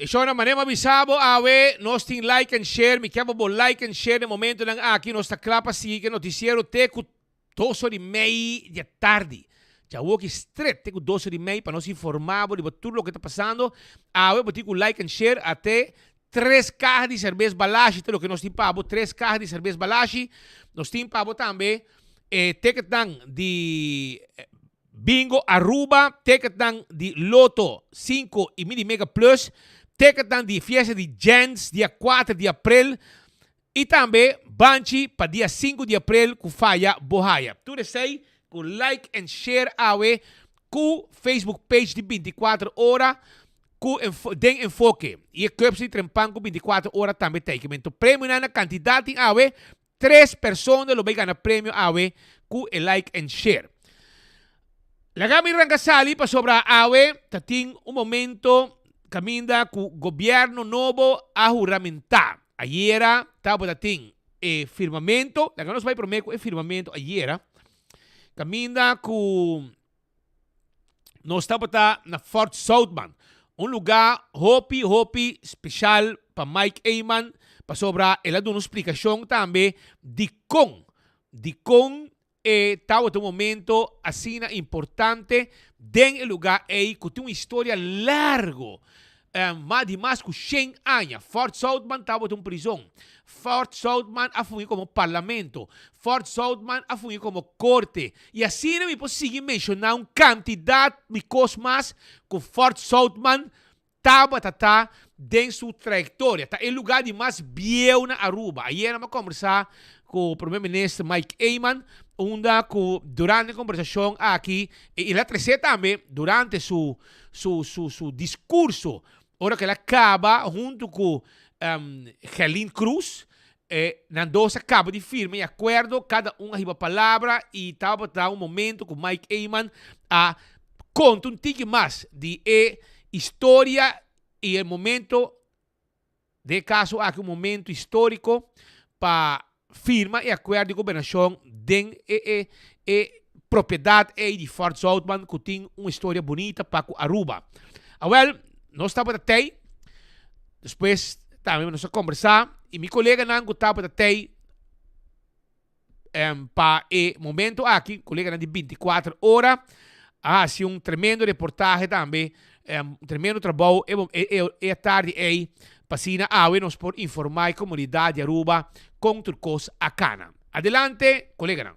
E shownan manera mi a bisa bo awe nos tin like and share mi kier pa bo like and share den momentonan aki nos ta kla pa sigui ku e notisiero te ku dos ora i mei di e tardi. Djawoki stret te ku dos ora i mei pa nos informa bo riba tur loke ta pasando. Awe bo tin ku like and share ate tres kaha di serbes Balashi ta loke nos tin pa bo tres kaha di serbes Balashi. Nos tin pa bo tambe e ticketnan di Bingo Aruba, ticketnan di Lotto 5 y Mini Mega Plus, ticketnan di fiesta di Gents dia 4 di april y tambe banchi pa dia 5 di april cu faya bo haya. Tur esey cu like and share awe cu Facebook page di 24 ora cu den enfoke y e cups di trempan cu 24 ora tambe ta eykimen. Premionan na cantidad tin awe. Tres persona lo bay gana premio awe cu e like and share. Laga mi ranca sali pasobra awe ta tin un momento caminda cu gobierno nobo a huramenta. Ayera tabata tin e firmamento, laga nos bay prome cu e firmamento ayera, caminda cu Nos tabata na Fort Zoutman, un lugá hopi hopi speshal pa Mike Eman pasobra el a duna un splikashon tambe dikon dikon e tabata un momento asina importante den e lugá ei ku tin un historia largo Mas di mas ku shen aña, Fort Zoutman tabata un prizon. Fort Zoutman a fungi komo parlamento. Fort Zoutman a fungi komo korte. I asina mi por sigui menshoná un kantidat di kos mas ku Fort Zoutman tabata ta den su trayektoria. Ta e lugá di mas bieu na Aruba. Ayera mi a kombersá ku Prome Minister Mike Eman, unda ku durante e kombersashon aki, i el a tresé tambe durante su su su su discurso ora cu el a caba hunto cu Gerlin Cruz e nan dos a caba di firma e acuerdo cada un a hiba palabra y tabata un momento cu Mike Eman a conta un tiki mas di e historia y e momento. Den e kaso aki un momento históriko pa firma e akuerdo di gobernashon den e e e propiedat ei di Fort Zoutman ku tin un historia bunita pa ku Aruba. Awèl, nos tabata tei, despues tambe nos a kombersá i mi koleganan ku tabata tei Pa e momento aki, koleganan di 24 ora a hasi un tremendo reportahe tambe, un tremendo trabou e e e atardi ei, pa asina awe nos por informa e komunidat di Aruba kon tur kos a kana. Adelante, koleganan.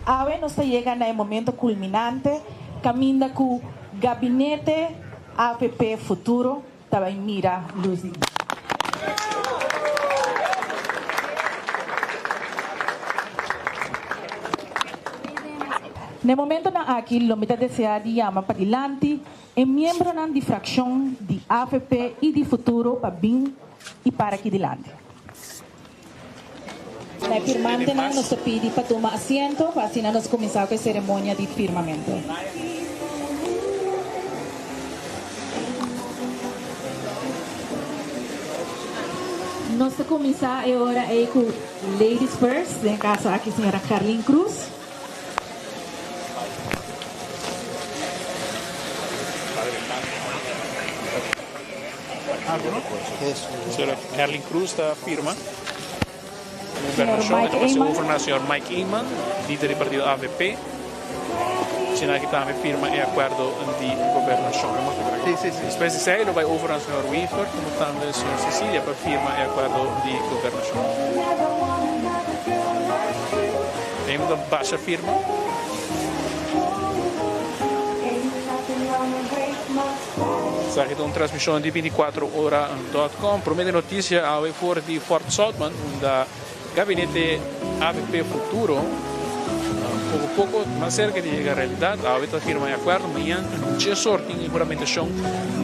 Awe nos ta yega na e momento kulminante kaminda ku Gabinete avp Futuro ta bai mira lus di dia. Na e momentonan aki lo mi ta desea di yama padilanti E miembronan di fraccion di avp y di Futuro pa bin y para aki dilanti. Na e firmantenan nos ta pidi pa tuma asiento pa asina nos cuminsa cu e ceremonia di firmamento. Nos ta cuminsa e ora ey cu ladies first, den e caso aki señora Gerlin Cruz. Señor Herlin Cruz ta firma. Gobernacion e ta pasa over na señor Mike Eman, lider di partido avp. Asina aki tambe firma e acuerdo di gobernacion. Despues di esey lo bay over na señor Wever como tambe señor Cecilia pa firma e acuerdo di gobernacion. Eén ta basha firma. Esaki ta un transmision di 24 ora dot com. Prome di noticia awe for di Fort Zoutman unda Gabinete avp Futuro poco poco mas cerca di yega realidad. Awe ta firma e acuerdo. Mañan djesor tin e huramentacion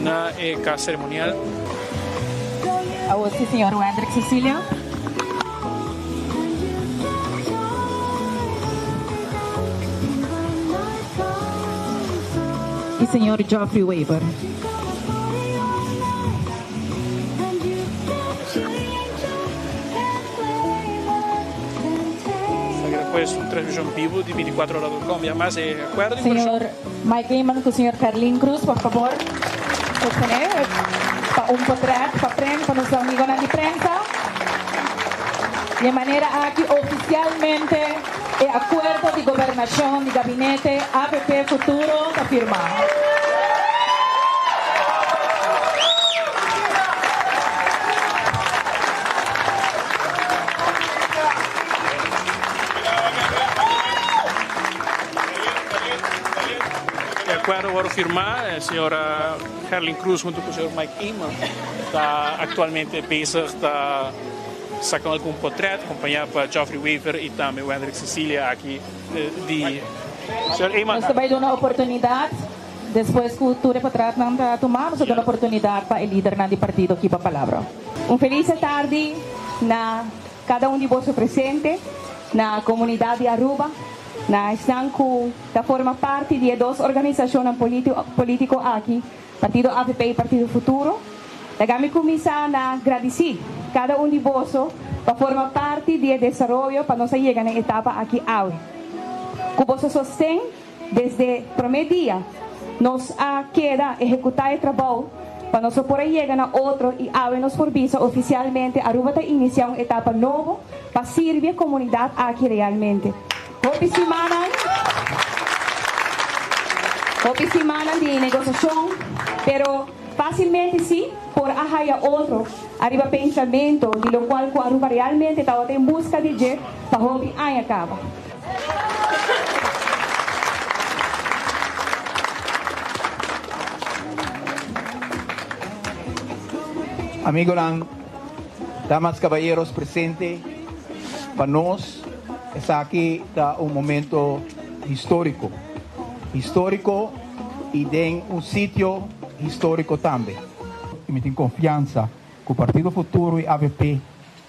na e cas ceremonial. Awor si señor Wendrick Cecilio. Y señor Geoffrey Wever. pues un transmisión vivo di 24ora.com. Y además, acuerdo de Señor Mike Eman ku señor Carlin Cruz, por favor, sostener pa un portret pa prensa, pa nos amigonan di prensa. Di manera aki oficialmente e acuerdo di gobernacion di gabinete AVP Futuro ta firma. E acuerdo worde firma, e señora Gerlin Cruz hunto cu señor Mike Eman ta actualmente bezig ta saca algun potret acompaña pa Geoffrey Wever y tambe Wendrick Cecilia aki di señor Eman. Nos ta bay duna oportunidad despues cu tur e potretnan ta tuma, nos ta duna oportunidad pa e lidernan di partido kiba palabra. Un feliz atardi na cada un di boso presente, na comunidad di Aruba, na esnan cu ta forma parti di e dos organisacionnan politico aki, Partido avp y Partido Futuro. Laga mi cuminsa na gradici cada un di boso pa forma parti di e desaroyo pa nos a yega na e etapa aki awe. Cu boso sosten desde prome dia nos a keda ehecuta e trabou pa nos por a yega na otro y awe nos por bisa oficialmente Aruba ta inicia un etapa nobo pa sirbi e comunidad aki realmente. Hopi simannan Hopi simannan di negociacion, pero facilmente si por a haya otro ariba pensamento di locual cu Aruba realmente tabata en busca di dje pa hopi aña caba. Amigonan, damas, caballeros presente, pa nos esaki ta un momento historico. Historico y den un sitio historico tambe. Y mi tin confiansa cu Partido Futuro y avp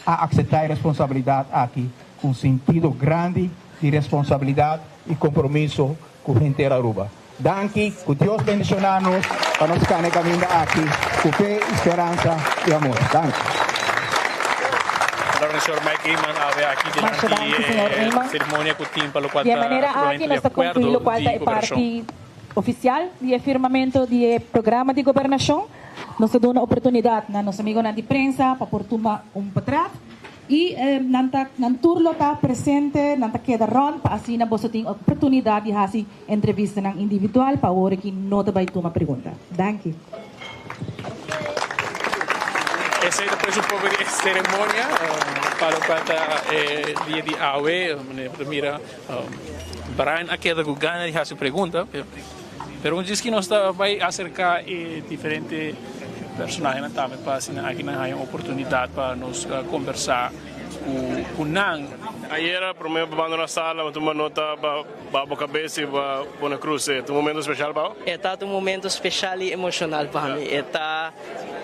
a acepta e responsabilidad aki cu un sentido grandi di responsabilidad y compromiso cu henter Aruba. Danki, cu Dios bendiciona nos pa nos cana e caminda aki cu fe, speransa y amor. Danki. Palabra di señor Mike Eman awe aki Masha dilanti danki, señor e Eman. ceremonia cu tin pa locual Di e ta manera aki aprobamento di nos ta acuerdo conclui locual di ta e gobernacion. parti oficial di e firmamento di e programa di gobernacion. Nos ta duna oportunidad na nos amigonan di prensa pa por tuma un potret. Y nan ta, nan tur lo ta presente, nan ta keda rond pa asina boso tin oportunidad di haci entrevistanan individual pa awor aki no ta bay tuma pregunta. Danki. Esey ta pues un poco di e ceremonia pa locual ta e dia di awe. Manera bo ta mira Brian a keda cu gana di haci pregunta pero un djis ki nos ta bay acerca e diferente Personahenan tambe pa asina aki nan haña oportunidat pa nos kombersá ku nan. Ayera prome bo bandona sala bo tuma nota ba ba bo kabes y ba pone cruz e ta un momento special pa bo? E ta un momento special y emocional pa mi. E ta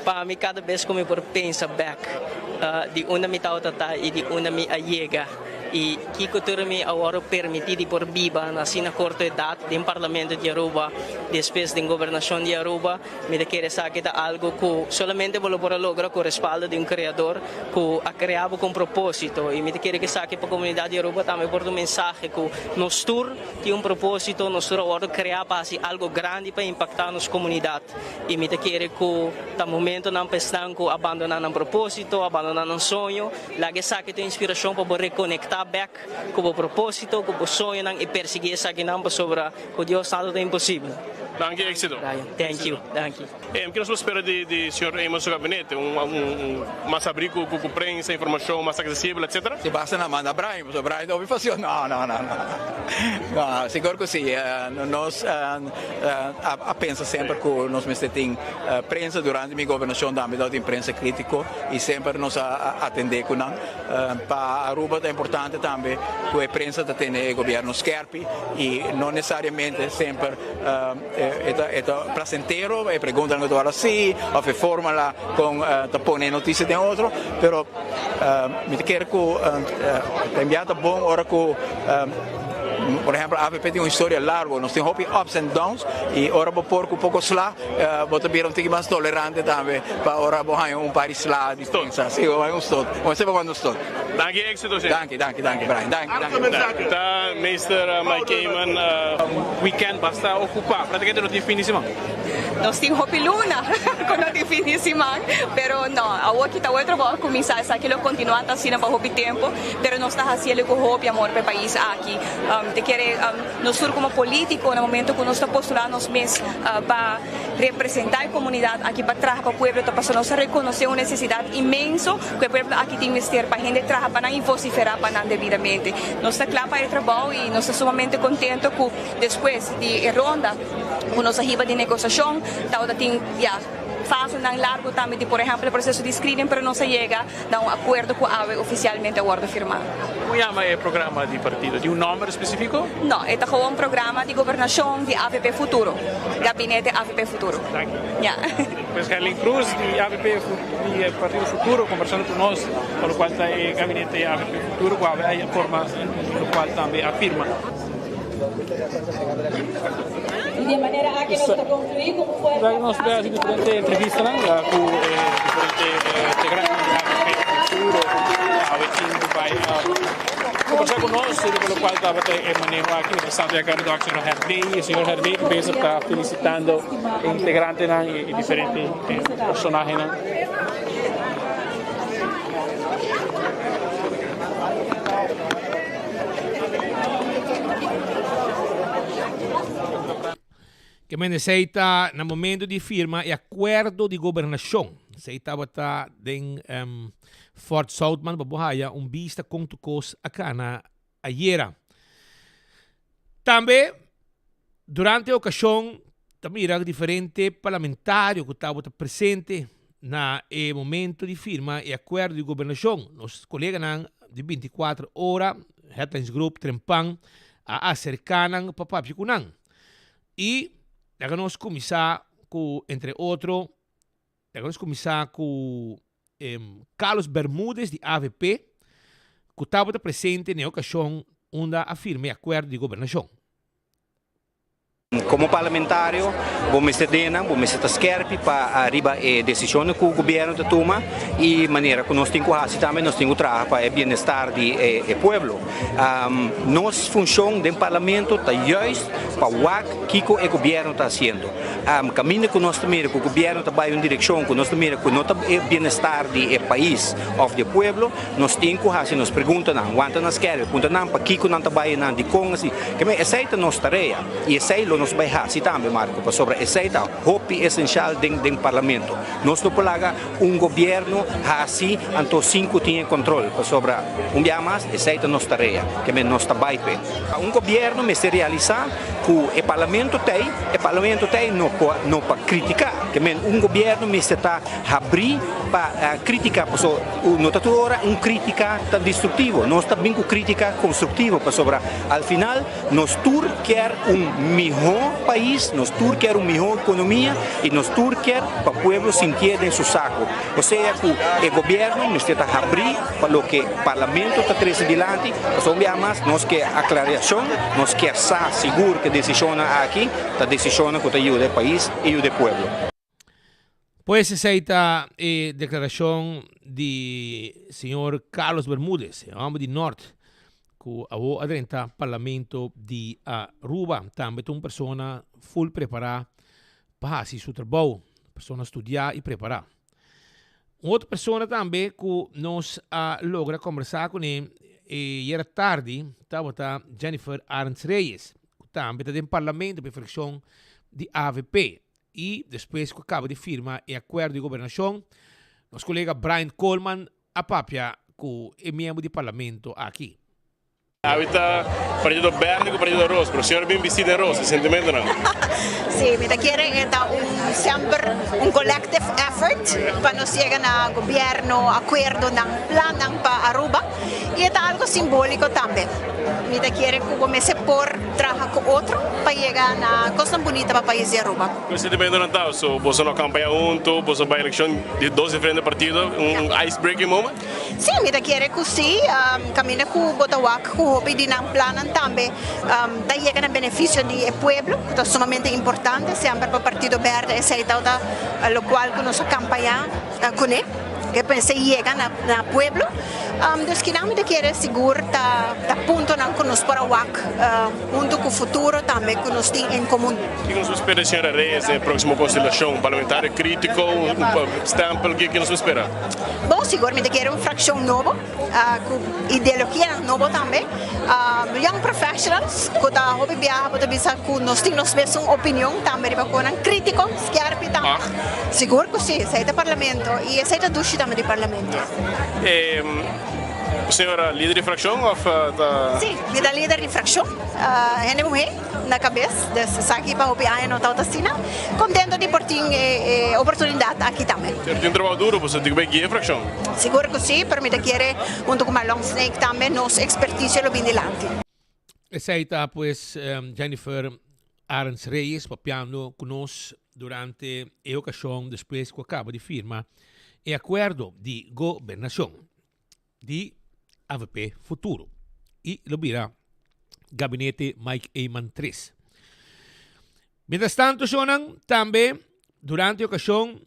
pa mi cada bes cu mi por pensa bek di unda mi tabata ta y di unda mi a yega. Y kico tur mi a worde permiti di por biba na asina corto edad den Parlamento di Aruba, despues den Gobernacion di Aruba. Mi ta kere esaki ta algo ku solamente bo lo por a logra ku respaldo di un Kreador ku a krea bo ku un propósito. I mi ta kere ku esaki pa komunidat di Aruba tambe por ta un mensahe ku nos tur tin un propósito, nos tur a wòrdu kreá pa hasi algo grandi pa impaktá nos komunidat. I mi ta kere ku ta momentonan pa esnan ku a bandoná nan propósito, a bandoná nan soño, laga esaki ta un inspirashon pa bo rekonektá bèk ku bo propósito, ku bo soñonan i persiguí esakinan pasobra ku Dios nada ta imposibel. Danki éxito. Brian, thank you, danki. Em ki nos lo spera di di señor Eamon su gabinete? Un un mas abri ku ku prensa, informashon mas aksesibel etcetera? Si basta nan manda Brian, pasobra Brian ta hopi fasil. No, no, no, no. No, sigur ku si. Nos a a pensa semper ku nos mester tin prensa. Durante mi gobernashon tambe tabatin prensa kritiko i semper nos a atendé ku nan. Pa Aruba ta importante tambe ku e prensa ta tene e gobierno skerpi i no nesesariamente semper e ta e ta placentero e preguntanan ku ta wòrdu hasi òf e forma la kon ta pone e notisia den otro pero mi ta kere ku ta enbia ta bon ora ku. Por ehempel avp tin un historia largo, nos tin hopi ups and downs y ora bo por cu poco sla bo ta bira un tiki mas tolerante tambe pa ora bo haña un par di sla di prensa. Si, bo haña un stot. Bo mester bo manda un stot. Danki, éxito señor. Danki, danki, danki Brian. Danki, danki. Ta Meester Mike Eman. Weekend basta ocupa, practicamente no tin fin di siman. Nos tin hopi luna cu no tin fin di siman, pero no, awor ki ta awor e trabou a cuminsa, esaki lo continua ta asina pa hopi tempo, pero nos ta haciele cu hopi amor pa e pais aki. Te kere nos tur como politico na momento cu nos ta postula nos mes pa representa e comunidad aki, pa traha pa pueblo, ta pasobra nos ta reconoce un necesidad inmenso cu e pueblo aki tin mester pa hende traha pa nan y vocifera pa nan debidamente. Nos ta cla pa e trabou y nos ta sumamente contento cu despues di e ronda ku nos a hiba di negosiashon tabata tin ya fasenan largu tambe di por ehèmpel e proseso di screening pero nos a yega na un akuerdo ku awe ofisialmente a wòrdu firmá. Kon yama e programa di partido? Tin un nòmber spesífiko? No, e ta gewoon programa di gobernashon di avp Futuro, Gabinete avp Futuro. Danki. Ya. Pues Gerlin Cruz di avp di Partido Futuro kombersando ku nos pa lokual ta e Gabinete avp Futuro ku awe a forma i lokual tambe a firma. Y di e manera aki nos ta conclui cu un fuerte Nos ta haci diferente entrevistanan cu e diferente integrantenan di AVP Futuro awe tin cu bay conversa cu nos riba locual tabata e maneho aki. Mientras tanto ya caba dòk señor Herdé y señor Herdé cu bezig ta felicitando e integrantenan y diferente personahenan. Ke men esei ta na momento di firma e akuerdo di gobernashon. Esei tabata den Fort Zoutman pa bo haya un bista kon tur kos a kana ayera. Tambe durante e okashon ta mira diferente parlamentario ku tabata presente na e momento di firma e akuerdo di gobernashon. Nos koleganan di bintikuater ora, Headlines Group, Trempan, a aserká nan pa papia ku nan. I laga nos kuminsá ku entre otro, laga nos kuminsá ku Carlos Bermudez di avp ku tabata presente na e okashon unda a firma e akuerdo di gobernashon. Komo parlamentario bo mester dena, bo mester ta skerpi pa riba e desishonnan ku gobièrnu ta tuma i manera ku nos tin ku hasi tambe nos tin ku traha pa e bienestar di e pueblo. Nos funshon den parlamento ta juist pa wak kiko e gobièrnu ta hasiendo. Kaminda ku nos ta mira ku gobièrnu ta bai un direkshon ku nos ta mira ku no ta e bienestar di e pais òf di e pueblo, nos tin ku hasi nos preguntanan, wanta nan skèrpi, puntra nan pakiko nan ta bai einan, dikon asi. Keme esei ta nos tarea i esei lo nos bai hasi tambe, Marco, pasobra esei ta hopi esenshal den den parlamento. Nos no por laga un gobièrnu hasi anto sin ku tin e kontrol, pasobra un biaha mas esei ta nos tarea, keme nos ta bai p'e. Un gobièrnu mester realisá ku e parlamento t'ei, e parlamento t'ei no pa no pa kritiká, keme un gobièrnu mester ta habrí pa kritiká, pasobra no ta tur ora un krítika ta destruktivo, nos ta bin ku krítika konstruktivo, pasobra al final nos tur kier un mihó pais, nos tur kier un mihó ekonomia i nos tur kier pa pueblo sintié den su sako. Osea ku e gobièrnu mester ta habrí pa loke parlamento ta trese dilanti, pasobra un biaha mas nos ke aklarashon, nos kier sa sigur ku e desishonnan aki ta desishonnan ku ta yuda e pais i yuda e pueblo. Pues esei ta e deklarashon di señor Carlos Bermudez, e hòmber di Nort ku awor a drenta Parlamento di Aruba. Tambe ta un persona ful prepará pa hasi su trabou, persona studiá i prepará. Un otro persona tambe ku nos a logra kombersá kuné e yera tardi tabata Jennifer Arends Reyes, ku tambe ta den Parlamento pa e frakshon di avp. I despues ku a kaba di firma e akuerdo di gobernashon, nos kolega Brian Koolman a papia ku e miembro di parlamento aki. Awe ta partido berde ku partido ros, pero señor bin bisti den ros, e sentimentonan. Sí, mi ta kere e ta un semper un collective effort pa nos yega na gobierno, acuerdonan, plannan pa Aruba y e ta algo simbolico tambe. Mi ta kere cu bo mester por traha cu otro pa yega na cosnan bunita pa pais di Aruba. Con sentimentonan ta? So boso no campaña hunto, boso bay eleccion di dos diferente partido, un ice breaking moment? Sí, mi ta kere ku sí, kaminda ku bo ta wak ku hopi di nan plannan tambe ta yega na benefisio di e pueblo, ku ta sumamente importante semper pa Partido Berde esei tabata lokual ku nos a kampañá kuné, ke mester yega na pueblo. Dus kinan mi ta kere sigur ta puntonan ku nos por a wak huntu ku futuro tambe ku nos tin en komun. Kiko nos por spera di señora Reyes den e próksimo konstelashon? Parlamentario krítiko, un stèmpel, kiko nos por spera? Bon, sigur mi ta kere un frakshon nobo ku ideologianan nobo tambe. Young professionals ku ta hopi biaha bo ta bisa ku nos tin nos mesun opinion tambe riba konan krítiko, skèrpi tambe. Sigur ku si, esei ta parlamento i esei ta dushi tambe di parlamento. E señora lider di frakshon òf ta? Si, mi ta lider di frakshon, hende muhé na kabes, dus esaki pa hopi aña no tabata asina. Kontento di por tin e oportunidat aki tambe. Pero tin un trabou duro, pasobra tin ku bai guia e frakshon. Sigur ku si, pero mi ta kere huntu ku Marlon Sneek tambe nos ekspertisio lo bin dilanti. Esei ta pues Jennifer Arends Reyes papiando ku nos durante e okashon despues ku a kaba di firma e akuerdo di gobernashon di avp Futuro i lo bira Gabinete Mike Eman tres. Mientrastanto shonnan tambe durante e okashon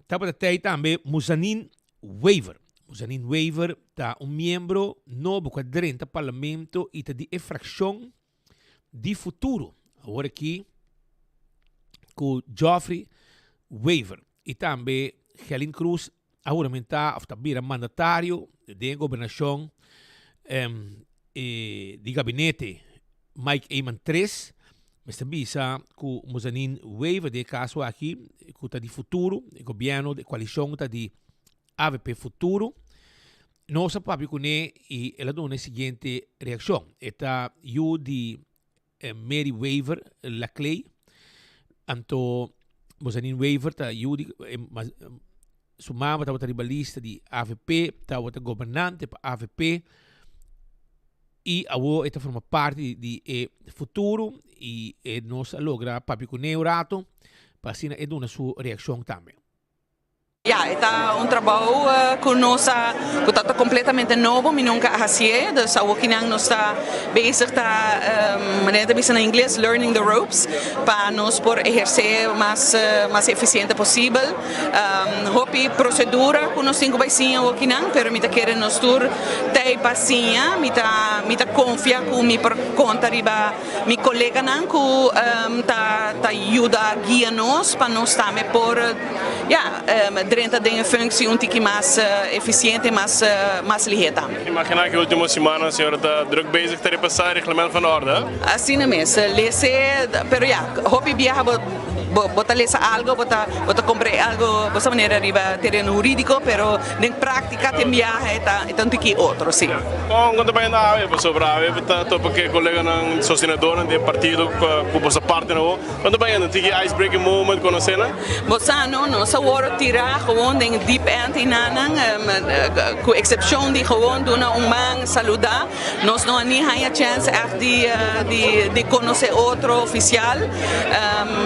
Tabata tei tambe Muzanin Wever. Muzanin Wever ta un miembro nobo ku a drenta parlamento i ta di e frakshon di Futuro. Awor aki ku Geoffrey Wever i tambe Gelin Cruz a huramentá òf ta bira mandatario den e gobernashon di gabinete Mike Eman tres. Mester bisa ku Muzanin Wever den e kaso aki ku ta di Futuro, e gobièrnu di koalishon ta di avp Futuro. Nos a papia kuné i el a duna e siguiente reakshon. E ta yu di Mary Wever Laclay. Anto Bozanin Wever ta yu di su mama tabata riba lista di avp, tabata gobernante pa avp y awo e ta forma parti di e futuro y e nos a logra papia cune un rato pa asina e duna su reaccion tambe. Ya, e ta un trabou ku nos a, ku ta kompletamente nobo, mi nunka a hasié, dus awokinan nos ta bezig ta, manera ta bisa na ingles, learning the ropes, pa nos por ehersé mas mas efisiente posibel. Hopi prosedura ku nos tin ku bai siña awokinan, pero mi ta kere nos tur t'ei pa siña, mi ta mi ta konfia ku mi por konta riba mi koleganan ku ta ta yuda guia nos pa nos tambe por. Ya, drenta den e functie un tiki mas eficiente, mas mas lihe tambe. Imagina ki ultimo simannan señora ta druk bezig ta repasa e reglement van orde, he? Asina mes, lese, pero ya, hopi biaha bo bo ta lesa algo, bo ta bo ta comprende algo bo sa manera riba tereno huridico, pero den practica tin biaha e ta e ta un tiki otro, si. Kon kon ta bay anda awe? Pasobra awe bo ta topa ku e koleganan sostenedornan di e partido ku bo sa parti na bo. Kon ta bay anda? Un tiki ice breaking moment, konosé nan? Bo sa no, nos a wòrdu tirá gewoon den e deep end einanan, ku eksepshon di gewoon duna un man, saludá. Nos no a ni haña chèns ègt di di konosé otro ofisial,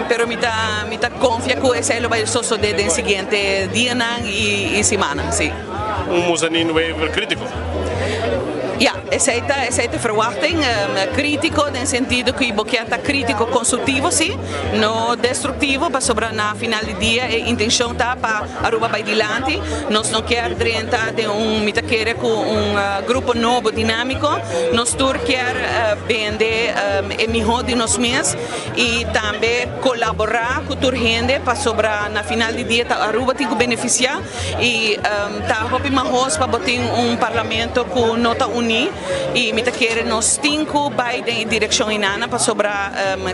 pero mi ta mi ta konfia ku esei lo bai sosodé den siguiente dianan i simannan, sí. Un Muzanin Wever krítiko. Ya, esei ta esei ta e verwachting, krítiko den sentido ku bo kier ta krítiko konstruktivo, sí. No destructivo pasobra na final di dia e intencion ta pa Aruba bay dilanti. Nos no kier drenta den un, mi ta kere cu un grupo nobo dinamico. Nos tur kier bende e miho di nos mes y tambe colabora cu tur hende pasobra na final di dia ta Aruba tin cu beneficia y ta hopi mahos pa bo tin un parlamento cu no ta uni. Y mi ta kere nos tin cu bay den e direccion inana pasobra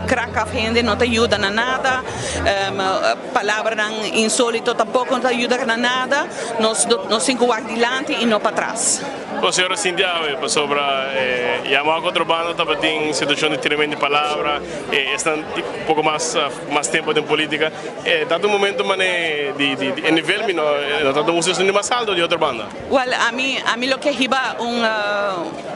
krak af hende no ta yuda na nada, palabranan insolito tampoco no ta yuda na nada, nos nos tin cu wak dilanti y no patras. Con señora sinti awe pasobra yama wak otro banda tabatin situacion di tiramento di palabra, esnan poco mas mas tempo den politica, ta un momento mane di e nivel mi no ta un situacion di mas alto di otro banda. Wel, ami ami lo ke hiba un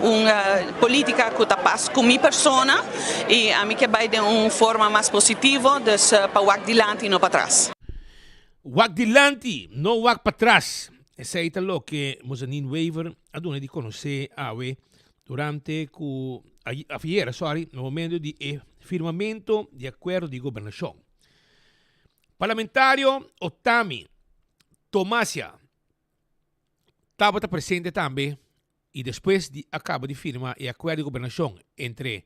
un politica cu ta pas cu mi persona y ami ke bay den un forma mas positivo, dus pa wak dilanti y no patras. Wak dilanti, no wak patras. Esei ta loke Mozanin Wever a duna di konosé awe durante ku ayera sorry na momento di e firmamento di akuerdo di gobernashon. Parlamentario Otami Tomasia tabata presente tambe i despues di a kaba di firma e akuerdo di gobernashon entre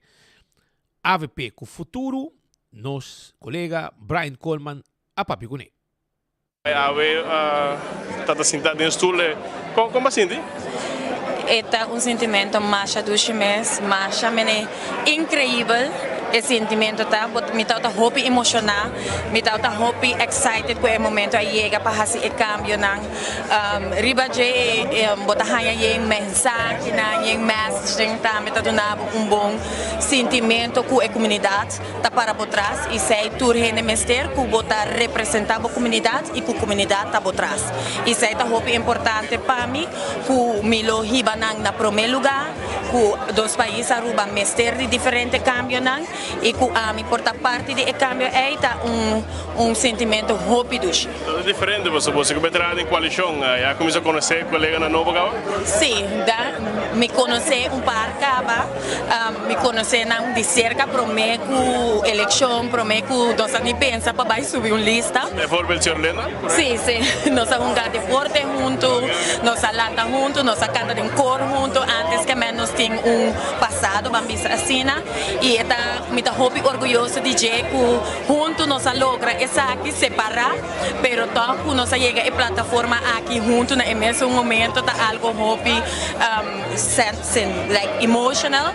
avp ku Futuro, nos kolega Brian Coleman a papia kuné. Awe ta ta sinta den stoel e kon kon bo a sinti? E ta un sintimento masha dushi mes, masha mene increibel e sintimento ta, mi tabata hopi emociona, mi tabata hopi excited cu e momento a yega pa haci e cambionan. Riba dje bo ta haña yen mensahenan, yen messagenan tambe ta duna bo un bon sintimento cu e comunidad ta para bo tras y esey tur hende mester cu bo ta representa bo comunidad y cu comunidad ta bo tras. Y esey ta hopi importante pa mi cu mi lo hiba nan na prome lugar cu nos pais Aruba mester di diferente cambionan y cu ami por ta parti di e cambio ey ta un un sentimento hopi dushi. Ta diferente pasobra boso ku bai traha den koalishon ya kuminsá konosé koleganan nobo kaba? Sí, da mi konosé un par kaba, mi konosé nan di serka promé ku elekshon, promé ku nos a ni pensa pa bai subi un lista. Bijvoorbeeld señor Lena? Sí, sí, nos a hunga deporte huntu, nos a lanta huntu, nos a kanta den kor huntu, antes ke men nos tin un pasado, ban bisa asina, i e ta mi ta hopi orguyoso di dje ku Huntu nos a logra esaki, separá, pero tòg ku nos a yega e plataforma aki huntu na e mesun momento ta algo hopi like emotional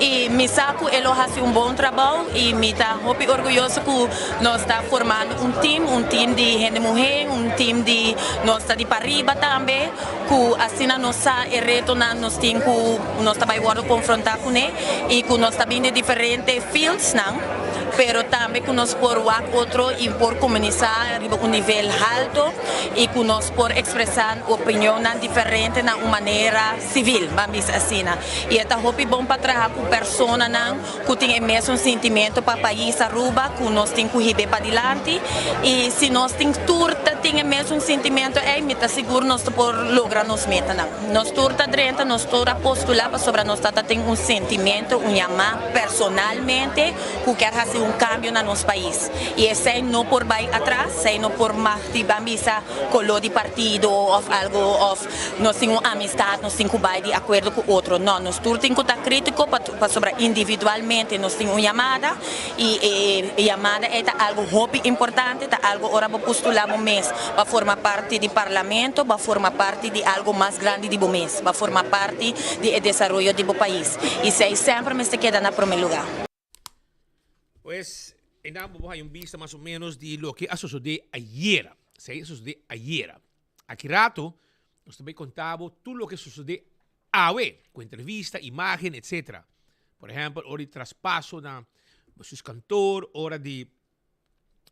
i mi sa ku e lo hasi un bon trabou i mi ta hopi orguyoso ku nos ta formando un team, un team di hende muhé, un team di nos ta di pariba tambe ku asina nos sa e retonan nos tin ku nos ta bai wòrdu konfrontá kuné i ku nos ta bin di diferente fieldsnan. pero tambe ku nos por wak otro i por komunisá riba un nivel halto i ku nos por ekspresá opinionnan diferente na un manera sivil, ban bisa asina. I e ta hopi bon pa traha ku personanan ku tin e mesun sintimento pa pais Aruba ku nos tin ku hib'é padilanti i si nos tin tur ta tin e mesun sintimento ei mi ta sigur nos ta por logra nos metanan. Nos tur ta drenta, nos tur a postulá pasobra nos ta ta tin un sintimento, un yamá. Personalmente cu kier haci un cambio na nos pais y esey no por bay atras, esey no por mag di ban bisa color di partido of algo of nos tin un amistad nos tin cu bay di acuerdo cu otro, no, nos tur tin cu ta critico pasobra individualmente nos tin un yamada y e yamada ey ta algo hopi importante, ta algo ora bo postula bo mes pa forma parti di parlamento, bo a forma parti di algo mas grandi di bo mes, bo a forma parti di e desaroyo di bo pais. Y esey semper mester keda na prome lugar. Pues, einan bo por haya un bista mas o menos di loke a sosode ayera. Esey a sosode ayera. Aki rato nos ta bay conta bo tur loke a sosode awe, cu entrevista, imagen, etcetera. Por ehempel, ora di traspaso na bestuurskantoor, ora di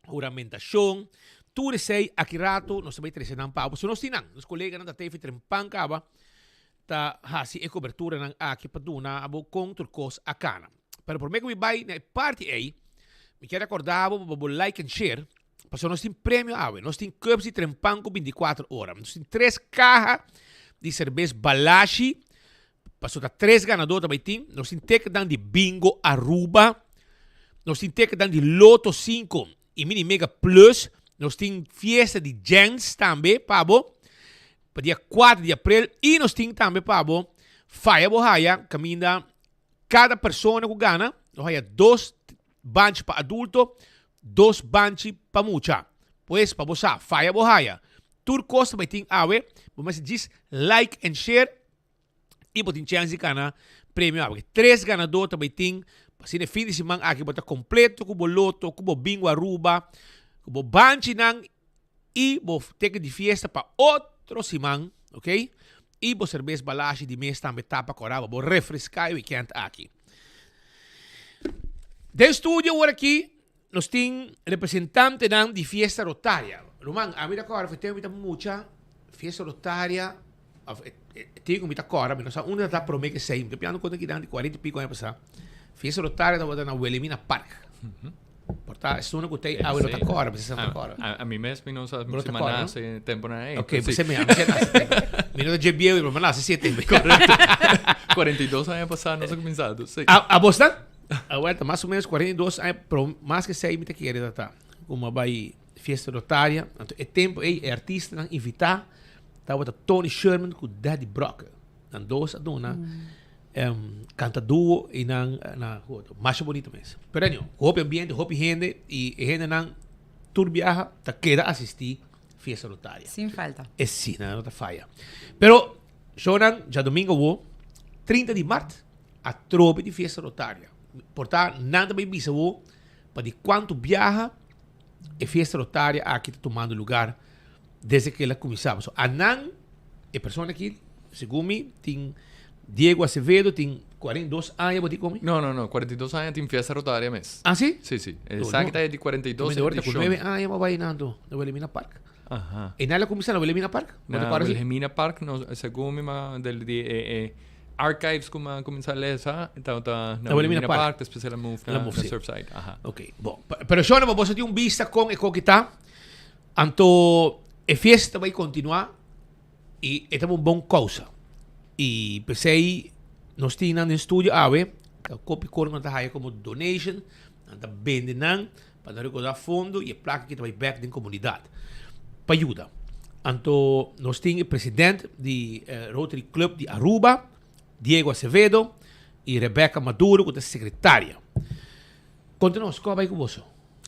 huramentacion, tur esey aki rato nos ta bay trece nan pa bo. Pasobra nos tin nan, nos coleganan ta tefi trempan caba ta haci e coberturanan aki pa duna abo con tur cos a cana. Pero prome cu mi bay na e parti ey, mi kier recorda bo pa bo like and share, pasobra nos tin premio awe. Nos tin cups di trempan cu binticuatro ora. Nos tin tres caha di cerbes Balashi, Pasobra ta tres ganador ta bay tin. Nos tin ticketnan di Bingo Aruba. Nos tin ticketnan di Lotto 5 y Mini Mega Plus. Nos tin fiesta di Jens tambe pa bo. Pa dia 4 di april. Y nos tin tambe pa bo Faya Bo Haya. Caminda cada persona cu gana lo haya dos banchi pa adulto, dos banchi pa mucha. Pues pa bo sa, Faya Bo Haya. Tur cos ta bay tin awe. Bo mester djis like and share. y bo tin chance di gana premio awe. Tres ganador ta bay tin pa asina e fin di siman aki bo ta completo cu bo loto, cu bo bingo Aruba, cu bo banchinan y bo ticket di fiesta pa otro siman, ok? Y bo cerbes Balashi di mes tambe tapa cora pa bo refresca e weekend aki. Den studio awor aki nos tin representantenan di Fiesta Rotaria. Ruman, ami ta cora for tempo mi ta mucha Fiesta Rotaria Of e tin ku mi ta kòrda, mi no sa unda ta promé ku esei. Mi ta piando konta kidan di kuarenta i piko aña pasá. Fiesta Rotaria tabata na Wilhelmina Park. Por ta. ta esun ku tei awe no ta kòrda, bisa no ta kòrda. Ami mes mi no sa si mi a nase temponan ei. Ok, bisa mi, ami si a nase tempo. Mi no ta dje bieu, pero mi a nase si e tempo. Korekto. 42 aña pasá nos a kuminsá, dus si. Abos ta? Awel ta mas o menos 42 aña, pero mas ke esei mi ta kere ta ta. Ku mi a bai fiesta rotaria, anto e tempo ei e artistanan invitá tabata Tony Sherman ku Daddy Brokke. Nan dos a duna canta duo y nan na masha bonito mes. Pero anyway, hopi ambiente, hopi hende y e hendenan tur biaha ta keda asisti fiesta rotaria. Sin falta. E si, nan no ta faya. Pero shownan djadomingo awo, 30 di mart, atrobe di fiesta rotaria. Por ta nan ta bay bisa awo pa di cuanto biaha e fiesta rotaria aki ta tumando lugar desde que el a cuminsa. Pasobra anan, e persona aki, segun mi, tin Diego Acevedo tin 42 aña bo tin con mi? No, no, no, 42 aña tin fiesta rotaria mes. Ah, si? Si, si. Esaki ta e di 42 edicion. Cu 9 aña bo bay nan to, na Wilhelmina Park. Aha. E nan a cuminsa na Wilhelmina Park? Bo ta acorda si? Na Wilhelmina Park, no, segun mi ma del di e e archives cu mi a cuminsa lesa, tabata na Wilhelmina Park, despues el a move na Surfside. Aha. Ok, bon. Pero shona, bo tin un bista con e coki ta. Anto e fiesta bai continua y e ta un bon causa. Y pesey nos tin nan den studio awe, ta kopi kor nan ta haya como donation, nan ta bende nan pa nan recorda fondo y e placa aki ta bai bek den comunidad pa yuda. Anto nos tin e president di Rotary Club di Aruba, Diego Acevedo, y Rebecca Maduro cu ta secretaria. Conta nos, con a bai cu boso?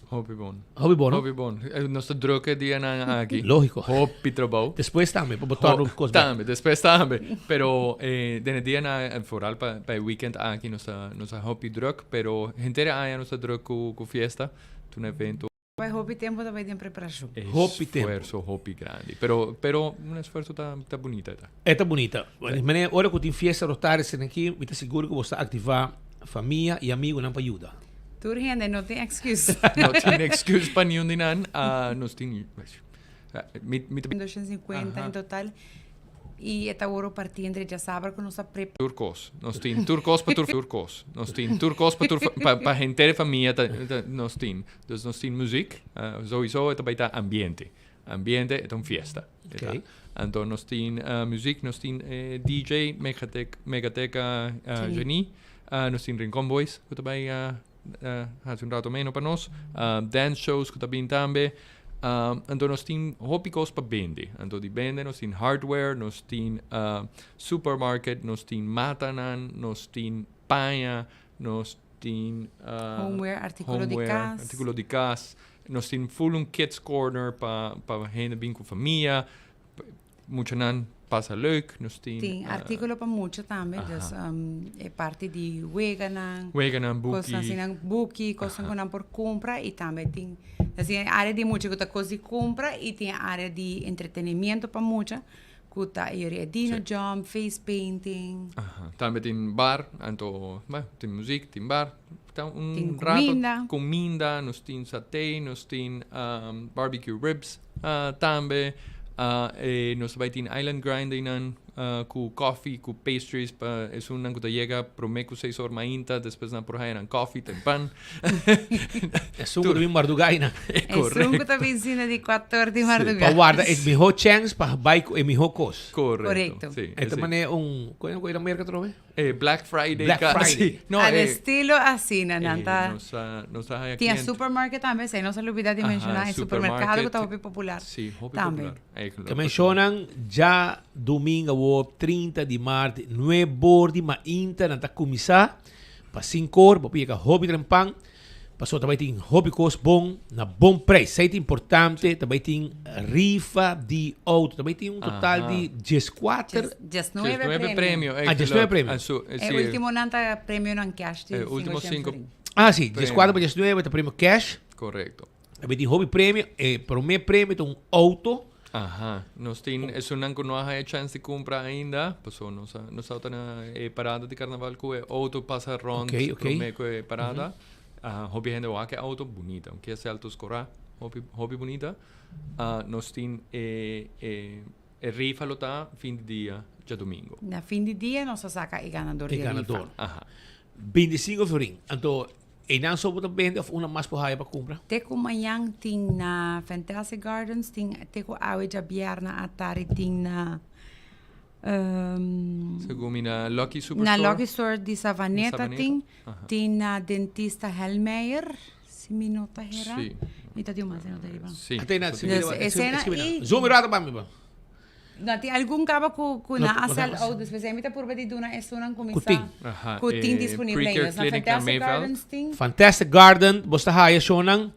Hopi bon. Hopi bon, no? Hopi bon. Eh, nos ta druk e dianan aki. Lógico. Hopi trabou. Despues tambe, pa bo torna un kos bek. Tambe, despues tambe. Pero eh, den e dianan, eh, vooral pa, pa e weekend aki, nos ta, nos ta hopi druk. Pero henter e aña nos ta druk ku, ku fiesta. Ta un evento. Bai hopi tempo ta bai den preparashon. Hopi tempo. Esfuerso hopi grandi. Pero, pero un esfuerso ta, ta bunita e ta. E ta bunita. Manera ora ku tin fiesta rotaria esei aki, mi ta sigur ku bo sa aktivá famia i amigunan pa yuda. Tur hende no tin excuse. No tin excuse pa niun di nan. Ah, nos tin mi mi ta. 250 en total y e ta worde partí entre djasabra cu nos a prepa. Tur cos. Nos tin tur cos pa tur tur cos. Nos tin tur cos pa tur pa pa henter e famia ta ta nos tin. Dus nos tin muziek, sowieso e ta bay ta ambiente. Ambiente e ta un fiesta. E ta. Anto nos tin muziek, nos tin e DJ Megatec Megateca Genie. Nos tin Rincon Boys ku ta bai hasi un rato meno pa nos. Dance shows ku ta bin tambe. Anto nos tin hopi kos pa bende. Anto di bende nos tin hardware, nos tin supermarket, nos tin matanan, nos tin paña, nos tin Homeware, artíkulo di kas. Artíkulo di kas. Nos tin full un kids corner pa pa hende bin ku famia. Muchanan pasa leuk. Nos tin. Tin artíkulo pa mucha tambe. Dus e parti di weganan. Weganan, buki. Kosnan asina, buki, kosnan ku nan por kumpra i tambe tin asina e área di mucha ku ta kos di kumpra i tin e área di entretenimiento pa mucha ku ta e yori e dino jump, face painting. Aha. Tambe tin bar, anto, bueno, tin muziek, tin bar. Ta un Tin rato kuminda. kuminda, nos tin saté, nos tin barbecue ribs tambe. E nos ta bai tin island grind einan ku koffie, ku pastries pa esunnan ku ta yega promé ku seis or mainta, despues nan por haya nan koffie ten pan. Esun ku ta bin mardugá einan. Esun ku ta bin sina di kuator di mardugá. Pa warda e mihó chèns pa bai ku e mihó kos. Korekto. Korekto. E ta manera un, kon e na Merka atrobe? E Black Friday. Black Friday. No, Al e, estilo asina nan ta. Nos a, nos a haya Tin cliente. supermarket tambe, esei no se lubida di menciona, e supermercado cu ta hopi popular. Sí, hopi tambe. popular. Ey, Ke mencionan djadumingo awor 30 di maart nuebor di mainta nan ta cuminsa pa cincor bo por yega hopi trempan. Pasobra ta bai tin hopi kos bon na bon prijs. Esei ta importante, ta bai tin rifa di auto. Ta bai tin un total di dieskuater. Diesnuebe Diesnuebe premio. premio. Ah, diesnuebe premio. Ah, su, E si, ultimonan ta premionan cash di E ultimo 500 cinco. florin. Ah, si, Premio. dieskuater pa diesnuebe ta premio cash. Correcto. Ta bai tin hopi premio. E prome premio ta un auto. Aha, nos tin esunnan ku no a haya chance di kumpra ainda, paso nos a nos tabata na e parada di karnaval ku e outo pasa rond Oké, oké. promé ku e parada. Ah, hopi hende wak e outo, bunita, un Kia Seltos korá, hopi hopi bunita. Ah, nos tin e e e rifa lo ta fin di dia djadumingo. Na fin di dia nos a saka e ganador E di e rifa. ganador. Aha. 25 florin. Anto. Einan so bo ta bende of una mas por haya pa cumpra? Te cu mañan tin na Fantastic Gardens, tin te cu awe djabièrnè atari tin na Segun mi na Lucky Superstore. Na Lucky Store di Savaneta tin, tin na Dentista Helmeijer, si mi no ta hera. Si. Mi ta di un mas no ta riba. Si. Ate na, Dus esena i Zoom mi rato pa mi ba. No tin algun kaba ku ku No, nan a no sell ta- out, dus p'esei mi ta purba di duna esunnan Ku kuminsá tin. Aha, ku tin eh, disponibel Pre-Care ainda. Na Clinic na Fantastic Mayveld. Gardens tin, Fantastic Garden, bo ta haya shownan.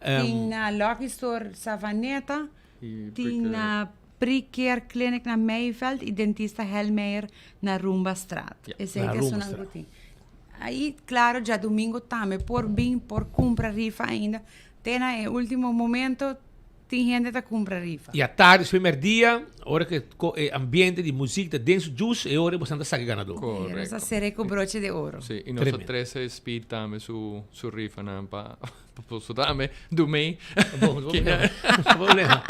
tin na Lucky Store Savaneta, I tin Pre-Care. na Pre-Care Clinic na Mayveld i Dentista Helmeijer na Rumbastraat. Ja. Esei Na ta esunnan Rumbastraat. ku tin. Ai, klaro, djadumingu tambe por bin, por kumpra rifa ainda. Te na e ultimo momento Tin hende ta cumpra rifa. I atardi su primer dia, ora cu e ambiente di muziek ta den su jus, e ora bosan ta saca e ganador. Correcto. Nos a cere cu broche de oro. Si, y nos a trece Speed tambe su su rifanan pa pa boso tambe do mee. Bon, no problema. No problema.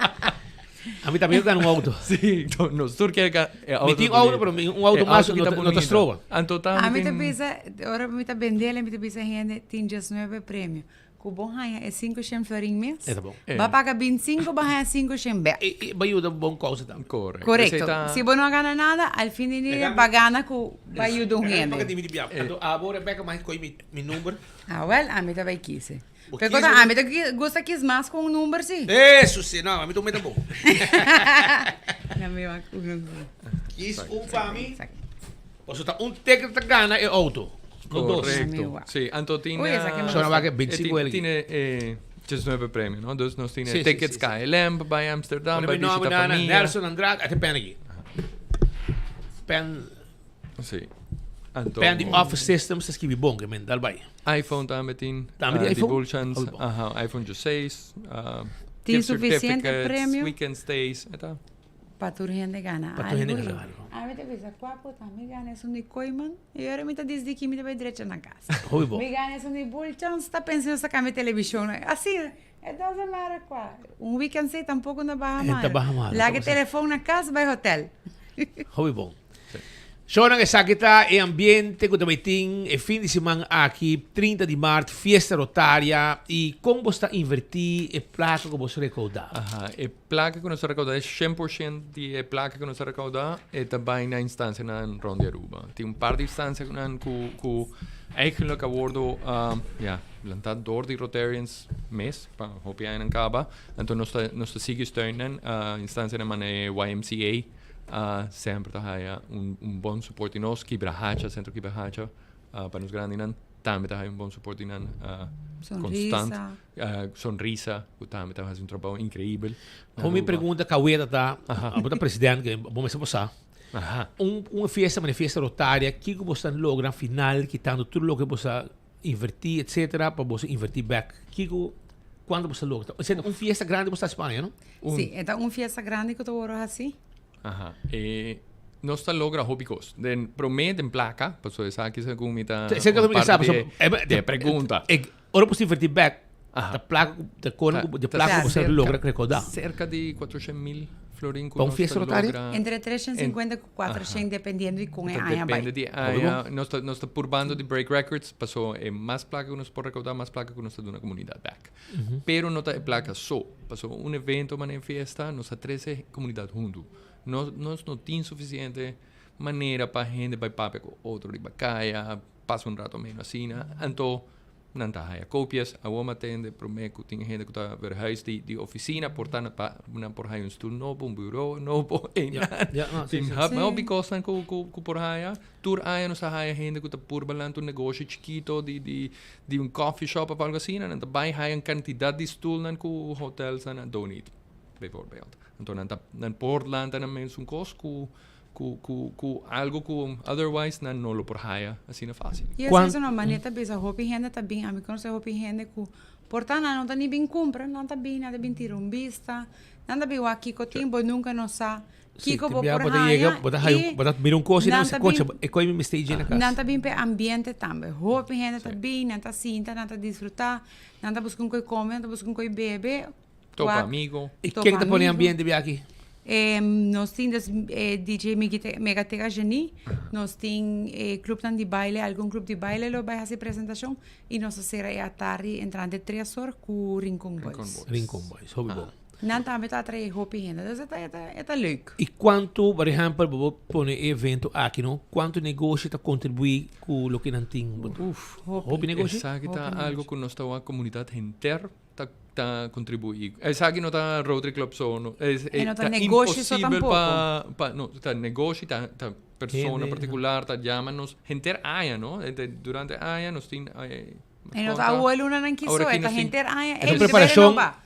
A mi tambe ta gana un auto. Si, nos tur kier ga e auto. Mi tin auto, pero mi un auto mas no ta no ta stroba. Anto tambe A mi ta tin. bisa, ora mi ta bendel, mi ta bisa hende tin diesnuebe premio. Ku bo haña e sinku shen florin mes, E ta bon. bo a paga bintsinku, bo haña sinku shen bèk. I i bo yuda bon kousa tambe. Korekto. Korekto. Esei ta. Si bo no a gana nada, al fin di dia bo a gana ku bo a yuda un hende. Rebecca di mi di bia. Anto abo Rebecca mas koy mi mi number. Ah wèl, ami ta bai kise. Bo Pero kise kota, ami ta gusta kis mas ku un number si. Eso si, no, ami ta un meta bon. Na mi wak un. Kis un pa mi. Pasobra ta un ticket ta gana e auto. No dos. Correcto. Sí, anto tin Oye, esa que me Sona gusta. wak 25 elgi. Tin eh 19 premio, no? Dus nos tin Sí, sí, tickets sí, sí. KLM pa bai Amsterdam, Pone bai mi nombre bishita na familia. Nelson Andrade. Ate pen aki. Pen Sí. Anto pen di Office Systems ta skibi bon, ke men dal bai. iPhone tambe tin. Tambe tin di iPhone? Bulchans. Oh, bon. Aha, iPhone 16. Tin gift suficiente certificates, premio? Weekend stays, eta. Pa tur hende gana Pa tur hende algo. gana algo. Ami ta bisa kua por ta mi gana esun di Kooiman y ora mi ta disdi ki mi ta bay drecha na cas. Hopi bon. Mi gana esun di Bulchans ta pensa nos ta cambia television. Asina, it doesn't matter kua. Un weekend si tampoco no baha E ta malo. baha malo, Laga e ta pasa. telefon na cas bay hotel. Hopi bon. Shownan esaki ta e ambiente ku ta bai tin e fin di siman aki, 30 di mart, Fiesta Rotaria. I kon bos ta invertí e plaka ku bos rekoudá? Aha, e plaka ku nos ta rekoudá e 100% di e plaka ku nos ta rekoudá e ta bai na instansianan rond di Aruba. Tin un par di instansianan ku ku eigenlijk a wordo ya, lantá dor di Rotarians mes pa hopi añanan kaba. Anto nos ta nos ta sigui steun nan, instansianan manera e YMCA. Semper ta haya un un bon support di nos. Kibrahacha, Centro Kibrahacha, pa nos grandinan tambe ta haya un bon support di nan Sonrisa. constant. Sonrisa, cu tambe ta haci un trabao increibel. Con mi pregunta caweta ta, abo ta president, que bo mester por sa. Un un fiesta manera fiesta rotaria, kico bo ta logra final kitando tur loke bo sa inverti etcetera pa bo inverti bek? Kico Cuando bo sa logra? Esei ta un fiesta grandi bo sta Spaña, no? Sí, e ta un fiesta grandi cu ta worde haci. Aha. E nos ta logra hopi cos. Den prome den placa, pasobra esaki segun mi ta Esei ta un sa, parte pasobra di e pregunta. E ora bo ta inverti bek, ta placa cu ta cona cu di placa cu bo sa logra recorda. Cerca di 400 mil florin cu Pa un nos fiesta ta rotaria? logra. Entre 350 cu 400 dependiendo di con e Ta aña bai. depende di e aña. Nos ta nos ta purbando di break records paso e mas placa cu nos por recauda mas placa cu nos ta duna comunidad back. Pero no ta e placa so. Paso un evento manera fiesta nos ta trece comunidad hunto. Nos nos no tin suficiente manera pa hende bai papia cu otro riba caya, pasa un rato ameno asina. Anto Nan ta haya copias. Awor mi a tende prome cu tin hende cu ta verhuis di di oficina por ta pa nan por haya un stoel nobo, un bureau nobo eynan. Ja, no, Tin sí, sí. hub, hopi cosnan cu cu cu por haya. Tur aña nos ta haya hende cu ta purba lanta un negoshi chikito di di di un coffee shop of algo asina. Nan ta bay haya un cantidad di stoelnan cu hotelsnan a donate, bijvoorbeeld. Anto nan ta nan por lanta nan mes un cos cu Cu cu cu algo cu otherwise nan no lo por haya asina facil. Y esei su no manera ta bisa hopi hende ta bin ami conoce hopi hende cu por ta nan no ta ni bin cumpra nan ta bin nan ta bin tira un bista nan ta bin wak kico tin bo nunca no sa kico bo por haya y nan ta bin nan ta bin p'e ambiente tambe hopi hende ta bin nan ta sinta nan ta disfruta nan ta busca un coi come nan ta busca un coi bebe Topa amigo. Y ken ta pone ambiente biaha aki? Nos tin dus e DJ Megatega Genie, nos tin e clubnan di baile, algun club di baile lo bai haci presentacion y nos ta cera e atardi entrante tres or cu Rincon Boys. Rincon Boys, hopi bon. Nan tambe ta atrae hopi hende, dus e ta, e ta, e ta leuk. Y cuanto, por ehempel, bo por pone e evento aki, no? Cuanto negoshi ta contribui cu loke nan tin? Uf, hopi negoshi. Esaki ta algo cu nos ta wak comunidad henter ta ta contribuí. Esaki no ta Rotary Club so, no. Es, E no ta ta negoshi so imposibel tampoco. pa, pa, no, ta negoshi, ta, ta persona Hende, particular, ta llama nos henter aña, no? Ente, durante aña nos tin, eh, E no ta conta, awo e lunanan ki ahora so, aki e ta nos tin henter aña. E ta Ey, mi ta bai preparacion. renoba.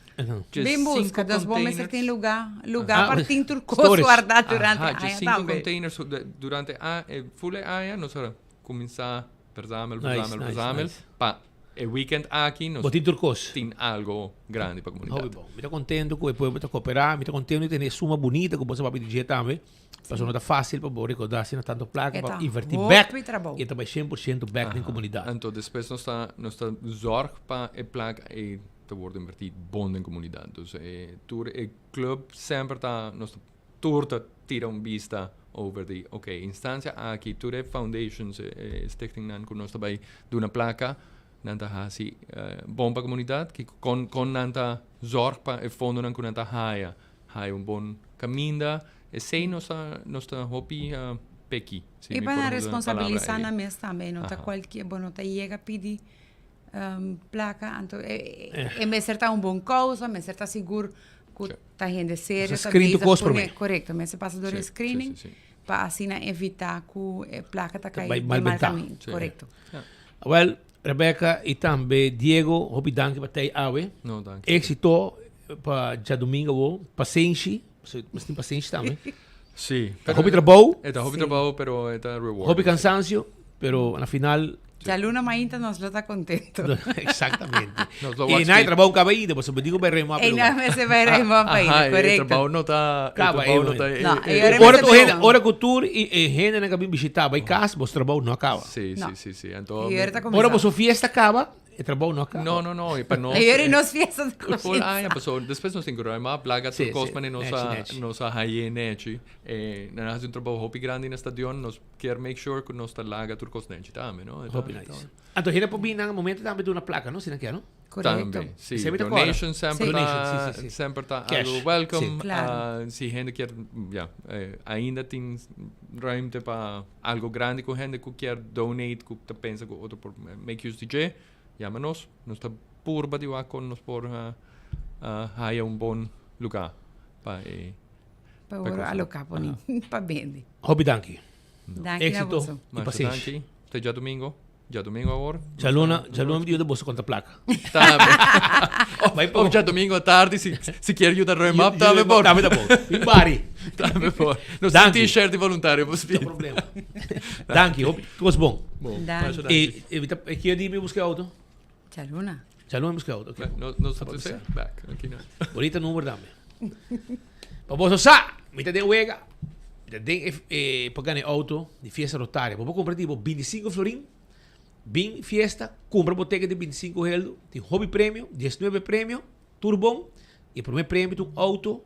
Dje Bin busca, cinco dus bo mester containers. tin lugar, lugar Ah, pa tin tur cos storage. guarda durante Aha, dje aña cinco tambe. containers durante a, eh, full e aña nos a cuminsa verzamel, Nice, verzamel, nice, verzamel nice. pa e weekend aki nos Bo tin tur kos. tin algo grandi pa komunidat. Hopi bon. Mi ta kontento ku e pueblo ta koperá. Mi ta kontento di tene e suma bunita ku bo sa papia di dje tambe. Pasobra no ta fásil pa bo rekoudá asina tantu plaka E pa ta invertí hopi bèk trabou. i e ta bai 100% bèk den komunidat. Anto despues nos ta nos ta zòrg pa e plaka ei ta wòrdu invertí bon den komunidat. Dus e tur e club semper ta nos ta Tur ta tira un bista over di, ok, instancia aki, tur e foundations, e stichtingnan ku nos ta bai duna plaka, nan ta hasi bon pa komunidat, kiko, kon, kon nan ta zorg pa e fondonan ku nan ta haya, haya un bon kaminda. Esei nos ta, nos ta hopi peki, si I mi pa por nan usa e palabra responsabilisa ei. nan mes tambe, no ta Aha. kualkier, bo no ta yega pidi plaka, anto e mester ta un bon kousa, mester ta sigur ku ta hende serio ta Screen tu bezig kos pone promé. korekto mester pasa dor e screening pa asina evitá ku e plaka ta kai bai den mal mal bentá. kamin korekto. Awel Rebecca i tambe Diego hopi danki pa tei awe. No, danki. Éxito pa djadumingu awo. Pasenshi, pasobra mester tin pasenshi tambe. Sí. Ta hopi trabou. E ta hopi trabou, pero e ta rewarding. Hopi cansancio, pero na final. Djaluna mainta nos lo ta contento. Exactamente. Nos lo Y wak na e speed. trabou caba ainda, pasobra digo bai rema E na mester bai rema pa ainda, Aha, e correcto. trabou no ta, e Caba, trabou e no ta, momento. No, e, e ora Ora mester tu hende, bira. ora cu tur y e hendenan cu a bin bishita bai cas, boso trabou no a caba. Sí, No. sí, sí, sí. Anto, E ora ta Ora cuminsa. boso fiesta caba, E trabou no a kaba. No, no, no. E pa nos. E yori nos fiesta ta Full kuminsá. aña pasó. Despues nos tin ku ruim op. Laga tur Sí, kos sí. mane nos Nechi, a nechi. nos a haye nechi. E nan a hasi un trabou hopi grandi na stadion. Nos kier make sure ku nos ta laga tur kos nechi tambe, no? E ta- Hopi nice. Anto hende por bin nan momento tambe duna plaka, no? Si nan kier, no? Korekto. Tambe, sí. Esei mi ta kòrda. Donation semper Sí. ta, Donation, sí, sí, sí. semper ta Cash, algo welcome. sí. Claro. Ah, si hende kier, ja, eh, ainda tin ruimte pa algo grandi ku hende ku kier donate, ku ta pensa ku otro por make use di dje, yama nos. Nos ta purba di wak kon nos por haya un bon lugar pa e Pa pa e oro kosnan. aloká poni, pa bende. Hopi danki. Danki na Éxito boso. y Masha pasenshi. danki. Te djadomingo. Djadomingo awor. Djaluna, djaluna mi yuda boso konta plaka. Tambe. Bai Of djadomingo atardi si si kier yuda ruim up tambe por. Tambe ta bon. Bin bari. Tambe por. Nos tin Danki. t-shirt di voluntario pa speed. No problema. Danki, hopi kos bon. Bon. Danki. Masha danki. E, e, mi ta, e kier di mi buska auto? Djaluna. Djaluna mi buska auto, ok. No, nos ta tusen back. Aki na. Bonita number tambe. Pa boso sa, mi ta den wega. Mi ta den e, e pa gana e auto di fiesta rotaria. Bo por compra tipo 25 florin, bin fiesta, compra bo ticket di 25 heldo, tin hopi premio, 19 premio, tur bon. Y e primer premio ta un auto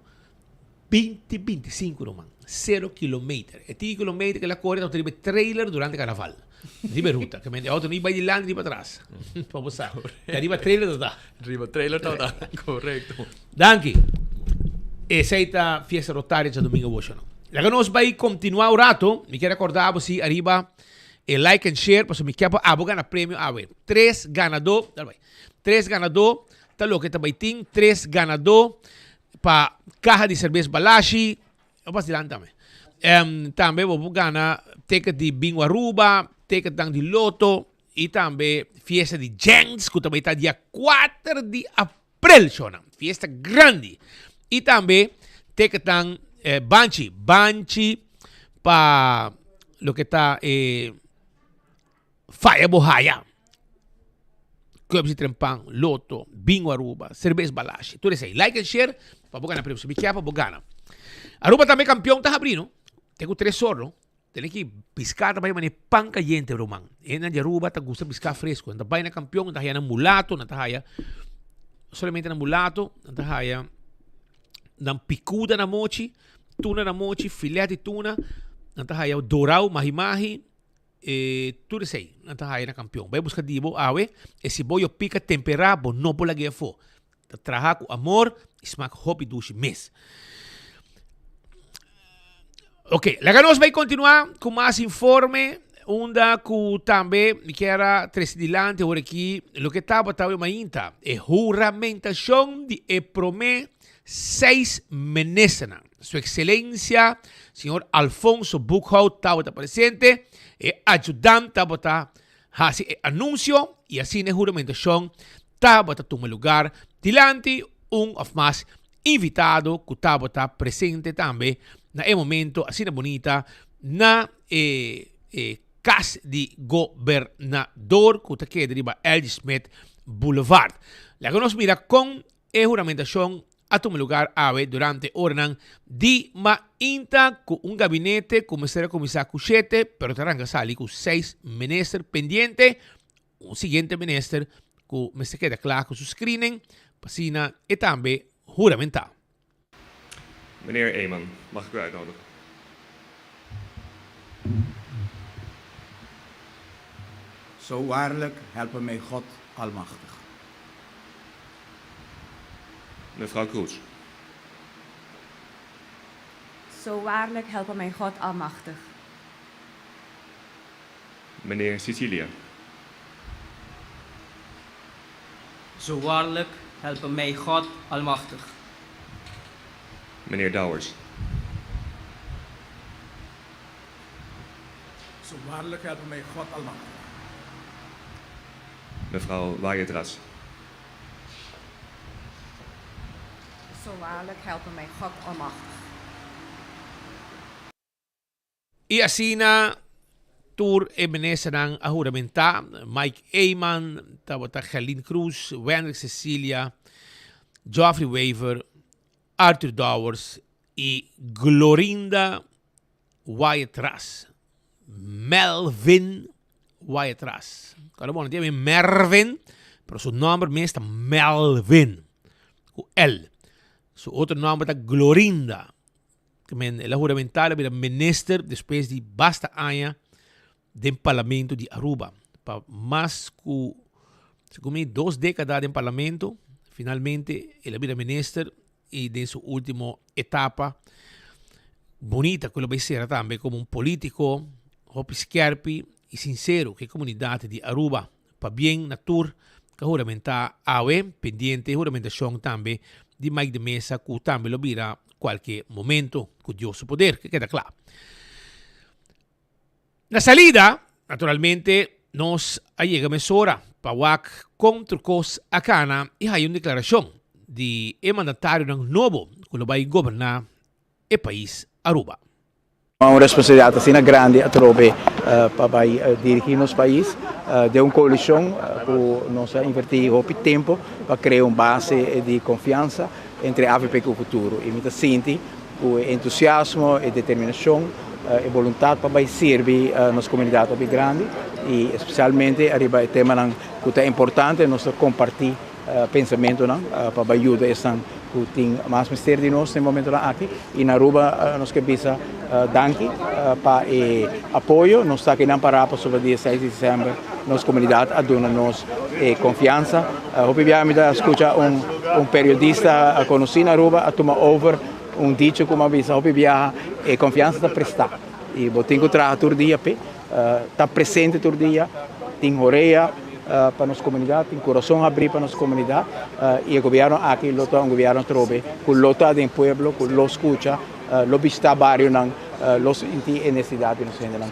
20 25 ruman, cero kilometer. E tiki kilometer ke el a kore tabata riba e trailer durante carnaval. Riba e ruta. Ke mente e auto no iba dilanti ni iba atras. Pa bo sa. Ta riba trailer tabata. Riba trailer tabata, korekto. Danki. Esei ta Fiesta Rotaria djadomingo awor no. Laga nos bai kontinuá un rato. Mi kier akorda bo si ariba e like and share pasobra mi kier pa abo gana premio awe. Tres ganadó, dal bai. Tres ganadó ta loke ta bai tin. Tres ganadó pa caha di cerbes Balashi, o pas dilanti tambe. Tambe bo por gana ticket di Bingo Aruba, ticketnan di Lotto y tambe fiesta di Gents cu ta bay ta dia 4 di april, shownan. Fiesta grandi. Y tambe ticketnan banchi, banchi pa loke ta e Faya bo haya. Cups di trempan, loto, bingo Aruba, cerbes Balashi. Tur esey. Like and share pa bo gana premio. Si mi kier pa bo gana. Aruba tambe campeon ta habri no. Te cu tres or no. Tene ki pisca ta bay mane pan cayente ruman. Hendenan di Aruba ta gusta pisca fresco. Nan ta bay na campeon, nan ta haya nan mulato, nan ta haya solamente nan mulato, nan ta haya nan picuda na mochi. Tuna na mochi, filet di tuna, nan ta haya dorau, mahi mahi, e tur esei nan ta haya na Kampion. Bai buska di bo awe, e siboyo pika tempera bo no por lag'é afó. Ta traha ku amor i smak hopi dushi mes. Ok, laga nos bai kontinuá ku mas informe unda ku tambe mi kier a trese dilanti awor aki loke tabata awe mainta, e huramentashon di e promé seis ministernan. Su Excelencia Señor Alfonso Boekhoudt tabata presente, e adjudant tabata hasi e anuncio y asina e huramentacion tabata tuma lugar dilanti un of mas invitado cu tabata presente tambe na e momento asina bunita na e e cas di Gobernador cu ta keda riba LG. Smith Boulevard. Laga nos mira con E huramentashon a tuma lugar awe durante oranan di mainta ku un gabinete ku mester a kuminsá ku shete pero ta ranka sali ku seis minister pendiente, un siguiente minister ku mester keda kla ku su screening pa asina e tambe huramentá. Meneer Eman, mag ik u uitnodigen? Zo waarlijk helpe mij God Almachtig. Mevrouw Kroes. Zo waarlijk helpe mij God Almachtig. Meneer Cecilia. Zo waarlijk helpe mij God Almachtig. Meneer Dowers. Zo waarlijk helpe mij God Almachtig. Mevrouw Wyatt-Ras. Zo waarlijk helpe mij God Almachtig. I asina tur e ministernan a huramentá, Mike Eman, tabata Gerlien Croes, Wendrick Cecilia, Geoffrey Wever, Arthur Dowers i Glorinda Wyatt-Ras. Melvin Wyatt-Ras. Kada bon, tiene Mervin, pero su nomber mes ta Melvin, ku L. Su otro nomber ta Glorinda. Men, el a huramentá, el a bira minister despues di basta aña den parlamento di Aruba. Pa mas ku, segun mi, dos dékada den parlamento, finalmente el a bira minister i den su último etapa bunita ku el a bai sera tambe komo un polítiko hopi skèrpi i sinsero ku e komunidat di Aruba. Pabien na tur ku a huramentá awe, pendiente e huramentashon tambe di Mike de Meza ku tambe lo bira kualke momento ku Dios su poder, ke keda kla. Na salida, naturalmente, nos a yega mesora pa wak kon tur kos a kana i haya un deklarashon di e mandatarionan nobo ku lo bai goberná e pais Aruba. Un responsabilidad asina grandi atrobe pa bay dirigi nos pais den un coalicion cu nos a inverti hopi tempo pa crea un base di confiansa entre avp cu Futuro y mi ta sinti cu e entusiasmo, e determinacion, e boluntad pa bay sirbi nos comunidad hopi grandi y especialmente ariba e temanan cu ta importante nos ta comparti pensamentonan pa bai yuda esnan ku tin mas mester di nos den momentonan aki i na Aruba nos ke bisa danki pa e apoyo. Nos ta akinan pará pasobra dia seis di desèmber nos komunidat a duna nos e konfiansa. Hopi biaha mi ta skucha un un periodista konosí na Aruba a tuma over un dicho ku mi a bisa hopi biaha e konfiansa ta prestá i bo tin ku traha tur dia p'e. Ta presente tur dia, tin horea pa nos comunidad, tin corazon habri pa nos comunidad y e gobierno aki lo ta un gobierno atrobe cu lo ta den pueblo, cu lo scucha, lo bishita barionan, lo sinti e necesidad di nos hendenan.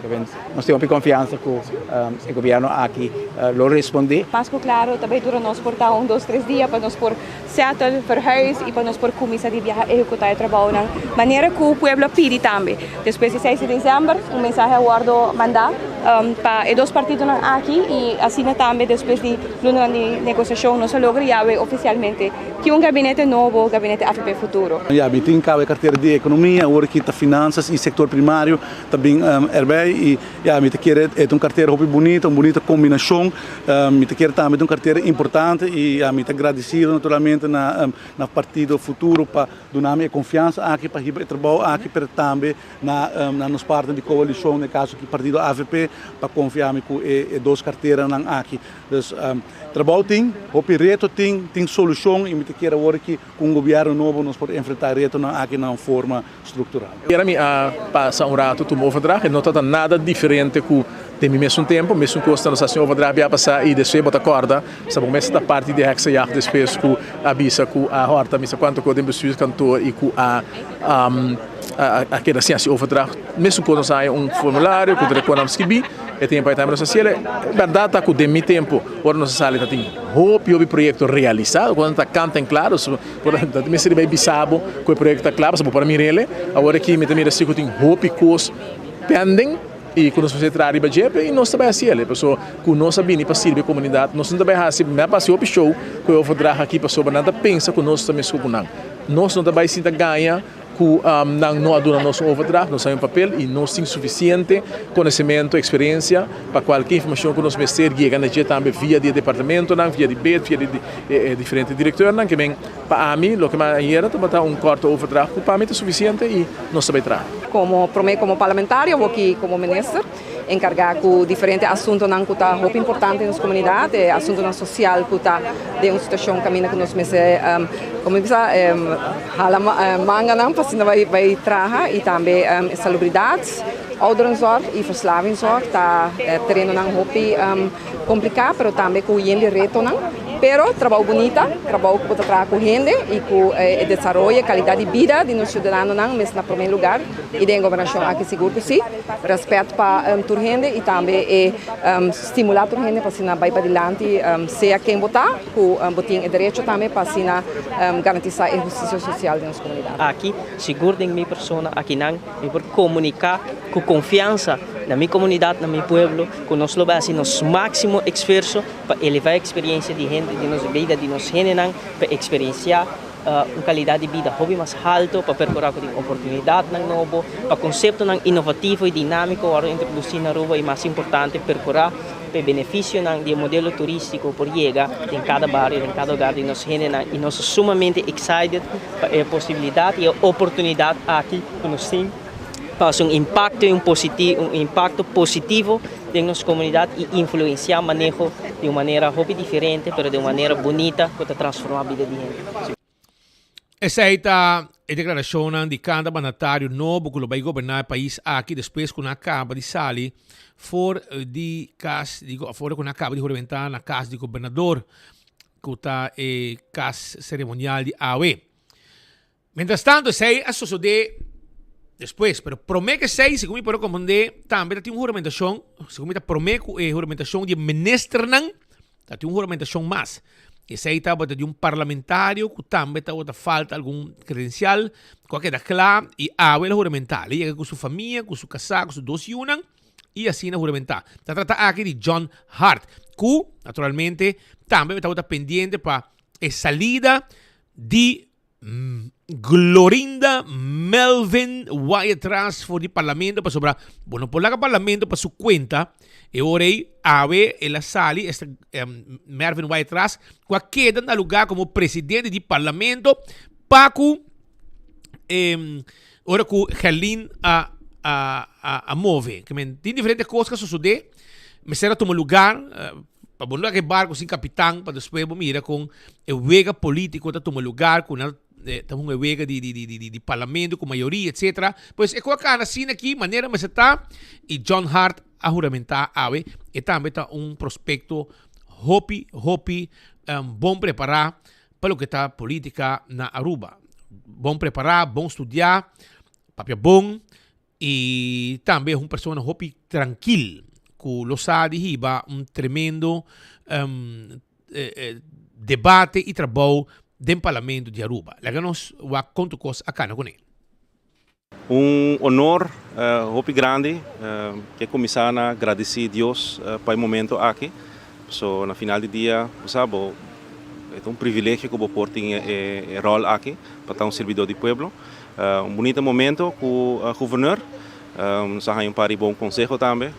Nos tin hopi confiansa cu e gobierno aki lo responde. Mas cu claro ta bay dura nos por ta un dos tres dia pa nos por settle, verhuis y pa nos por cuminsa di biaha ehecuta e trabounan manera cu pueblo a pidi tambe. Despues di seis di december un mensahe a wordo manda pa e dos partidonan aki y asina tambe despues di lunanan di negociacion nos a logra yawe oficialmente tin un gabinete nobo, Gabinete avp Futuro. Ya mi tin caba e cartera di economia, awor aki ta finanzas y sector primario ta bin erbij y ya mi ta kere e ta un cartera hopi bunita, un bunita combinacion. Mi ta kere tambe ta un cartera importante y ya mi ta agradecido naturalmente. naturalmente na na Partido Futuro pa duna mi e konfiansa aki pa hiba e trabou aki, pero tambe na na nos partner di koalishon, den e kaso aki Partido avp, pa konfia mi ku e e dos karteranan aki. Dus trabou tin, hopi reto tin, tin solushon i mi ta kier awor aki ku un gobièrnu nobo nos por enfrentá e retonan aki na un forma struktural. Era mi a pasa un rato tuma overdracht, e no ta ta nada diferente ku den mi mesun tempo, mesun kos ta nos hasi un overdracht bia pasa i despues bo ta kòrda, sa bo mes ta parti di e heksenjacht despues ku a bisa ku a hòrta misa kuantu kos den bestuurskantoor i ku a a keda sin hasi overdracht. Mesun kos nos a haña un formulario ku ta rekonan skibí, e tempo ei tambe nos a hasiel. E bèrdat ta ku den mi tempo ora nos a sali ta tin hopi hopi proyekto realisá, ku ta kant en kla, dus por ta mester bai bisa bo ku e proyekto ta kla pasobra bo por a mir'el. Awor aki mi ta mira si ku tin hopi kos pending i ku nos mester traha riba dje i nos ta bai hasiel pasobra ku nos a bini pa sirbi e komunidat nos no ta bai hasi mi a pasa hopi show ku e overdracht aki pasobra nan ta pensa ku nos ta meskos ku nan. Nos no ta bai sinta gaña ku nan no a duna nos un overdracht, nos hay un papel i nos tin sufisiente konosementu, eksperensia pa kualke informashon ku nos mester yega na dje tambe via di e departamentonan, via di bed, via di e diferente direktornan. Ke men pa ami loke mi a yera tabata un kòrto overdracht ku pa mi ta sufisiente i nos ta bai traha. Komo promé komo parlamentario awoki komo minister enkargá ku diferente asuntonan ku ta hopi importante den nos komunidat, e asuntonan sosial ku ta den un situashon kaminda ku nos mester komo bisa hala manganan pa asina bai bai traha i tambe salubridat, ouderenzorg i verslavingszorg ta terenonan hopi kompliká pero tambe ku yen di retonan. Pero trabou bunita, trabou ku bo ta traha ku hende i ku e desaroyo e kalidat di bida di nos siudadanonan mes na promé lugar i den e gobernashon aki sigur ku si. Rèspèt pa tur hende i tambe e stimulá tur hende pa asina bai padilanti sea ken bo ta ku bo tin e derecho tambe pa asina garantisá e hustisia sosial den nos komunidat. Aki, sigur den mi persona akinan, mi por komuniká ku konfiansa na mi komunidat, na mi pueblo, ku nos lo bai hasi nos máksimo esfuerso pa elevá e eksperiencia di hende di nos bida di nos hendenan, pa eksperensiá un kalidat di bida hopi mas halto, pa perkurá ku tin oportunidatnan nobo, pa konseptonan inovativo i dinámiko wòrdu introdusí na Aruba i mas importante perkurá pa e benefisionan di e modelo turístiko por yega den kada bario, den kada hogar di nos hendenan i nos ta sumamente excited pa e posibilidat i e oportunidat aki ku nos tin pa hasi un impakto i un un impakto positivo den nos komunidat i influensiá maneho di un manera hopi diferente pero di un manera bunita ku ta transformá bida di hende. Esei ta e deklarashonnan di kada mandatario nobo ku lo bai goberná e pais aki despues ku nan a kaba di sali for di kas di for ku nan a kaba di huramentá na kas di gobernador ku ta e kas seremonial di awe. Mientras tanto esei a sosodé despues, pero promé ku esei, segun mi por a komprondé, tambe ta tin un huramentashon, segun mi ta promé ku e huramentashon di e ministernan, ta tin un huramentashon mas. Esei tabata di un parlamentario ku tambe tabata falta algun kredensial ku a keda kla i awe el a huramentá. El a yega ku su famia, ku su kasá, ku su dos yunan i asina huramentá. Ta trata aki di John Hart, ku naturalmente tambe tabata pendiente pa e salida di Glorinda Melvin Wyatt-Ras for di Parlamento pasobra bo no por laga Parlamento pa su cuenta e ora ey awe el a sali esta Mervin Wyatt-Ras cu a keda na lugar como presidente di Parlamento pa cu ora cu Gerlin a a a move. Tin diferente cos cu a sosode mester a tuma lugar. Pa bo no laga e barco sin capitan pa despues bo mira con e wega politico ta tuma lugar cu nan ta hunga e wega di di di di parlamento cu mayoria etcetera. Pues e cu a cana asina aki manera mester ta y John Hart a huramenta awe e tambe ta un prospecto hopi hopi bon prepara pa loke ta politica na Aruba. Bon prepara, bon studia, papia bon Y tambe un persona hopi trankil cu lo sa di hiba un tremendo debate y trabou den Parlamento di Aruba. Laga nos wak con tur cos a cana cune. Un honor hopi grandi ke kuminsá na gradisí Dios pa e momento aki. So na final di dia bo sa bo e ta un privilegio ku bo por tin e ròl aki pa ta un sirbidó di pueblo. Un bunita momento ku Gouverneur. Nos a haña un par di bon konseho tambe.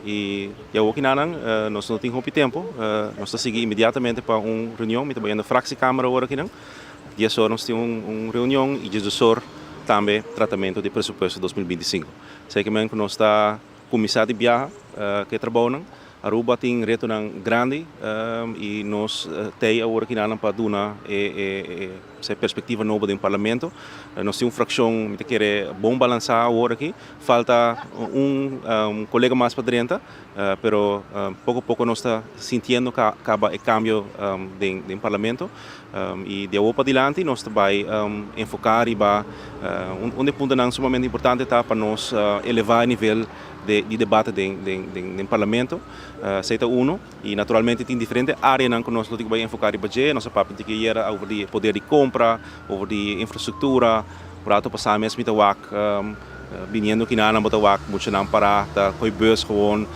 I di awor kinanan nos no tin hopi tempu. Nos ta sigui inmediatamente pa un reunion. Mi ta bayendo fractiekammer awor akinan. Dies or nos tin un reunion i diesdos or tambe tratamentu di presupuesto 2025. Esei ku nos ta kuminsá di biaha ku e trabounan. Aruba tin retonan grandi i nos t'ei awor kinanan pa duna e e perspectiva nobo den parlamento. Nos tin un fraccion mi ta kere bon balansa awor aki. Falta un colega mas pa drenta, pero poco poco nos ta sintiendo caba e cambio den parlamento. Y di awor padilanti nos ta bay enfoca riba un di e puntonan sumamente importante ta pa nos eleva e nivel di debate den parlamento. Esey ta uno. Y naturalmente tin diferente areanan cu nos lo tin cu bay enfoca riba dje. Nos a papia di ayera over di poder di compra, over di infrastructura. Un rato pasa mes mi ta wak biniendo kinanan bo ta wak muchanan para ta coy bus gewoon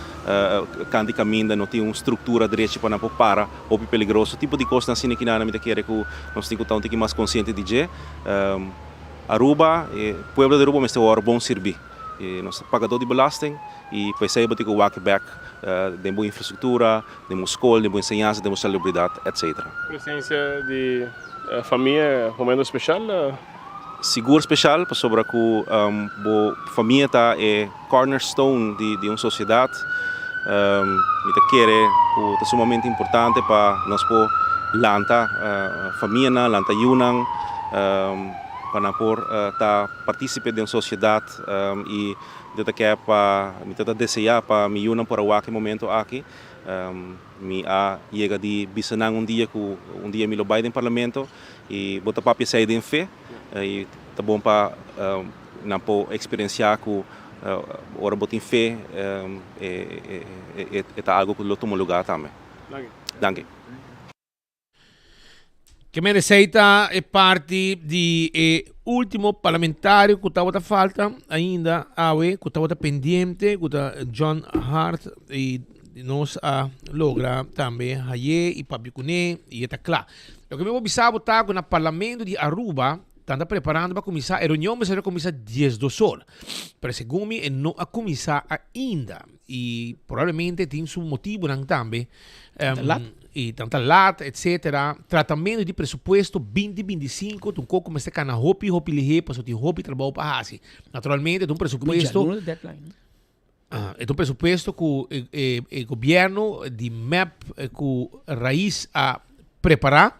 kant di caminda no tin un structura drechi pa nan por para. Hopi peligroso. Tipo di cosnan asina kinanan mi ta kere cu nos tin cu ta un tiki mas consciente di dje. Aruba, e pueblo di Aruba mester worde bon sirbi. Nos ta pagador di belasting y pa esey bo tin cu wak bek den bo infrastructura, den bo scol, den bo enseñansa, den bo salubridad, etc. Presencia di famia momento special? Sigur special pasobra cu bo famia ta e cornerstone di un sociedad. Mi ta kere cu ta sumamente importante pa nos por lanta famianan, lanta yunan pa nan por ta participe den sociedad y mi ta ke pa, mi ta desea pa mi yunan por a wak e momento aki. Mi a yega di bisa nan un dia cu un dia mi lo bay den parlamento y bo ta papia esey den fe y ta bon pa nan por experiencia cu ora bo tin fe e ta algo cu lo tuma lugar tambe. Danki. Ke men esei ta e parti di e ultimo parlamentario ku tabata falta ainda awe, ku tabata pendiente, ku ta John Hart i nos a logra tambe haye i papia kuné i e ta kla. Loke mi por bisa bo ta ku na parlamento di Aruba tan ta preparando pa kuminsá, e reunion mester a kuminsá diesdos or, pero segun mi e no a kuminsá ainda. I probablemente tin su motibunan tambe. Tanta lat. I tanta lat, etcetera. Tratamentu di presupuesto binti bintisinko ta un kos ku mester kana hopi hopi lihé pasobra tin hopi trabou pa hasi. Naturalmente ta un presupuesto. Djaluna ta deadline, no? Ah, e ta un presupuesto ku e e e gobièrnu di mep ku Raiz a prepará,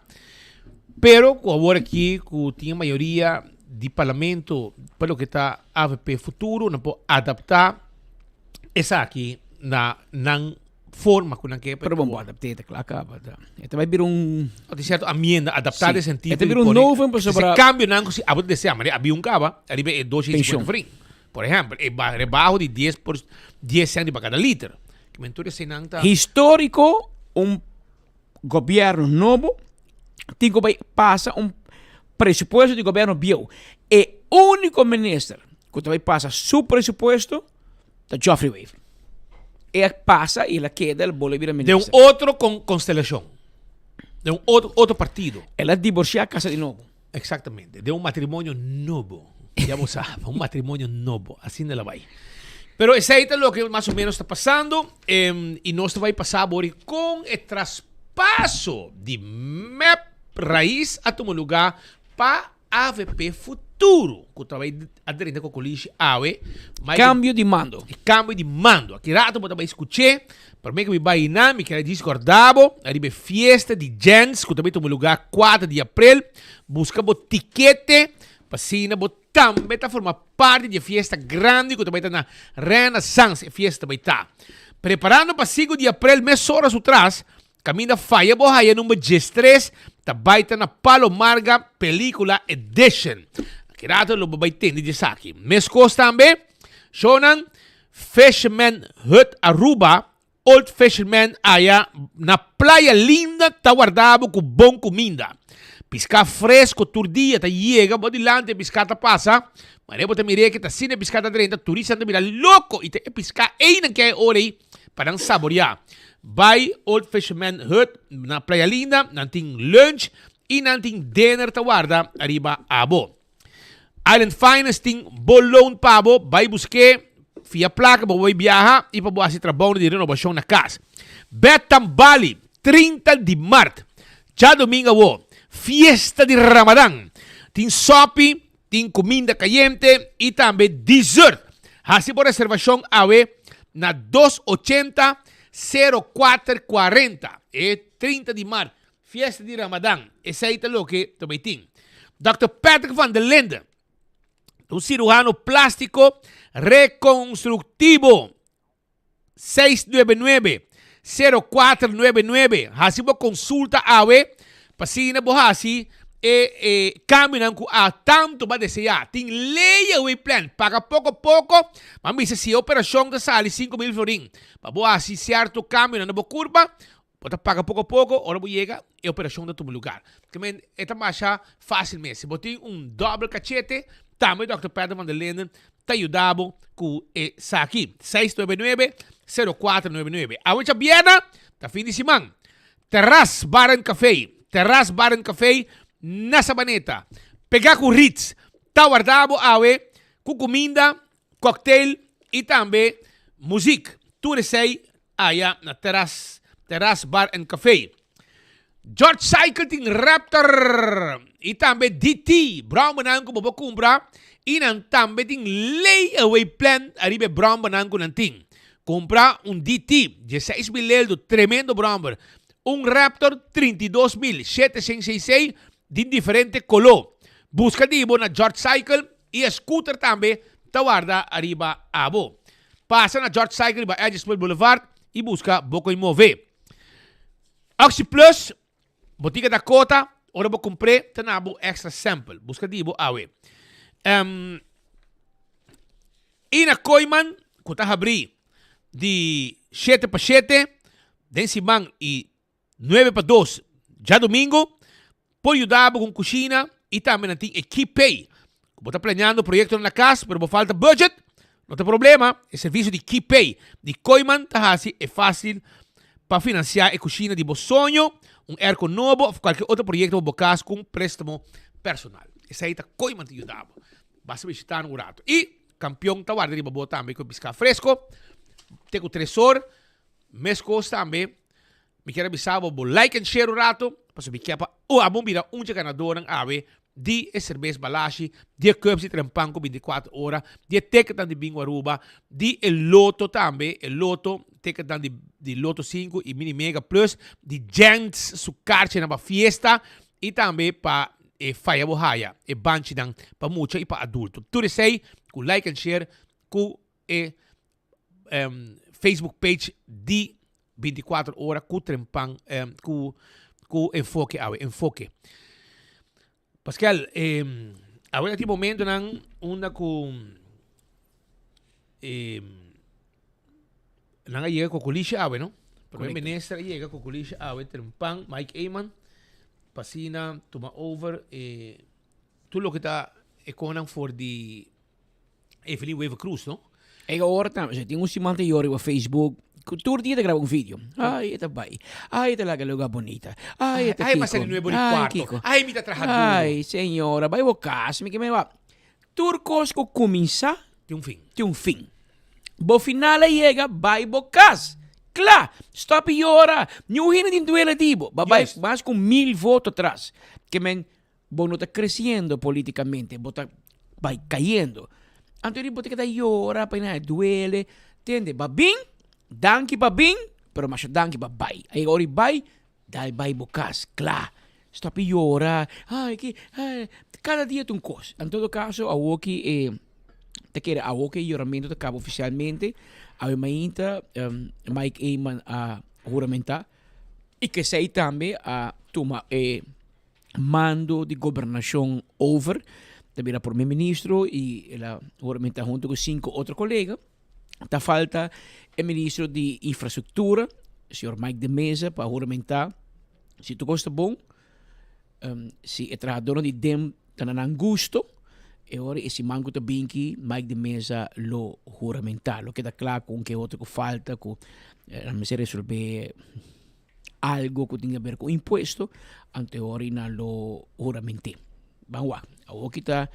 pero ku awor aki ku tin e mayoria di parlamento pa loke ta avp Futuro nan por adaptá esaki na nan forma ku nan ke. Pero bon bo adapt'é ta kla kaba ta. E ta bai bira un. O tin sierto amienda adaptá Sí. den sentido E ta di bira un pone novum pasobra. Ese kambionan ku si abo ta deseá manera abi un kaba ariba e dos shen i Penshon. sinkuenta florin. Por ehèmpel e ba rebaho di dies por dies sènt riba kada liter. Ke men tur eseinan ta. Históriko un gobièrnu nobo tin ku bai pasa un presupuesto di gobièrnu bieu. E úniko minister ku ta bai pasa su presupuesto ta Geoffrey Wever. E a pasa y el a keda, el bolbe bira Den un minister. otro con constelacion. Den un otro, otro partido. El a divorcia, casa di nobo. Exactamente. Den un matrimonio nobo. Ya bo sa, un matrimonio nobo. Asina el a bai. Pero esey ta loke mas o menos ta pasando. Em, y nos ta bai pasa bori con e traspaso di mep Raiz a tuma lugar pa Avp Futuro cu ta bay a drenta Cocolishi awe. Mike, Cambio di mando. E cambio di mando. Aki rato bo ta bay scuché. Prome cu mi bay na, mi kier djis corda bo ariba e fiesta di Jens cu ta bay tuma lugar 4 di april. Busca bo tikete pa asina bo tambe ta forma parti di e fiesta grandi cu ta bay ta na Renaissance. E fiesta ta bay ta preparando pa 5 di april mesora su tras. Kaminda faya bo haya number 13 ta bai ta na Palo Marga Pelicula Edition. Aki rato lo bo bai tende di esaki. Meskos tambe, shownan Fisherman Hut Aruba, Old Fisherman aya na Playa Linda ta warda bo ku bon kuminda. Piská fresko tur dia ta yega bo dilanti e piská ta pasa. Manera bo ta mir'é ke ta asina e piská ta drenta, turistanan ta bira loko i ta e piská einan ke a e ora ei pa nan saboreá. Bai Old Fisherman Hut na Playa Linda, nan tin lunch y nan tin dinner ta warda ariba abo. Island Finance tin bo loan pa bo, bai busk'é, fia plaka pa bo bai biaha i pa bo hasi trabounan di renobashon na kas. Betam Bali, 30 di mart, djadomingo awo, fiesta di Ramadan. Tin sopi, tin kuminda kayente i tambe dessert. Hasi bo reservashon awe na dos ochenta, sero kuater kuarenta. E 30 di mart, Fiesta di Ramadan, esei ta loke ta bai tin. Dòkter Patrick van der Linde, un siruhano plástiko rekonstruktivo, 699 0499, hasi bo konsulta awe pa asina bo hasi e e kambionan ku a tantu bo a deseá. Tin layaway plan, paga poko poko, bo a bisa si e operashon ta sali 5000 florin, pa bo hasi sierto kambionan na bo kurpa, Bo ta paga poko poko, ora bo yega e operashon ta tuma lugar. Ke men e ta masha fásil mes. Si bo tin un dòbel kachete, tambe Dòkter Peter van der Linden ta yuda bo ku esaki. Seis nuebe nuebe, sero kuater nuebe nuebe. Awe djabièrnè ta fin di siman. Terras Bar and Café, Terras Bar and Café na Sabaneta. Pegá ku Ritz ta warda bo awe ku kuminda, cocktail i tambe muzik. Tur esei Aya na Terras, Terras Bar and Café. George Cycle tin Raptor y tambe DT, brommernan cu bo por cumpra y nan tambe tin layaway plan ariba e brommernan cu nan tin. Cumpra un DT, dieseis mil eldo, tremendo brommer. Un Raptor, 32 mil 766 di diferente color. Busca di bo na George Cycle y e scooter tambe ta warda ariba abo. Pasa na George Cycle riba Edgesville Boulevard y busca bo con move. Oxy Plus, Botica Dakota, ora bo cumpr'e ta na bo extra sample. Busca di bo awe. Um, Ina Kooyman, cu ta habri di 7 pa 7 den siman y 9 pa 2 djadomingo, por yuda bo con cushina y tambe nan tin e Key-Pay. Cu bo ta planeando proyectonan na cas pero bo falta budget, no ta problema, e servicio di Key-Pay di Kooyman ta haci e facil pa financia e cushina di bo soño, un airco nobo of cualkier otro proyecto pa bo cas cu un prestamo personal. Esey ta Kooyman ta yuda bo. Basta bishita nan un rato. Y Campeon ta warda riba bo tambe cu e pisca fresco te cu tres or. Mescos tambe Mi kier a bisa bo, bo like en share un rato, pasobra mi kier pa abo bira un dje ganadornan awe di e serbes Balashi, di e cups di Trempan cu 24 ora, di e ticketnan di Bingo Aruba, di e loto tambe, e loto, ticketnan di di Loto 5 y Mini Mega Plus, di Gents su karchinan pa fiesta y tambe pa e faya bo haya, e banchinan pa mucha y pa adulto. Tur esey cu like en share cu e Facebook page di 24 ora ku trempan ku ku enfoke awe enfoke. Pascal, eh, awe na tin momentonan unda ku eh, nan a yega Cocoliche awe, no? Prome minister a yega Cocoliche awe trempan Mike Eman pa asina tuma over eh, tur loke ta e konan for di Evelyn Wever Croes, no? E ora tambe, se tin un siman ta yora riba Facebook, ku tur dia ta graba un video. Ai, e ta bai. Ai, e ta laga lugar bonita. Ai, e ta Ai, kiko. m'a sali nuevo di Ai, cuarto. kiko. Ai, mi ta traha duro. Ai, señora, bai bo cas, mi ke me ba. Tur cos ku cuminsa, Tin un fin. tin un fin. Bo final a yega, bai bo cas. Kla! Stop yora. Niun hende tin duele di bo. Ba bai Juist. mas ku mil voto atras. Ke men, Bo no ta creciendo politicamente, bo ta bai cayendo. Anto bo ta keda yora pa e duele. Tende, ba bin, danki pa bin, pero masha danki pa bai. A yega ora di bai, dal bai bo cas, cla. Stop di yora, ay ki, ay, cada dia ta un cos. En todo caso, awoki e ta kere awoki e yoramento ta caba oficialmente. Awe mainta Mike Eman a huramenta y kesey tambe a tuma e mando di gobernacion over. Ta bira prome ministro y el a huramenta hunto cu cinco otro colega. Ta falta e ministro di infrastructura, señor Mike de Meza, pa huramenta. Si tur cos ta bon, si e trahadornan di DEM ta na nan gusto, e ora e siman cu ta binki Mike de Meza lo huramenta. Lo keda cla cu un ke otro cu falta cu nan mester resolve. Algo ku tin haber ku impuesto, anto e ora nan lo hurament'é. Ban wak. Awor ki ta.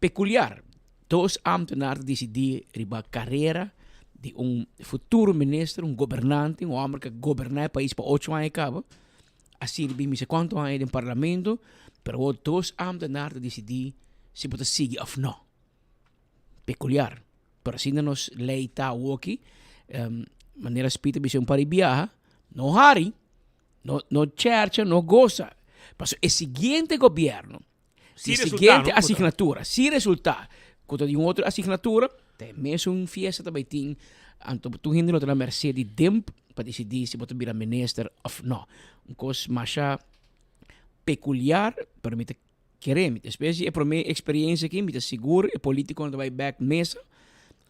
Peculiar, dos ambtenaar ta dicidi riba carera di un futuro minister, un gobernante, un homber cu a goberna e pais pa ocho aña caba, a sirbi mi sa cuanto aña den parlamento, pero awor dos ambtenaar ta dicidi si bo ta sigui of no. Peculiar, pero asina nos ley ta awoki, manera Speed a bisa un par di biaha, no hari, no no chercha, no gosa, pasobra e siguiente gobierno Si E resultá, siguiente no? asignatura, si resultá ku ta di un otro asignatura, ta e mesun fiesta ta bai tin, anto tur hende lo ta na merced di DIMP pa disidí si bo ta bira minister òf nò. Un kos masha pekuliar, pero mi ta kere, mi despues di e promé eksperiencia aki, mi ta sigur e politikonan ta bai bèk mesa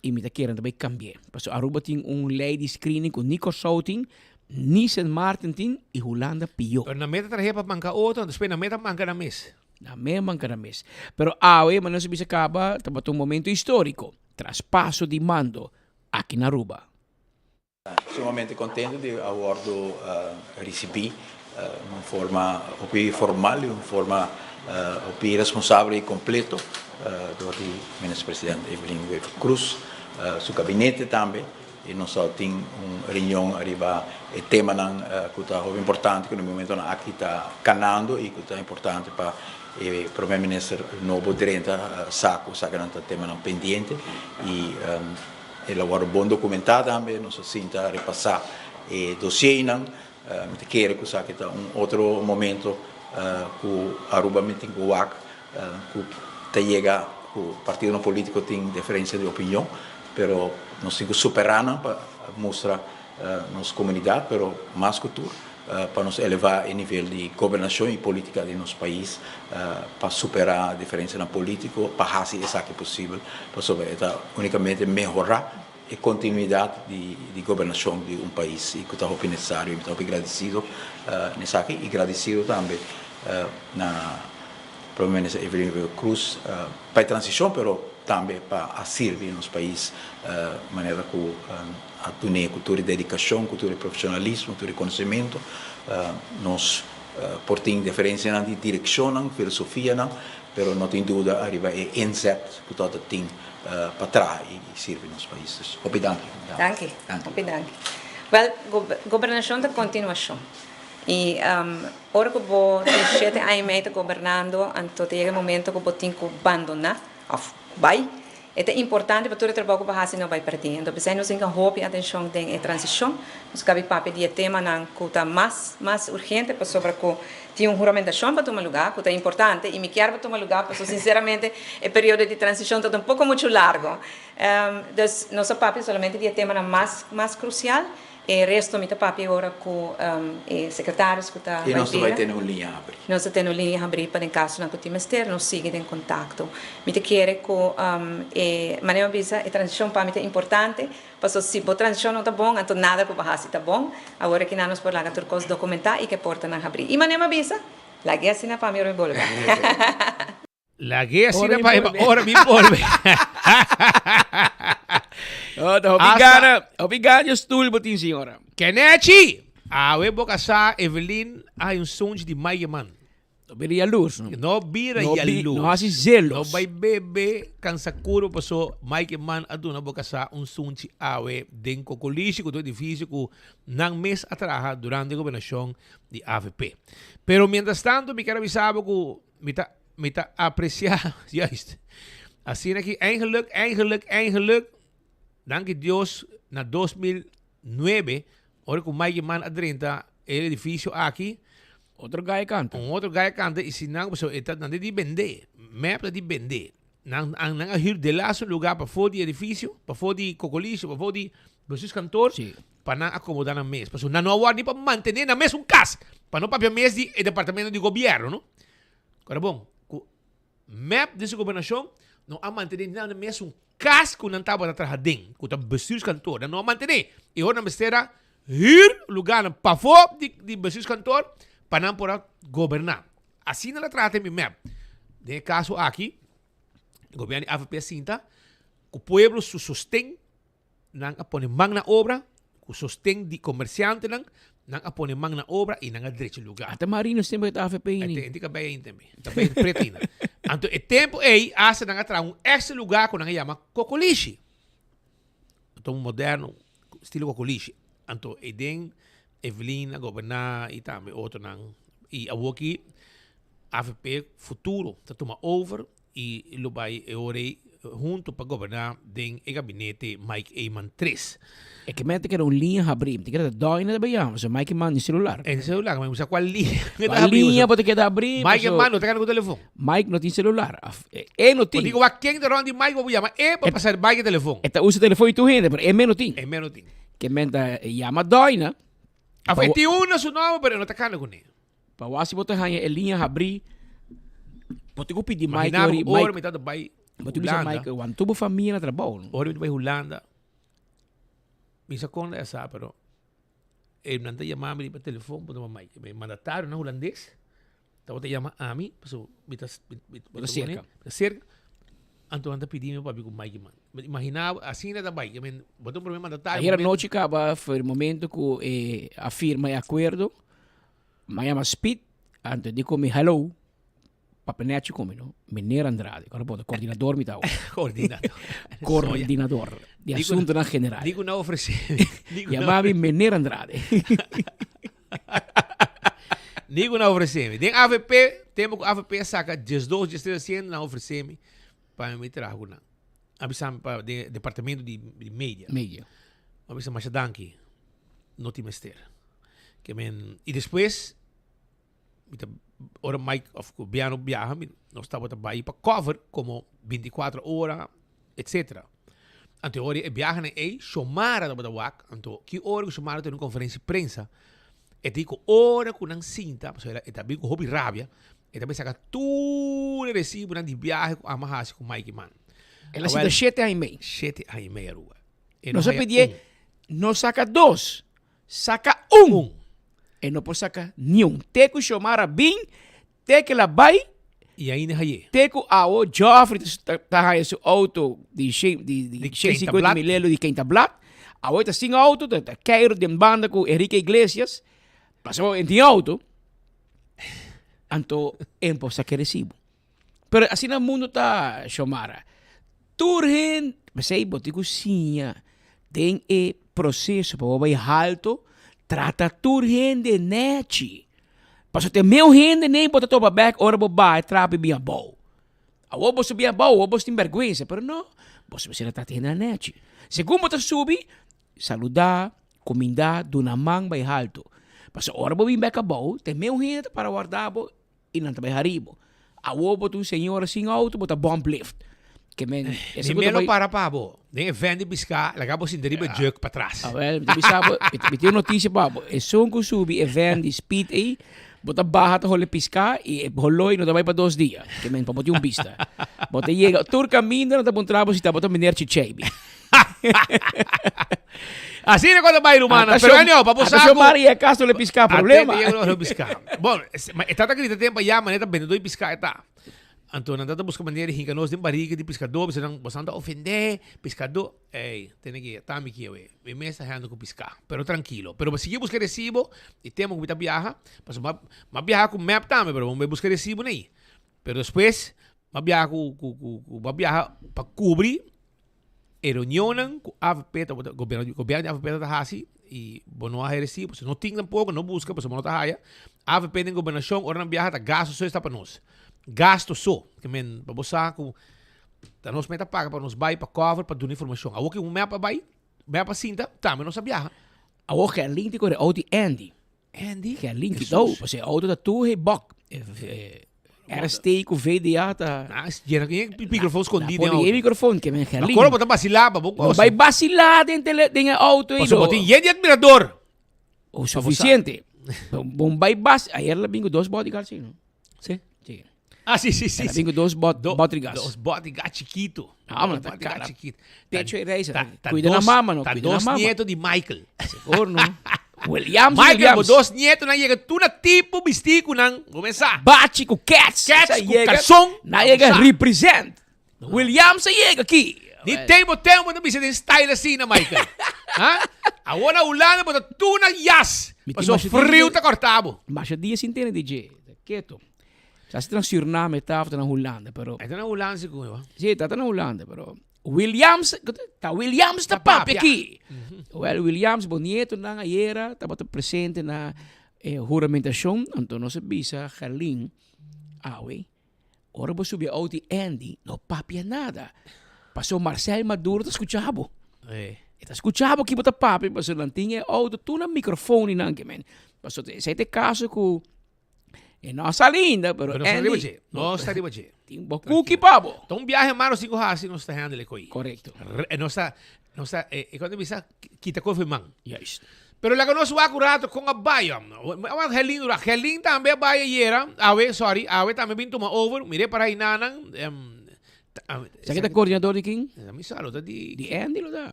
i mi ta kere nan ta bai kambi'é. Pasobra Aruba tin un lei di screening ku ni Kòrsou tin, ni Sint Maarten tin i Hulanda pió. Pero nan meta trahe pa manka otro, despues nan meta manka nan mes. Nan mes manka nan mes. Pero awe, manera nos a bisa kaba, tabata un momento históriko, traspaso di mando aki na Aruba. Sumamente contento di a wordo ricibi na un forma hopi formal y un forma hopi responsabel y completo door di Minister President Evelyn Wever Croes, su gabinete tambe y nos a tin un reunion ariba e temanan cu ta hopi importante cu na e momentonan aki ta canando y cu ta importante pa e Prome Minister nobo drenta sa cu esakinan ta temanan pendiente y El a wòrdu bon dokumentá tambe, nos a sinta repasá e dosiernan. Mi ta kere ku esaki ta un otro momento ku Aruba mi tin ku wak ku ta yega ku partidonan polítiko tin diferensia di opinion, pero nos tin ku superá nan pa mustra nos komunidat, pero mas ku tur pa nos elevá e nivel di gobernashon i polítika di nos pais pa superá diferensianan polítiko pa hasi esaki posibel, pasobra e ta únikamente mehorá e kontinuidat di gobernashon di un pais i ku ta hopi nesesario. Mi ta hopi gradisido na esaki i gradisido tambe na Prome Minister Evelyn Wever Croes pa e transishon pero tambe pa a sirbi nos pais manera ku A dun'é ku tur e dedikashon, ku tur e profeshonalismo, tur e konosementu. Nos por tin diferensianan di direkshonnan, filosofianan, pero no tin duda ariba e inzet ku tot a tin pa traha i sirbi nos pais. Dus hopi danki. Danki. Hopi danki. Wèl, gobernashon ta kontinuashon. I ora ku bo tin shete aña i mei ta gobernando, anto ta yega e momento ku bo tin ku bandoná òf bai. E ta importante pa tur e trabou ku bo hasi no bai pèrdí. Anto p'esei nos tin ku hopi atenshon den e transishon. Nos kabi papia di e temanan ku ta mas mas urgente pasobra ku tin un huramentashon pa tuma lugá ku ta importante i mi kier pa tuma lugá pasobra sinseramente e periodo di transishon ta un poko muchu largo. Dus nos a papia solamente di e temanan mas mas krusial. E resto mi ta papia ora ku e secretarios ku ta I nos ta bai bira. tene un liña habrí. Nos ta tene un liña habrí pa den kasonan ku tin mester nos sigui den kontakto. Mi ta kere ku e manera mi a bisa e transishon pa mi ta importante pasobra si bo transishon no ta bon anto nada ku bo hasi ta bon. Awor aki nan nos por laga tur kos dokumentá i ke portanan habrí. I manera mi a bisa, lag'é asina pa mi ora mi bolbe. Lag'é asina Ora mi pa e bolbe. ora mi bolbe. Oh, ta hopi Hasta- gana, hopi gana di stoel bo tin, señora. Kenechi! Awe bo kasá Evelyn hay un sunchi di Mike man. No bira jaloers, no. No bira No bi- jaloers. no hasi zelos. No bai bebe kansa kuro paso Mike man a duna bo kasá un sunchi awe den Kokolishi ku ta un edifisio ku nan mes a traha durante gobernashon di avp. Pero mientras tanto mi kier a bisa bo ku Mi ta, mi ta aprecia, juist. Asina ki eigenlijk, eigenlijk, eigenlijk, danki Dios, na 2009, ora ku Mike Man a drenta e edificio aki, Otro guy canta. Un otro guy canta y si nan, so, e ta, nan di bende, mep ta di bende. Nan, nan, nan a huur de laatste lugar pafó di edificio, pafó di Cocolisio, pafó di bestuurskantoor, Sí. pa nan acomoda nan mes. Pasobra nan no a wòrdu ni pa mantene nan mes un cas, pa no papia mes di e departamento di gobierno, no. Ora bon, cu mep den su gobernacion no a mantene ni nan mes un cas cu nan tabata traha den, cu ta bestuurskantoor. Nan no a mantene. E ora nan mester a huur lugarnan pafó di, di bestuurskantoor pa nan por a goberna. Asina nan a traha den mep. Den e caso aki, gobierno di avp a sinta cu pueblo su sosten Nan a pone man na obra, ku sosten di komersiantenan, nan a pone man na obra i nan a drecha lugá. Ata Marino semper ta AVP ini. Ete, ente kabei ainda tambe. Kabei preto ainda. Anto e tempo ei, hasta nan a traha un extra lugar ku nan a yama Kokolishi. Anto un moderno, estilo Kokolishi. Anto ei den Evelyn a goberná i tambe otronan. I awoki avp Futuro ta tuma over i lo bai e ora ei hunto pa goberná den e gabinete Mike Eman tres. E ke mester keda un liña habrí. Mi ta keda ta dòina ta bai yama, pasobra Mike Eman di celular. E celular, mi sa cual liña ta Cual habrí, liña bo ta keda habrí, Mike Eman no ta keda ku telefon. Mike no tin celular. Af, e no tin. Bo dico wak ken ta rond di Mike bo por yama e pa pasa Mike e telefon. E ta usa telefon di tur hende, pero e mes no tin. E mes no tin. Ke men ta yama dòina. Af e tin un na su nomber, pero e no ta kanda kuné. Pa wak si bo ta haña e liña habrí, bo tin ku pidi Mike Imagina bo ora mi ta bai Bo tin bisa Mike, wan tur bo famia na trabou. Ora mi ta bai Hulanda, mi sa kon e sa, pero e nan ta yama mi riba telefon, bo ta Mike, e mandatarionan hulandes tabata yama ami, pasobra mi ta Bo ta serka. Mi ta serka, anto nan ta pidi mi papia ku Mike man. Imagina bo, asina ta bai, bo ta un prome mandatario. Ayer anochi kaba for e momento ku e a firma e akuerdo. M'a yama Speed, anto di ku mi hello, papia nechi ku mi no, Meneer Andrade, ku a koordinador mi ta awo. Koordinador. Koordinador di asuntonan general. Di ku nan ofresé. Yama mi Meneer Andrade. Di ku nan ofresé mi. Den avp, tempu ku avp a saka diesdos, diestres asiento, nan ofresé mi pa mi traha ku nan. A bisa mi pa den departamento di media. Media. A bisa masha danki, no tin mester. Ke men, i despues, mi ta, ora Mike of Biano biaha, mi, nos tabata bai pa cover como 24 ora, etcetera. Anto ora e biahanan ei, Xiomara tabata wak, anto ki ora ku Xiomara tene un conferencia di prensa, e di ku ora ku nan sinta, pasobra e ta bin ku hopi rabia, e ta bin saka tur e resibonan di biahe ku ama hasi ku Mike man. El a sinta shete aña i mei. Shete aña i mei Aruba. E no Nos a pidié, no saka dos. Saka un. E no por saka niun. Te ku Xiomara bin, te ku el a bai. I ainda haye. Te ku awo Geoffrey ta haya su auto di di 150 mil elo di Quinta Blad. Awo e ta sin auto, ta keiru den banda ku Enrique Iglesias. Pasobra e tin auto. Anto e no por saka e resibo. Pero asina mundo ta, Xiomara. Tur hende, p'esei bo tin ku siña den e proseso pa bo bai halto, trata tur hende nechi. Pasobra te meu hende nei bo ta topa bek ora bo bai trapi bin abou. Awor bo subi abou, awor bo tin bèrgwensa, pero no, bo mester trata hende nechi. Segun bo ta subi, saluda, kuminda, duna man bai halto. Pasobra ora bo bin bek abou, te meu hende ta para warda bo i nan ta bai hari bo. Awor bo ta un señora sin auto, bo ta bump lift. Ke men, esa Mi ku ta melo bai. para pa bo. Den e vent di piská, laga bo sinta riba e jug patras. Awel, mi ta bisa bo, mi tin un notisia pa bo. Esun ku subi e vent di speed ei, bo ta baha ta hole piská i e holoi no ta bai pa dos dia. Ke men, pa bo tin un bista. Bo ta yega, tur kaminda nan ta puntra bo si ta bo ta meneer Chicheibi. Asina cuando bai rumana. Pero anyhow, pa bo sa ku. Maria Castro le pisca problema. Ate le pisca. Bon, e tata grita tempo ya maneta bendedor di pisca eta. Anto nan tata busca manera di hinca nos den barriga di piscador, bisa nan bosan ta ofende piscador. Ey, tene ki tami ki awe. Mi mes ta hendo ku pisca, pero trankilo. Pero bo sigui busca recibo di tempo ku mi ta biaha, pasobra m'a biaha ku map tambe, pero bo bai busca recibo nei. Pero despues m'a biaha ku ku ku m'a biaha pa cubri E reunionnan ku avp tabata gobierno gobierno di avp tabata hasi i bo no a haya resibo si no tin tampoco no buska pasobra bo no ta haya avp den gobernashon ora nan biaha ta gasto so esta pa nos gasto so ke men pa bo sa ku ta nos meta paga pa nos bai pa cover pa duna informashon awor ki un mep a bai mep a sinta tambe nos a biaha. Awor Gerlin tin kore auto di Andy. Andy? Gerlin kidou, pasobra e auto ta tur he bok. RST ku VDA ta. Ah, llena ku e microfoon skondí den auto. E microfoon ke men Gerlin. Koro bo ta basilá pa bo kos. Bo bai basilá den tele den e auto ei. Pasobra bo tin yen di admirador. O sufisiente. Bo bai bas, ayer la bin ku dos bodyguards ei no. Sí? Sí. Ah, sí, sí, sí. La bin ku dos bot, bodyguards. Dos bodyguards chiquito. Ah, man, ta cara. Chiquito. Pecho e reisa. Cuida na mama, no. Ta dos nieto di Michael. Seguro, no. Williams, Michael, Williams. bo dos nietonan yega tur na tipo bistí ku nan comenzá. Bachi ku cats. Cats ku calzón. Na yega represent. Williams a yega aki. Ni tempo tempo ta bisa den style asina, Michael. Ha? Awor na Hulanda bo ta tur na jas. Pasobra friu ta corta bo. Masha dia sin tene di dje. Keto. Sa si ta na Suriname ta of ta na Hulanda, pero. E ta na Hulanda segun yo. Si, ta na Hulanda, pero Williams, ta Williams ta papia aki. Wel, Williams, bo nietonan ayera tabata presente na e huramentacion, anto nos a bisa Gerlin, awe, ora bo subi auto di Andy, no papia nada. Paso Marcel Maduro ta scucha bo. E ta scucha bo ki bo ta papia, paso nan tin e auto tur nan microfoon nan ke men. Paso esei ta e caso cu E no a sali ainda, pero Pero no Andy... riba dje. No sta riba dje. Tin bo cookie pa bo. Ta un biahe malo si ku hasi nos ta handle koi. Correcto. Re, nos ta, nos ta, e, e cuando bisa, kita koe man. Juist. Pero laga nos wak un rato con a bai. Awa Gelin dura. Gelin tambe a bai ayera. Awe, sorry. Awe tambe bin tuma over. Mire para hinanan. Um, Sa ki ta coordinador di kin? Mi sa lo ta di... Di Andy lo ta.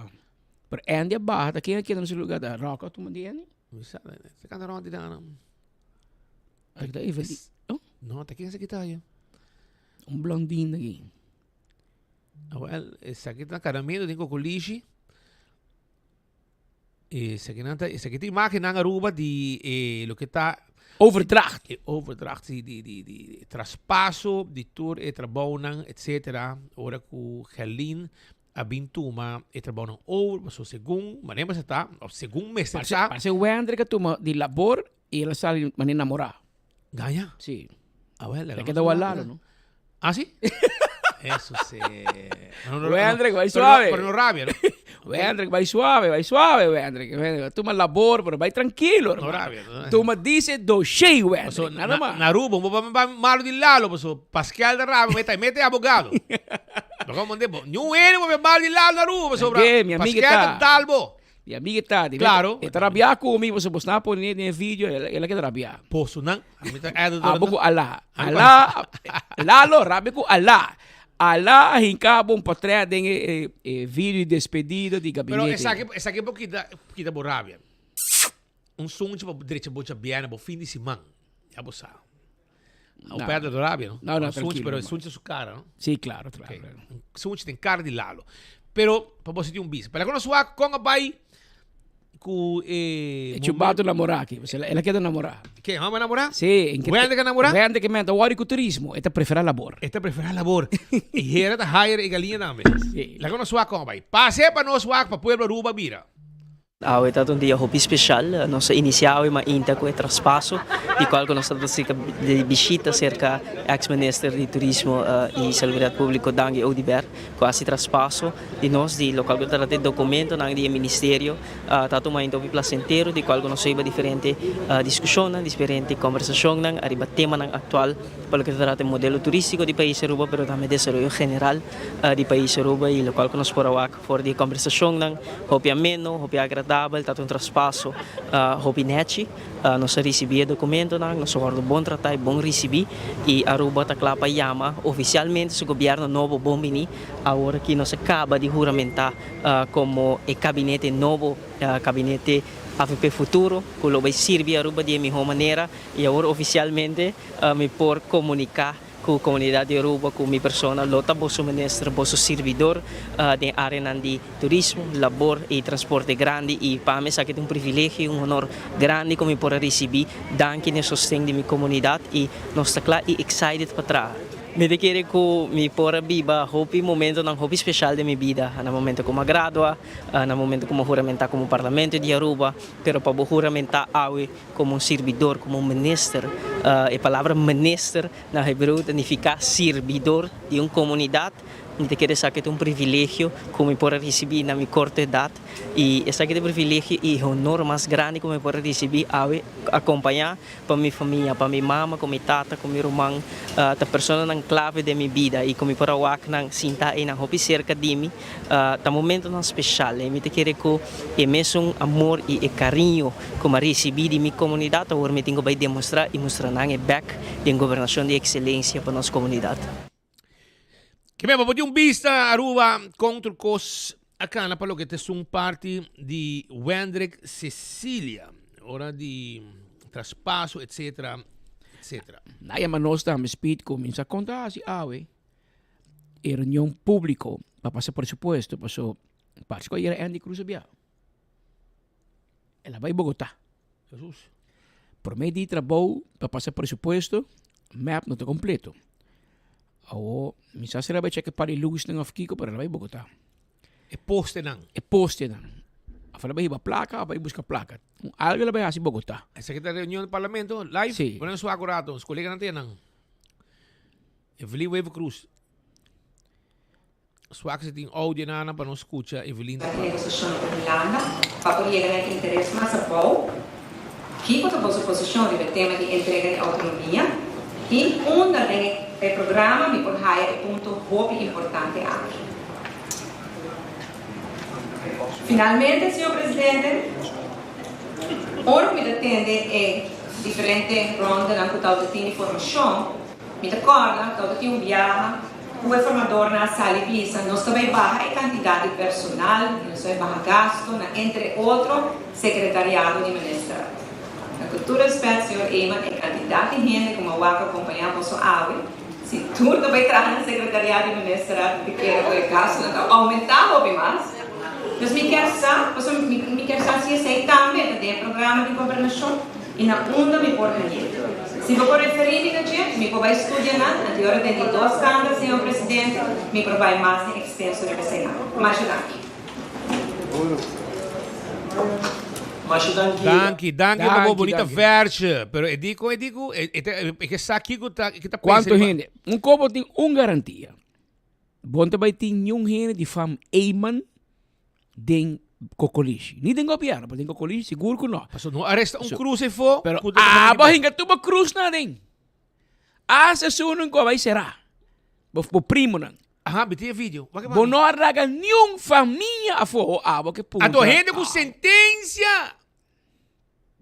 Pero Andy a baha. Ta ken a keda na su lugar? Ta Rocco a tuma di Andy? Mi sa, ta canta rond di dana. Ay, ta even. Oh? No, ta ken esaki ta yo? Un blondine aki. Ah, wel, esaki ta caramelo den cocolishi. Esaki nan ta, esaki ta imagen nan Aruba di eh, lo que ta Overdracht. E overdracht di, di, di, di traspaso di tur e trabounan, etcétera. Ora ku Gerlin a bin tuma e trabounan over, pasobra segun manera mester ta, of segun mester ta. Parse Wendrick a tuma di labor y el a sali manera namorá. Gaña? Sí. Ah, wel, E keda wak lalo, no? Ah, sí? Eso sí. No, no, no, Wendrick, bai pero no- suave. Pero no rabia, no? Wendrick, bai suave, bai suave, Wendrick. Wendrick, tuma labor, pero bai tranquilo, No hermano. rabia, no. Tuma dice dossier, Wendrick. Paso, Nada na, mas. na Aruba, un pa malo di Lalo, paso Pascal da rabia, mete, mete abogado. No como de, ni un ene pa malo di Lalo na Aruba, paso Oké, mi amiga Pascal ta. ta talbo. Mi amiga ta. Di Claro. E ta rabia ku mi, paso bos na pone den video, el a keda rabia. Poso nan. A mi ta Abo ku Alá. Alá, Lalo rabia ku Alá. Alá a hinka bo un portret den e e video di despedida di Pero gabinete. esaki, esaki bo kita, kita bo rabia. Un sunchi pa drecha bo djabièrnè, bo fin di siman. Ya bo sa. No No. perde do rabia, no? No, no, Un sunchi, tranquilo, pero hermano. sunchi su cara, no? Sí, claro, claro. Ok. Un sunchi den cara di Lalo. Pero, pa bo sinti un bisa. Pero kono suak kon a bai ku e... E chubato namorá aki. Pues el a keda namorá. Ke, hòmber namorá? Sí. En Wende ke namorá? Wende ke menta wòri ku turismo. E ta preferá labor. E ta preferá labor. I hera ta hire e galiña tambe. Sí. Laga nos wak kon a bai. Pase pa nos wak pa pueblo Aruba bira. Awe ta un dia hopi special. Nos a inicia awe mainta cu e traspaso di cual cu nos ta di bishita cerca ex minister di Turismo y Salubridad Publico Dangui Oduber cu a haci traspaso di nos di locual cu ta trata e documentonan di e ministerio. Ta un mainta hopi placentero di cual cu nos a hiba diferente discusionnan, diferente conversacionnan ariba temanan actual pa loke ta trata e modelo turistico di pais Aruba pero tambe desaroyo general di pais Aruba y locual cu nos por a wak. For di e kombersashonnan hopi ameno, hopi agradabel, ta un traspaso hopi nechi. Nos a risibí e dokumentonan, nos a wòrdu bon tratá i bon risibí i Aruba ta kla pa yama ofisialmente su gobièrnu nobo bon biní. Awor aki nos a kaba di huramentá komo e kabinete nobo, kabinete avp Futuro, ku lo bai sirbi Aruba di e mihó manera i awor ofisialmente mi por komuniká Ku komunidat di Aruba ku mi persona lo ta boso minister, boso sirbidor den areanan di turismo, labor i transporte grandi i pa mi esaki ta un privilegio i un honor grandi ku mi por a risibí. Danki na e sosten di mi komunidat i nos ta kla i excited pa traha. Mi ta kere ku mi por a biba hopi momentonan hopi speshal den mi bida, na momento ku mi a gradua, na momento ku mi a huramentá komo Parlamento di Aruba, pero pa bo huramentá awe Komo un sirbidor, komo un minister. E palabra minister na hebreo ta nifiká sirbidor di un komunidat. Mi ta kere esaki ta un privilegio ku mi por a risibí na mi korto edat. I esaki ta e privilegio i e honor mas grandi ku mi por a risibí awe, akompañá pa mi famia, pa mi mama ku mi tata ku mi ruman ta personanan klave den mi bida i ku mi por a wak nan sinta einan hopi serka di mi. Ta momentonan special y mi ta kere cu e mesun amor y e cariño cu mi a ricibi di mi comunidad awor mi tin cu bay demostra y mustra nan e bek den gobernacion di excelencia pa nos comunidad. Ke meba bo tin un bista Aruba con tur cos a cana pa loke ta esun parti di Wendrick Cecilia ora di traspaso etc. Etc. Na yama nos tambe Speed cuminsa conta haci awe. E reunion públiko pa pasa presupuesto paso parse ku ayera Andy Cruz a bia. El a bai Bogotá. Jesus. Promé di trabou pa pasa presupuesto. Mep no ta completo. Awo, mi sa si el a bai check e par di lusnan of kiko, pero el a bai Bogotá. E postenan. E postenan. Of el a bai hiba placa of bai busca placa. Un algo el a bai haci Bogotá. Esaki ta reunion di parlamento live? Sí. Pone su rato, su coleganan ta yanan. Evelyn Wever Croes. Swak si tin audio nana pa nos scucha Evelyn ta papia. Negociacion cu Hulanda pa por yega na e interes mas abou. Kico ta boso posicion riba e tema di entrega di autonomia y unda den e programa mi por haya e punto hopi importante aki? Finalmente, señor Presidente, ora cu mi ta tende e diferente rondanan cu tawata tin di formacion, Mi ta kòrda ku tabata tin un biaha ku e formadornan a sali bisa nos ta bai baha e kantidat di personal i nos ta bai baha gasto na entre otro sekretariado di minister. Na ku tur rèspèt señor Eman e kantidat di hende ku mi a wak akompañá boso awe, si tur ta bai traha na sekretariado di minister mi ta kere ku e gastonan ta oumentá hopi mas. Dus mi kier sa, pasobra mi kier sa si esei tambe ta den e programa di gobernashon. I na unda mi por hañ'é? Si bo por referí mi na dje, mi por bai studia nan, anto ora den di dos tanda, señor presidente, mi por bai mas den extenso riba eseinan. Masha danki. Masha danki. Danki, danki pa bo bunita versje. Pero e di con e di cu e e ta e ke sa kico ta ke ta pensa Cuanto riba. hende? Un kobo tin un garantia. Bo no ta bai tin niun hende di fam Eman den Kokolishi. Ni den gobierno, pero den Kokolishi sigur ku no. Paso no aresta un cruz efo. Pero abo hinga tuba cruz na den. Asa esun ku a bai será. Bo, bo primonan. Aha, mi tin e video. Wak e Bo mami. no a raga niun famia afó o abo ke puntra. Anto hende ku sentensia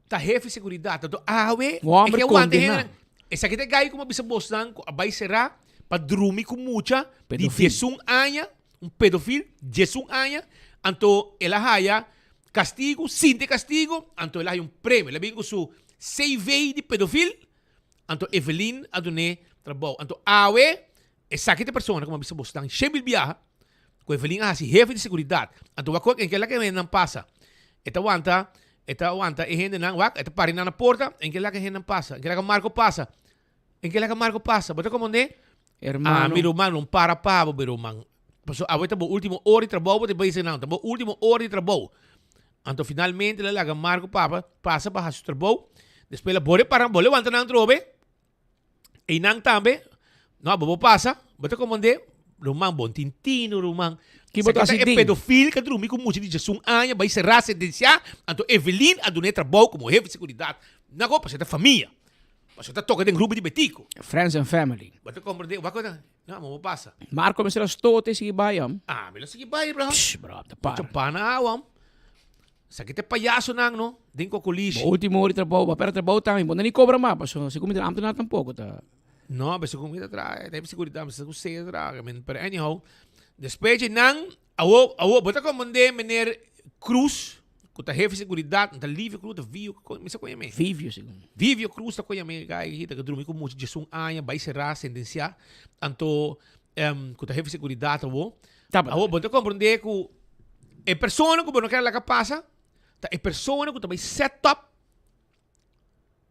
ta hefe seguridad. Anto awe, Un homber e ke wanta condena. hende. Esaki ta e gai ku mi a bisa bosnan ku a bai será pa drumi ku mucha di Pedofil. 11 aña. Un pedofil, 11 aña, anto el a haya castigo, sinti castigo, anto el a haya un premio. El a bin cu su CV di pedofil, anto Evelyn a dun'é trabou. Anto awe, esaki ta e persona cu mi a bisa bosnan shemil biaha, cu Evelyn a haci hefe di seguridad. Anto wak en ke lak e hendenan pasa. E ta wanta, e ta wanta e hendenan, wak, e ta pari nan na porta, en ke lak e hendenan pasa, en ke lak Marco pasa. En ke laga Marco pasa? Bo ta komprendé? Hermano. Ah, mi ruman, non para pa bo, mi ruman. Paso awe ta bo último ora di trabou, bo ta bezig nan. Ta bo último ora di trabou. Anto finalmente la laga Marco papa pasa pa hasi su trabou. Despues la bore para, bo levanta nan trobe. Einan tambe. No, bo bo pasa. Bo ta komprendé? Ruman, bon tin tino, ruman. Ki bo ta Esaki hasi e den? pedofil ka drumi ku mucha di 11 aña bai será sentensiá. Anto Evelyn a dun'é trabou komo hefe di seguridat. Nako, pasobra e ta famia. Pasobra ta toka den grupo di Betico. Friends and family. Bo ta comprende? Wak ora? No, mo pasa. Marco mester a stote sigui bai am. Ah, mi lo sigui bai, bro. Psh, bro, ta para. Mucho pana awa am. Sa ki te payaso nan, no? Den kokolishi. Bo ultimo ora di trabou, bo pera trabou tambe, bo no ni cobra mas, pasobra segun mi ta ambtenaar tampoco ta. No, pero segun mi ta traha, ta seguridad, mi sa ku sea traha, men, pero anyhow, despues dje nan, Awo, awo, bo ta komprendé meneer Cruz, ku ta hefe seguridat, no ta Livio Cruz, ta Vio, mi sa kon yam'é. Vivio segun. Vivio Cruz ta kon yam'é e guy aki, ta drumi ku mucha 11 aña, bai será, sentensiá, anto ku ta hefe seguridat awo. Tabata. Awo, bo ta komprendé ku e persona ku bo no kere laga pasa, ta e persona ku ta bai set up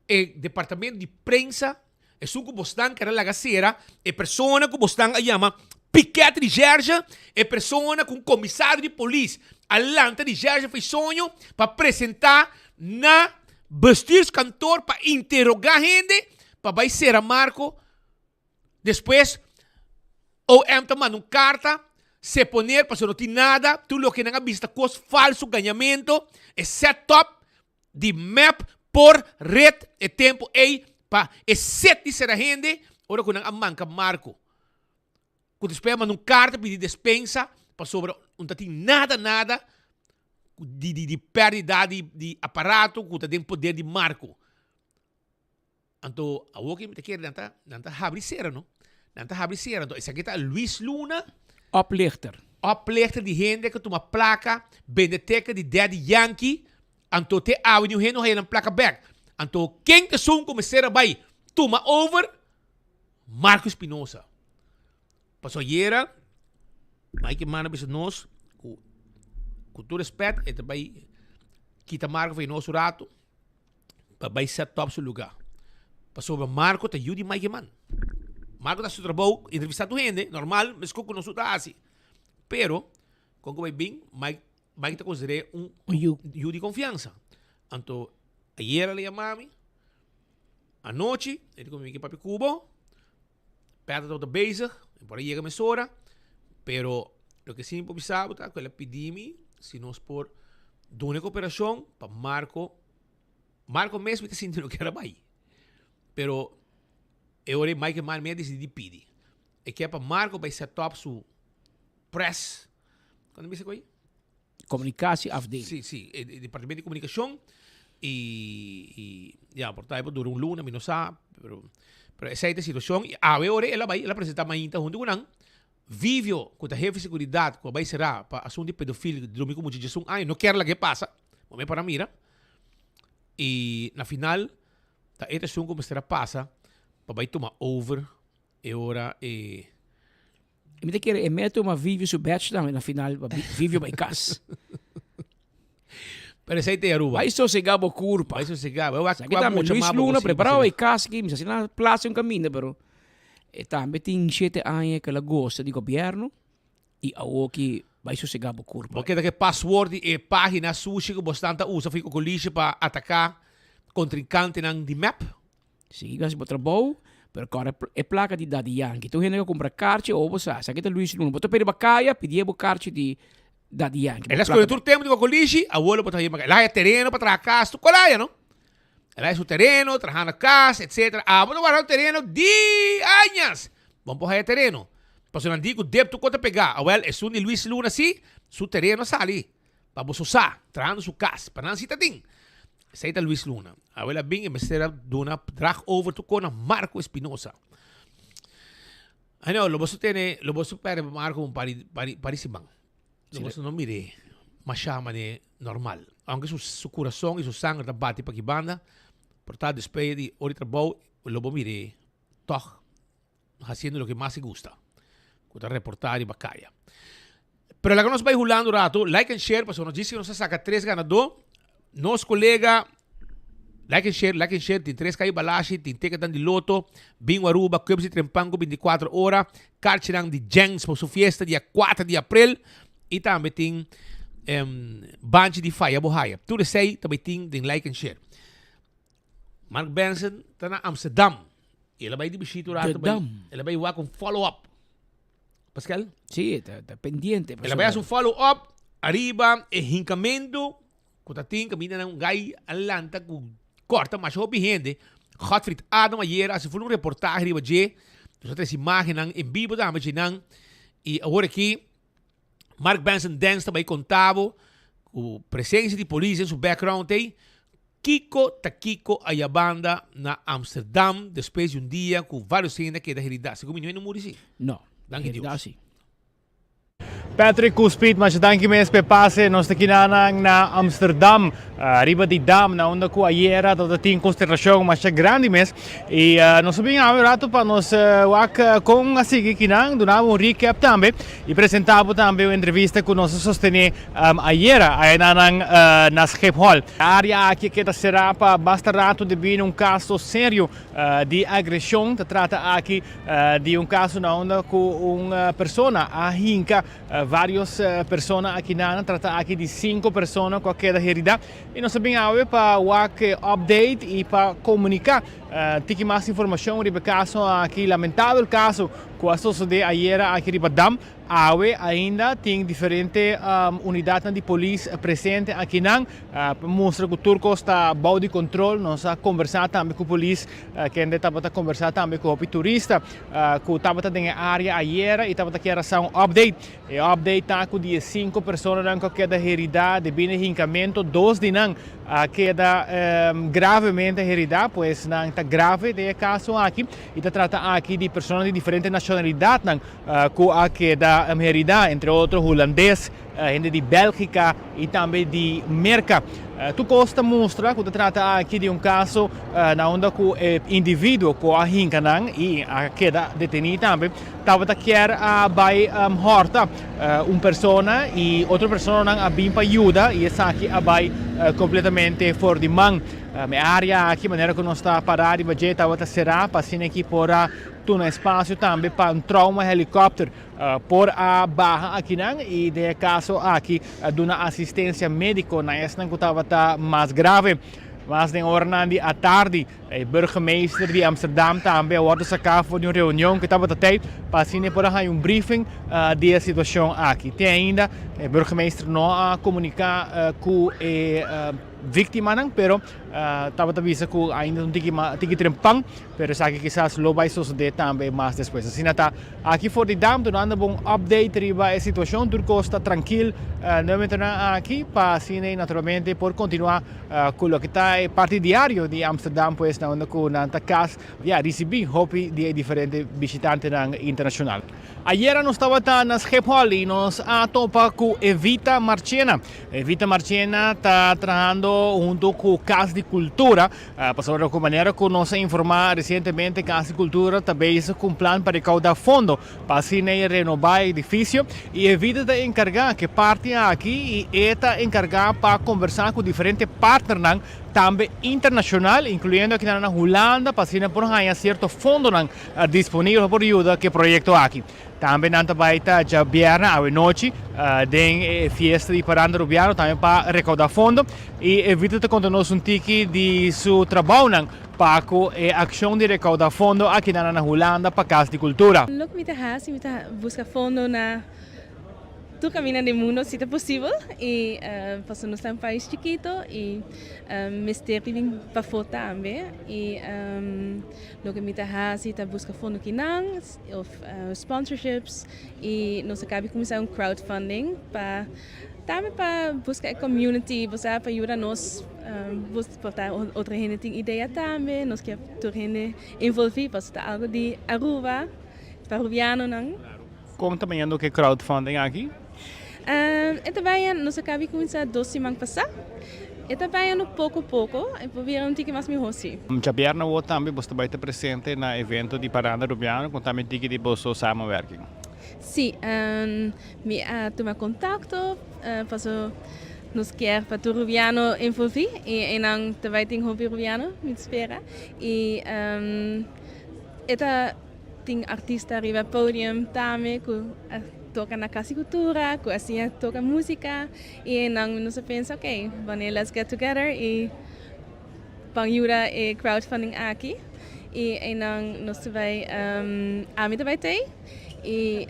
e departamento di prensa, esun ku bosnan kere laga sera, e persona ku bosnan a yama Piket Recherche, e persona ku un komisario di polis a lanta Recherche for e soño pa presenta na bestuurskantoor pa interoga hende pa bai sera Marco. Despues OM ta manda un karta seponer pasobra no tin nada, tur loke nan a bisa ta kos falso, gañamento, e set up di mep por red e tempo ey pa e set di sera hende ora cu nan a manca Marco. Cu despues a manda un carta pidi despensa pasobra un ta tin nada nada di di di perdida di di aparato cu ta den poder di Marco. Anto awor ki mi ta kere nan ta nan ta habri sera no. Nan ta habri sera anto esaki ta Luis Luna. Oplichter. Oplichter di hende ku tuma plaka bende teken di Daddy Yankee anto te awe niun hende no haya nan plaka bek. Anto ken ta esun ku mester a bai tuma over? Marco Espinosa. Pasobra ayera Mike Eman a bisa nos ku ku tur respet e ta bai kita Marco for nos un rato. pa bai set up su lugar. Pasobra Marco ta yu di Mike Eman. Marco ta hasi su trabou, entrevista tur hende, normal, meskos ku nos tur ta hasi. Pero, kon ku bai bin, Mike, Mike ta konsider'é un yu di konfiansa. Anto, ayera el a yama mi, anochi, el di ku mi, mi ke papia ku bo. Peter tabata bezig, e por a yega mesora, pero loke sí mi por bisa bo ta ku el a pidi mi si nos por duna e koperashon pa Marco. Marco mes mi ta sinti no kier a bai, pero e ora ei Mike Eman mi a disidi di pidi. E kier pa Marco bai set up su press, kon ta bisa ku ei? Communicatieafdeling. Sí, sí, e departamento di comunicacion y, y ya, por ta por dura un luna, mi no sa, pero, pero esei ta e situacion. Y awe ora el a bai, el a presenta mainta hunto cu nan. Vivio, cu ta hefe seguridad, cu a bai cera pa asunto di pedofil, drumi cu mucha djesun aña, no kier laga e pasa, bo me para mira. Y na final, ta e ta esun cu mester a pasa pa bai tuma over e ora e. Mi ta kere e meto ma Vivio su badge tambe na final pa Vivio bai kas. Pero esei ta e Aruba. Bai sosega bo kurpa. Bai sosega. Bai wak Esaki tambe mucha Luis mas bo Luna por prepara sigui. bai kas aki mi sa si na plaza un kaminda pero e tambe tin shete aña ke el a gosa di gobierno y awoki bai sosega bo kurpa. Bo keda ke password di e pagina sushi ku bo stan ta usa for kokolishe pa ataka kontrinkantenan di mep? Sigui hasi bo trabou, pero kòrda e plaka di Daddy Yankee. Tur hende ku kumpra karchi, oh bo sa, esaki ta Luis Luna. Bo ta pidi bakaya, pidié bo karchi di Daddy Yankee. El a skohe tur tempu di kokolishi, awor lo por traha el a haya tereno pa traha kas, tur kos haya no. El a haya su tereno, traha na kas, etcetera. Abo ta warda un tereno di añas. Bo no por haya tereno. Pasobra nan di ku dep tur kos ta pegá. Awel, esun di Luis Luna si, su tereno a sali. Pa boso sa, trahando su cas, pa nan si ta tin. Esey ta Luis Luna. Awel a bin e mester a duna drag over tur con na Marco Espinosa. Ano, lo boso tene, lo boso perde pa Marco un par di, par di, par di siman. Lo boso no mire masha mane normal. Aunke su, su curason y su sanger ta bati pa ki banda, por ta despues di ora di trabou, lo bo mire toch haciendo loke mas e gusta, cu ta reporta riba caya. Pero laga nos bay Hulanda un rato, like and share, pasobra nos dice cu nos a saca tres ganador. Nos colega, like and share, like and share, tin tres cay balashi, tin ticketnan di loto, bingo Aruba, Cubs di Trempanco 24 ora, carchinan di Jenks pa su fiesta dia 4 di april, y tambe tin um, banchi di Faya Bohaya. Tur esey ta bay tin den like and share. Mark Benson ta na Amsterdam. Y el a bay di bishita un rato. Bay, el a bay wak un follow-up. Pascal? Sí, ta, ta pendiente. El a bay haci un follow-up ariba e hincamento cu ta tin caminda nan un guy a lanta cu corta masha hopi hende. Godfried Adam ayer a haci full un reportahe riba dje. Nos a trece imagennan en bibo tambe dje nan. Y awor aki Mark Benson Dance ta bay conta bo cu presencia di polis den su background ey, kico ta kico aya banda na Amsterdam despues di un dia cu varios hende a keda herida. Segun mi no hende muri si. No, Danki herida Dios. si. Patrick cu Speed, masha danki mes p'e pase. Nos ta kinanan na Amsterdam, riba di Dam, na unda cu ayera tabata tin consternacion masha grandi mes. Y nos a bin awe un rato pa nos wak con a sigui kinan, duna bo un recap tambe y presenta bo tambe un entrevista cu nos a sostene ayera ayanan na Schiphol. E area aki a keda cera pa basta rato debi na un caso serio di agresion. Ta trata aki di un caso na unda cu un persona a hinca varios persona akinan. Ta trata aki di cinco persona cu a keda herida. Y nos a bin awe pa wak e update y pa comunica tiki mas informacion riba e caso aki, lamentabel caso cu a sosode ayera aki riba Dam. Awe ainda tin diferente unidadnan di polis presente akinan pa mustra cu tur cos ta bou di control. Nos a conversa tambe cu polis kende tabata conversa tambe cu hopi turista cu tabata den e area ayera y tabata kier a sa un update. E update ta cu di e cinco personanan cu a keda herida debi na e hincamento, dos di nan a keda gravemente herida, pues nan ta grave den e caso aki y ta trata aki di personanan di diferente nacionalidadnan cu a keda herida, entre otro Hulandes, hende di Belgica y tambe di Merca. Tur cos ta mustra cu ta trata aki di un caso na unda cu e individuo cu a hinca nan y a keda deteni tambe tabata kier a bay horta un persona y otro personanan a bin pa yuda y esaki a bay kompletamente for di man. E área aki manera ku nos ta pará riba dje tabata será pa asina ki por a tuna espasio tambe pa un trauma helikòpter por a baha akinan i den e kaso aki duna asistensia médiko na esnan ku tabata mas grave. Mas den oranan di atardi e burgemeester di Amsterdam tambe a wòrdu saká for di un reunion ku tabata tei pa asina e por a haña un briefing di e situashon aki. Te ainda e burgemeester no a komuniká ku e víktimanan pero tabata bisa ku ainda ta un tiki tiki trempan pero esaki kisas lo bai sosodé tambe mas despues. Asina ta aki for di Dam dunando bo un update riba e situashon. Tur kos ta trankil nuementonan aki pa asina i naturalmente por kontinuá ku loke ta e parti diario di Amsterdam pues na unda ku nan ta kas ya risibí hopi di e diferente bishitantenan internashonal. Ayera nos tabata na Schiphol y nos a topa cu Evita Marchena. Evita Marchena ta trahando hunto cu Cas di Cultura. Pasobra cu manera cu nos a informa recientemente Cas di Cultura ta bezig cu un plan pa recauda fondo pa asina e renoba e edificio. Y Evita ta encarga cu e parti aki y e ta encarga pa conversa cu diferente partnernan tambe internacional incluyendo akinan na Hulanda pa asina por haya cierto fondonan Disponibel pa por yuda ku e proyekto aki. Tambe nan ta bai ta djabièrnè awe nochi den e fiesta di Paranda Rubiano tambe pa rekoudá fondo. I Evita ta konta nos un tiki di su trabounan pa ku e akshon di rekoudá fondo aki nan na Hulanda pa Kas di Kultura. Loke mi ta hasi, mi ta buska fondo na Tur caminda den mundo si ta posibel y pasobra nos ta un pais chikito y mester di bin pafó tambe y loke mi ta haci ta busca fondo kinan of sponsorships y nos a caba di cuminsa un crowdfunding pa tambe pa busca e community bo sa pa yuda nos por ta otro hende tin idea tambe nos kier tur hende envolvi pasobra ta algo di Aruba pa Arubianonan. Kon ta bayendo ku e crowdfunding aki? E ta bayendo, nos a kabi kuminsá dos siman pasá. E ta bayendo poko poko, e por bira un tiki mas mihó sí. Djabièrnè awor tambe boso ta bai ta presente na evento di Paranda Rubiano, kon tambe tiki di boso samenwerking? Sí, mi a tuma kontakto paso nos kier pa tur Rubiano envolví i einan ta bai tin hopi Rubiano, mi ta spera. I e ta. Tin artista riba e podium tambe ku a toka na Kas di Kultura, ku a siña toka músika i einan nos a pensa ok, wanneer let's get together i ban yuda e crowdfunding aki i einan nos ta bai ami ta bai tei i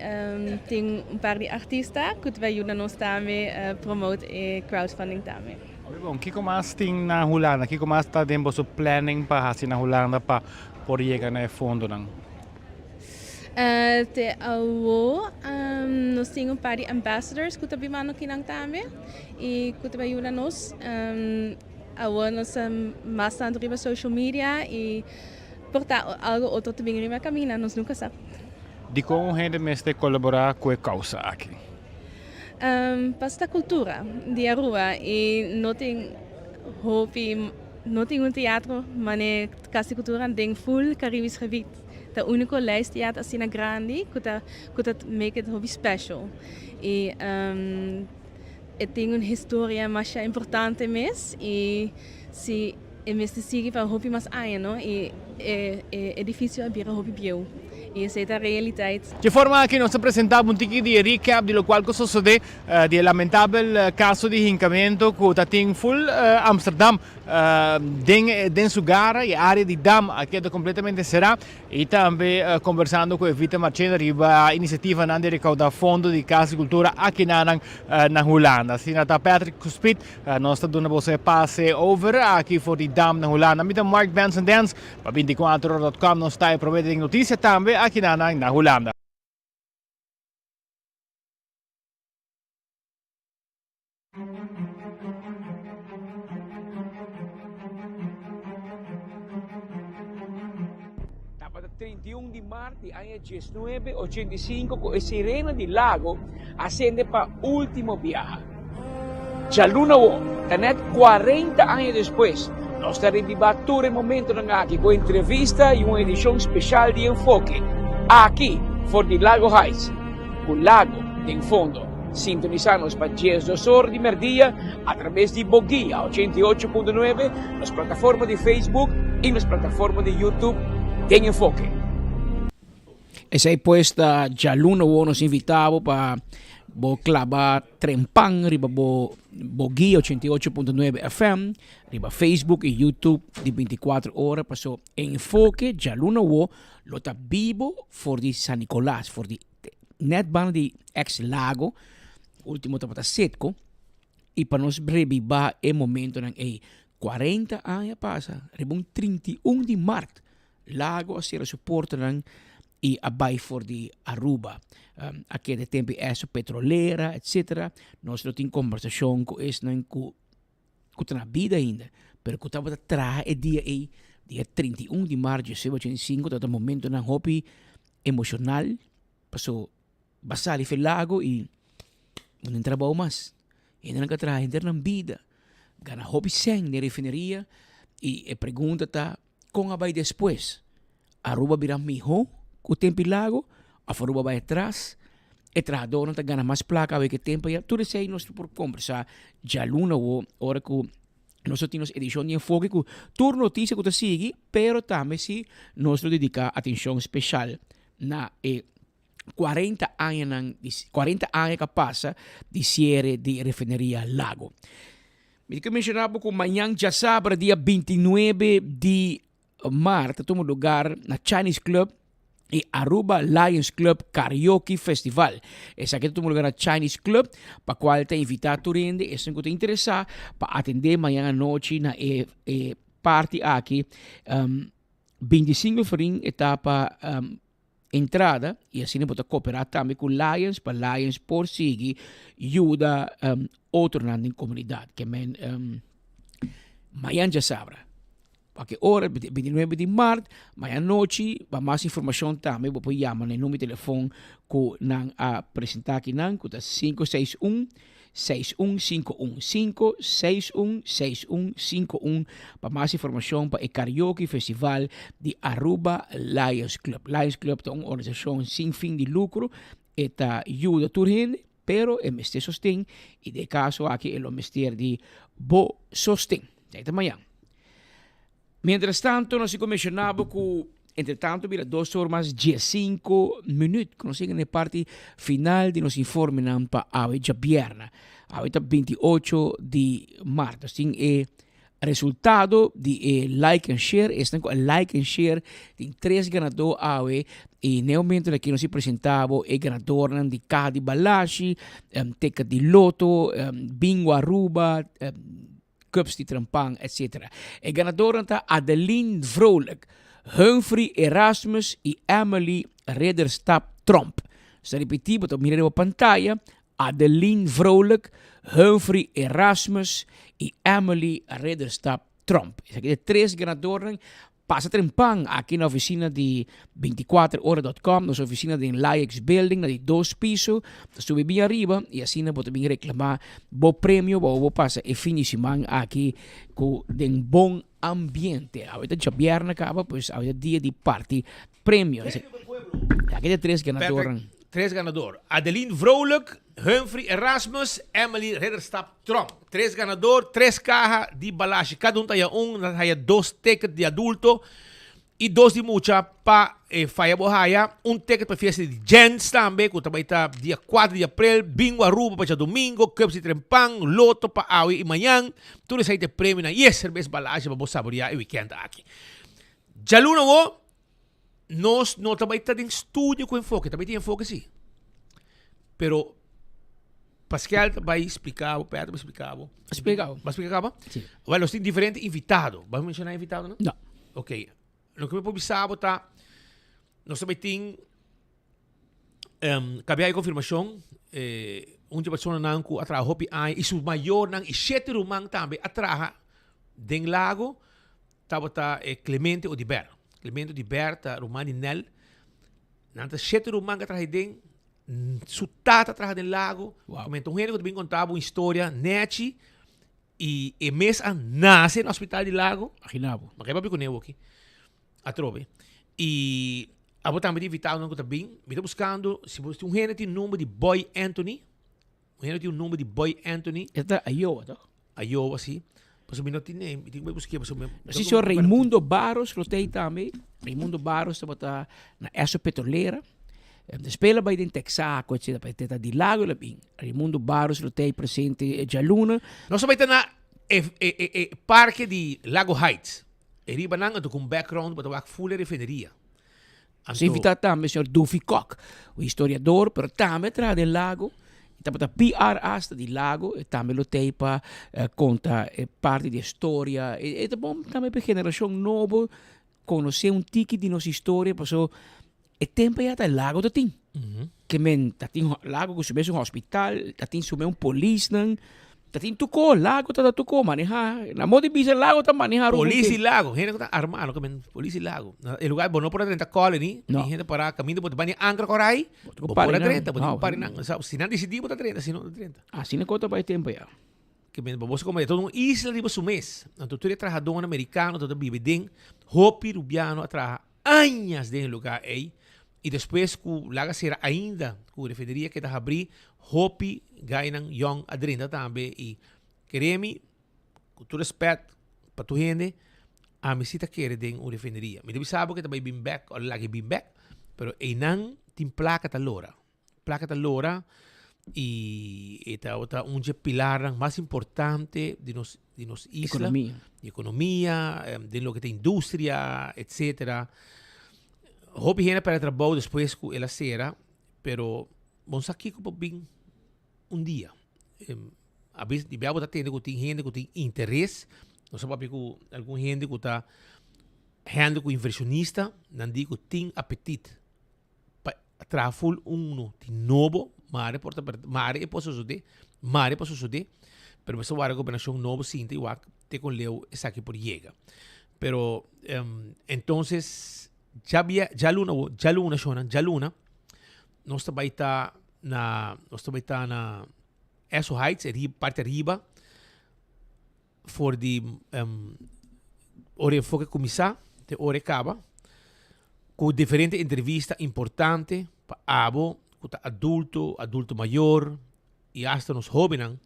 tin un par di artista ku ta bai yuda nos tambe promote e crowdfunding tambe. Oke bon, kiko mas tin na Hulanda? Kiko mas ta den boso planning pa hasi na Hulanda pa por yega na e fondonan? Te awo nos tin un par di ambassadors ku ta bibando kinan tambe i ku ta bai yuda nos. Awo nos ta mas tantu riba social media i por ta algo otro ta bin riba kaminda, nos nunka sa. Dikon un hende mester kolaborá ku e kousa aki? Pasobra ta kultura di Aruba i no tin hopi. No tin un teatro mane Cas di Cultura den full Caribisch gebied. Ta unico lijst teatro asina grandi cu ta cu ta make it hopi special. Y e tin un historia masha importante mes y si e mester sigui pa hopi mas aña no y e e edificio a bira hopi bieu y esey ta realiteit. Dje forma aki nos ta presenta bo un tiki di e recap di locual cu sosode Di e lamentabel caso di hincamento cu ta tin full Amsterdam den den su gara y area di Dam a keda completamente cera y tambe conversando cu Evita Marchena riba iniciativanan di recauda fondo di Cas di Cultura akinanan na Hulanda. Asina ta Patrick cu Speed nos ta duna boso e pase over aki for di Dam na Hulanda. Mi ta Mark Benson Dance pa 24 ora dot com nos ta e prome den noticia tambe akinanan na Hulanda. Tabata 31 di mart di aña 1985 ku e sirena di Lago a sende pa ultimo biaha. Djaluna awor, ta nèt 40 aña despues, nos ta rebibá tur e momentonan aki ku entrevista i un edishon speshal di Enfoke, aki for di Lago Heights, ku Lago den fondo. Sintonisa nos pa 12 or di merdia a traves di Boguia 88.9, nos plataforma di Facebook y nos plataforma di YouTube Den Enfoke. Esey pues ta djaluna wo nos invita bo pa bo claba trempan riba bo Boguia 88.9 FM, riba Facebook y YouTube di 24 ora paso Enfoke djaluna wo lo ta bibo for di San Nicolas, for di net banda di ex Lago, ultimo tabata Setco, y pa nos rebiba e momentonan ey. 40 aña pasa, riba un 31 di maart, Lago a cera su portanan y a bay for di Aruba. Um, a keda tempo Esso Petrolera, etc. Nos lo tin conversacion cu esnan cu cu ta na bida ainda, pero cu tabata traha e dia ei, dia 31 di maart 1985, tabata momentonan hopi emocional, paso ba sali fe lago y no tin trabou mas. Hendenan ka traha henter nan bida, gana hopi sèn den refineria y e pregunta ta kon a bai despues? Aruba bira miho ku tempi lago of Aruba bai atras? E trahadornan ta gana mas plaka awe ke tempo ya? Tur esei nos por kombersá djaluna awo ora ku nos lo tin nos edishon di Enfoke ku tur notisia ku ta sigui, pero tambe si nos lo dediká atenshon speshal na e 40 añanan di 40 aña ku a pasa di siere di refineria Lago. Mi ke menshoná bo ku mañan djasabra dia 29 di maart ta tuma lugar na Chinese Club e Aruba Lions Club Karaoke Festival. Esaki ta tuma lugar na Chinese Club, pa cual ta invita tur hende esun cu ta interesa pa atende mañan anochi na e e party aki. Um, 25 florin e ta pa um, entrada y asina bo ta coopera tambe cu Lions pa Lions por sigui yuda um, otronan den comunidad. Ke men um, mañan djasabra. Pa ke ora? 29 di maart, mañan nochi. Pa mas informacion tambe bo por yama na e numero di telefon cu nan a presenta akinan cu ta 561 6151 561 6151 pa mas informacion pa e Karaoke Festival di Aruba Lions Club. Lions Club ta un organisacion sin fin di lucro, e ta yuda tur hende, pero e mester sosten y den e caso aki e lo mester di bo sosten. Esaki ta mañan. Mientras tanto nos sigo menciona bo cu entre tanto bira dos or mas diescinco minuut cu nos yega na e parti final di nos informenan pa awe djabierna. Awe ta 28 di maart. Nos tin e resultado di e like and share. Esnan cu a like and share tin tres ganador awe y na e momento aki nos a presenta bo e ganadornan di caha di balashi, ticket di loto, bingo Aruba, cups di trempan, etc. E ganadornan ta Adeline Vrolijk, Humphrey Erasmus y Emily Ridderstap Tromp. Nos ta ripiti, bo ta mira riba pantaya, Adeline Vrolijk, Humphrey Erasmus y Emily Ridderstap Tromp. Esaki ta e tres ganadornan. Pasa trempan aki na oficina di 24 ora dot com, nos oficina den Laex Building na di dos piso, ta subi bin ariba y asina bo ta bin reclama bo premio bo bo pasa e fin di siman aki cu den bon ambiente. Awe ta djabièrnè caba, pues awe ta dia di parti premio. Aki ta tres ganadornan. Patrick, tres ganador. Adeline Vrolijk, Humphrey Erasmus, Emily Ridderstap Tromp. Tres ganador, tres caha di balashi. Cada un ta haya un, nan ta haya dos ticket di adulto y dos di mucha pa e faya bo haya. Un ticket pa fiesta di gents tambe cu ta bay ta dia 4 di april. Bingo Aruba pa djadomingo, cups di trempan, loto pa awe y mañan. Tur esey ta e premionan y e cerbes balashi pa bo saborea e weekend aki. Djaluna awo Nos no ta bai ta den studio ku enfoke, ta bai tin enfoke si. Pero Pascal ta bai splika bo, Pedro bai splika bo. Splika bo. Ba splika kaba? Si. Wel, nos tin diferente invitado. Ba menciona invitado no? No. Ok. Loke mi por bisa bo ta, nos ta bai tin um, kabia e konfirmashon, eh, un di personanan ku a traha hopi aña i su mayornan i shete ruman tambe a traha den Lago. Tabata e Clemente Odiber. Clemente Odiber ta ruman di Nel. Nan ta shete ruman ku a traha den. Su tata a traha den Lago. Wow. Comenta un hende ku ta bin konta bo un historia nechi i e mes a nase na hospital di Lago. Imagina bo. Ma ke papia kuné aki. Atrobe. I abo tambe ta invitado nan ku ta bin. Mi ta buskando si bo un hende tin number di Boy Anthony. Un hende tin un nomber di Boy Anthony. E ta Iowa, toch? Iowa, si. Pasobra mi no tin e, mi tin ku bai busk'é pasobra mi. Si señor Raimundo Barros lo ta ei tambe. Raimundo Barros tabata na Esso Petrolera. Despues el a bai den Texaco, etcetera, pero e ta di Lago el a bin. Raimundo Barros lo ta ei presente e djaluna. Nos a bai ta na e e e e parke di Lago Heights. E riba nan anto ku un background bo ta wak ful e refineria. Nos a invita tambe señor Duffy Kok, un historiador, pero tambe a traha den Lago. E tabata PR hasta di Lago. E tambe lo t'ei pa konta e parti di e storia. E ta bon tambe pa e generashon nobo konosé un tiki di nos historia, paso e tempo ya ta Lago ta tin. Ke men ta tin Lago ku su mes un hospital, ta tin su mes un polisnan. Ta tin tuko, lago ta ta tuko, maneha. Na modo di bisa lago ta maneha rumbo Polis ke. y lago, hende ku ta arma, no ke men polis y lago. Na e lugar bo no por a drenta Colony, No. tin hende para kaminda bo ta bai ni ankra korai, Bo ta ku bo por pari a nan. drenta, bo tin No. ku pari nan. Sa, si nan disidí bo ta drenta, si no, no ta drenta. Asina ku ta bai tempo ya. Ke men bo sa komo e ta un isla riba su mes. Anto tur e trahadónan merikano ta ta biba den, hopi rubiano a traha añas den e lugar ei y despues cu laga cera ainda cu refineria keda habri hopi gainan yong a drenta tambe y kere mi cu tur respet pa tur hende ami si ta kere den un refineria mi ta bisa bo ke ta bay bin bek o laga bin bek pero eynan tin placa ta lora. Placa ta lora y e ta un dje pilarnan mas importante di nos di nos isla. Economia. Di economia, den loke ta industria, etcetera. Hopi hende a perde trabou despues cu el a cera, pero bo no sa kico por bin un dia. A bes di bia bo ta tende cu tin hende cu tin interes, nos a papia cu algun hende cu ta handle cu inversionista, nan di cu tin apetit. Pa traha ful uno di nobo, mare por ta mare e por sosode, mare por sosode, pero mester wara gobernacion nobo sinta y wak te con leu esaki por yega. Pero entonces djabia djaluna awo djaluna shownan djaluna nos ta bay ta na nos ta bay ta na Esso Heights e parti ariba for di ora e enfoke kuminsá te ora e kaba, ku diferente entrevista importante pa abo ku ta adulto, adulto mayor i asta nos hóbennan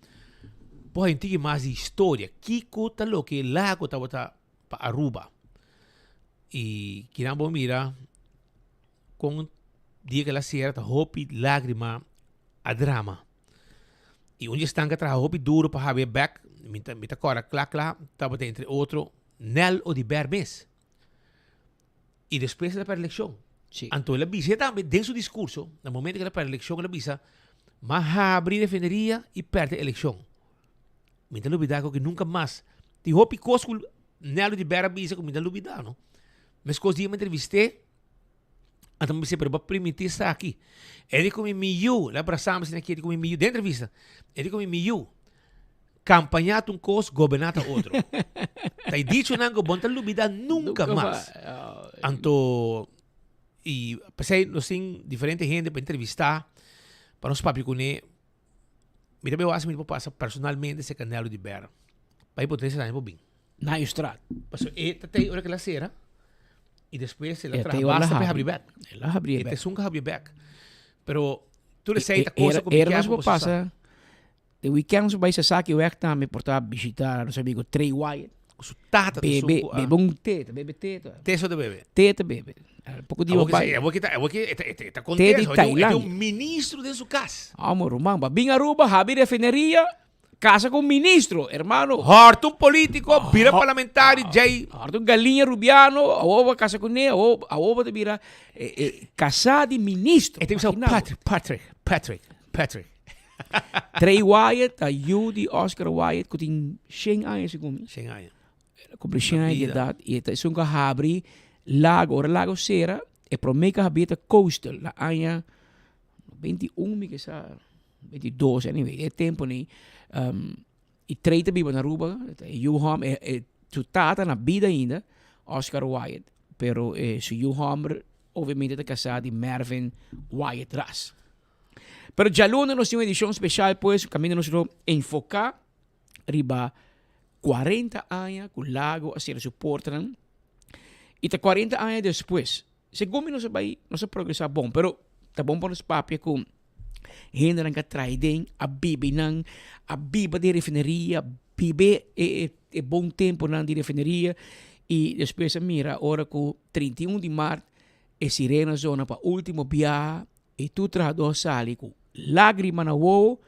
por haña un tiki mas di historia. Kiko ta loke Lago tabata pa Aruba? I kinan bo mira kon dia ku el a sera ta hopi lágrima a drama. I un di esnan ku a traha hopi duro pa hab'é bèk, mi ta mi ta kòrda kla kla, tabata entre otro Nel Oduber mes. I despues el a pèrdè elekshon. Sí. Anto el a bisa tambe den su diskurso, na momento ku el a pèrdè elekshon, el a bisa, M'a habri refineria i pèrdè elekshon. Mi ta lubidá ku nunka mas. Tin hopi kos ku Nel Oduber a bisa ku mi ta lubidá, no. Meskos dia mi a entrevist'é, Anto mi bisa, pero bo a primintí esaki. E di ku mi, mi yu, el a brasá mi asina aki, e di ku mi, mi yu, den entrevista, e di ku mi, mi yu, kampañá ta un kos, goberná ta otro. Ta e dichonan ku bo no ta lubidá nunka mas. Anto, i p'esei nos tin diferente hende pa entrevistá, pa nos papia kuné. Mi ta beu hasi mi por pasa personalmente serka Nello di Berra. Pa e por trese aña por bin. Na Estraat. Pasobra e ta tei ora ku el a sera i despues el a E traha tei ora basta el a pa e habri habri. bek. El a habri e E bek. ta esun ku habri bek. Pero tur esei ta cosa Era ku mi era kier nos pa por boso sa. pasa de weekend nos bai Sasaki weg tambe por ta bishita nos amigo Trey Wyatt. Ku su tata ta esun Bebe ku a. bebe un te, ta bebe te ta. Te so ta bebe. Te ta bebe. Poko dia Awor bo bai. Awor ki ta awor ki e ta e ta Te di kontes. E ta Tailandia. un ministro den su kas. Amo ruman, ba bin Aruba, habi refineria, casa cu ministro, hermano. Hòrt un politico, bira parlamentario, djei. Hòrt un galiña rubiano, awor bo a casa cu ne, awor awor bo ta bira casa di ministro. E ta bisa Patrick, Patrick, Patrick, Patrick. Trey Wyatt ta yu di Oscar Wyatt cu tin shen aña segun mi. Shen aña. El a cumpli shen aña di edad y e ta esun cu a habri Lago. Ora Lago cera, e prome cu a habri ta Coastal na aña 21 mi ke sa, 22 anyway, e tempo ni. Y Trey ta biba na Aruba, e yu homber, e su tata na bida ainda, Oscar Wyatt, pero e su yu homber obviamente ta casá di Mervin Wyatt Ras. Pero djaluna nos tin un edicion special pues caminda nos lo enfoca riba 40 aña cu Lago a cera su portanan y ta 40 aña despues. Segun mi nos a bay, nos a progresa bon, pero ta bon pa nos papia cu. Hendenan ku a traha den, a biba einan, a biba den refineria, biba e e bon temponan di refineria i despues a mira ora ku 31 di mart e sirena zona pa ultimo biaha i tur trahadó a sali ku lágrima na wowo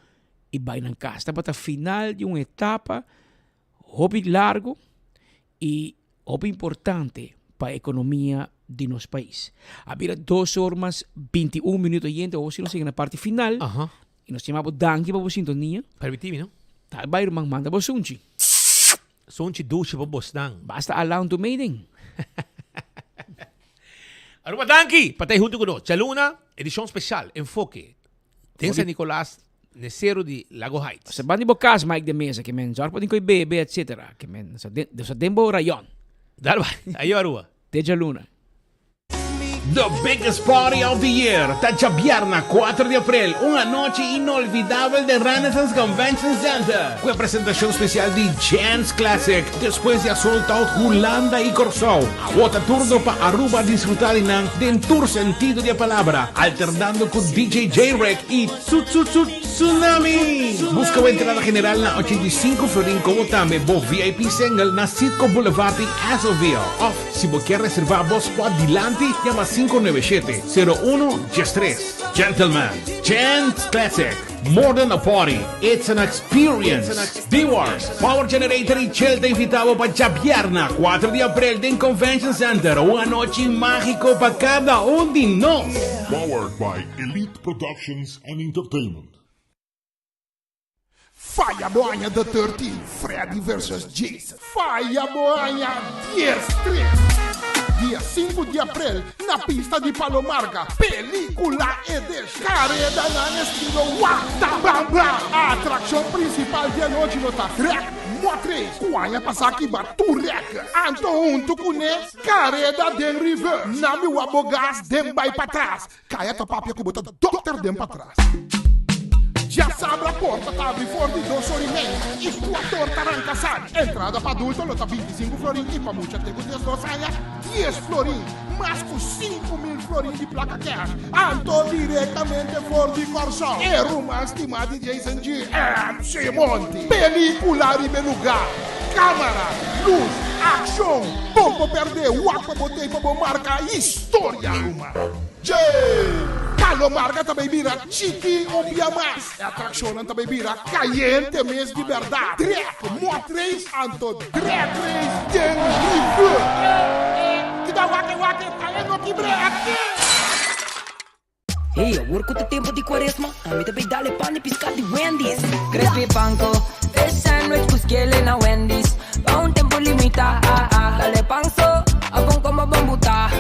i bai nan kas. Tabata final di un etapa hopi largo i hopi importante pa ekonomia di nos pais. A bira dos or mas 21 minuto yente, awor si nos yega na parti final i nos yama bo danki pa bo sintonia. Permití mi no. Tal bai ruman manda bo sunchi. Sunchi dushi pa bosnan. Basta alan tu meiden. Aruba danki pa ta hunto ku nos. Djaluna edishon speshal Enfoke den San Nicolas n'e sero di Lago Heights. Sa ban di bo kas Mike de Meza ke men zorg pa tin koe bebe etc. Ke men sa den sa den bo rayon. Dal bai. Ayo Aruba. Te djaluna. The biggest party of the year ta djabièrna kuater di aprel, un anochi inolvidabel den Renaissance Convention Center ku e presentashon spesial di Jens Classic despues di a sold out Hulanda i Kòrsou. Awor ta turno pa Aruba disfruta di nan den tur sentido di e palabra, alternando ku DJ J-Rek i Tsu Tsu Tsu Tsunami! Buska bo entrada general na 85 florin komo tambe bo VIP single na Citgo Boulevard di Azoville òf si bo kier reserva bo spot dilanti yama 597 01 13. Gentlemen, Gents Classic, more than a party, it's an experience! D-Wars, Power Generator y Chel ta invita bo pa djabièrna 4 di aprel den Convention Center, un anochi mágiko pa kada un di nos! Powered by Elite Productions and Entertainment. Faya bo aña The 13, Freddy vs. Jason. Faya bo aña Dies Tres. Dia sinku di aprel na pista di Palomarga, Pelicula Edition. Karedanan estilo Wata Bam Bam. Atrakshon prinsipal di anochi lo ta Trek Mot Race ku aña pasá kiba tur rèkè. Anto huntu kuné kareda den reverse. Nan mi wak bo gas den bai patras. Kaya ta papia ku bo ta dòkter den patras. Djasabra porta ta abri for di dos or i mei i kuator ta ranka sali. Entrada pa adulto lo ta 25 florin i pa mucha te ku 12 aña 10 florin. Mas ku 5000 florin di plaka kèsh. Anto direktamente for di Kòrsou e ruman stimá di Jason G. MC Monty. Pelíkula riba e lugá, kámara, lus, akshon, bon bo pèrdè, wak pa bo tei pa bo marka historia ruman. Dje! Palo Marga ta bay bira chiki un bia mas. E atraccionnan ta bay bira cayente mes di berdad. Drek mot race anto drag race den rivier. Kita wak e wak e taye no kibre aki. Hey, awor ku ta tempu di kuaresma, ami ta bay dal e pan di piská di Wendy's. Crispy panko, fish sandwich ku skele na Wendy's. Pa un tempu limitá, dal e pan so, abon komo bon butá.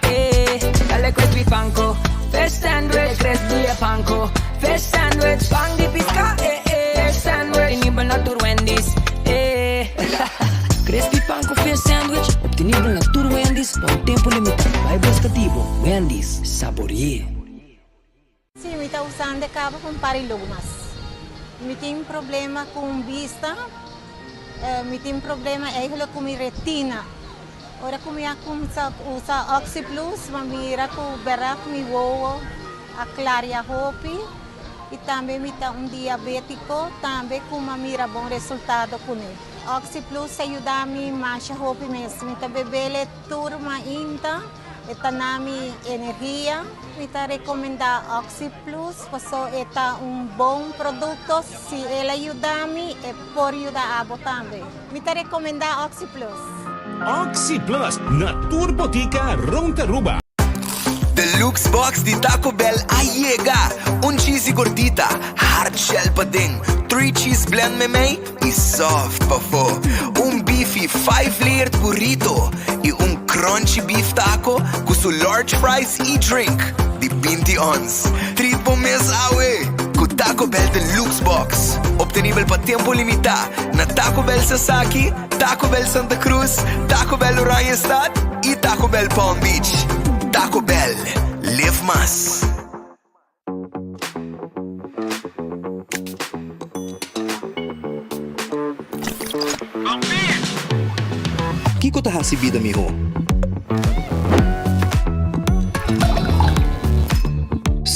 Eh, dale crispy panko, fish sandwich, crispy e panko, fish sandwich, pan di piská, eh eh, fish sandwich, obtenibel na tur Wendy's, eh. Crispy panko fish sandwich, obtenibel na tur Wendy's pa un tempu limitá. Bai buska di bo, Wendy's, sabori'é. Sí, mi ta usando e caba pa un par di lumas. Mi tin problema cu un bista, mi tin problema eigenlijk cu mi retina. Ora cu mi a cuminsa usa OxyPlus, mi a mira cu berdad mi wowo a claria hopi y tambe mi ta un diabetico tambe cu mi a mira bon resultado cune. OxyPlus a yuda mi masha hopi mes. Mi ta bebele tur mainta. E ta na mi energia. Mi ta recomenda OxyPlus paso e ta un bon producto. Si el a yuda mi, e por yuda abo tambe. Mi ta recomenda OxyPlus. OxyPlus na tur botica rond Aruba. Deluxe box di Taco Bell a yega! Un cheesy gordita, hard shell paden, three cheese blend memey y soft pafó. Un beefy five layered burrito y un crunchy beef taco cu su large fries y drink di 20 ons. Treat bo mes awe cu Taco Bell Deluxe Box. Obtenibel pa tempo limita na Taco Bell Sasaki, Taco Bell Santa Cruz, Taco Bell Oranjestad y Taco Bell Palm Beach. Taco Bell, live mas. Kiko ta hasi bida mihó?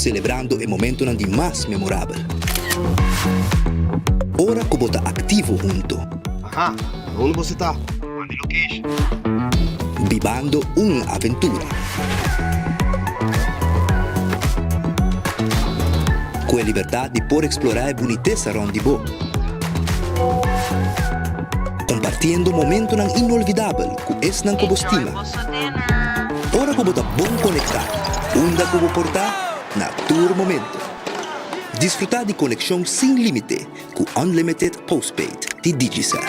Celebrando e momentonan di mas memorabel. Ora cu bo ta activo hunto. Aha, na unda boso ta? Manda e location. Bibando un aventura. Cu e libertad di por explora e bunitesa rond di bo. Compartiendo momentonan inolvidabel cu esnan cu bo stima. Ora cu bo ta bon conecta, unda cu bo por ta, na tur momento. Disfruta di conexion sin limite cu Unlimited Postpaid di Digicel.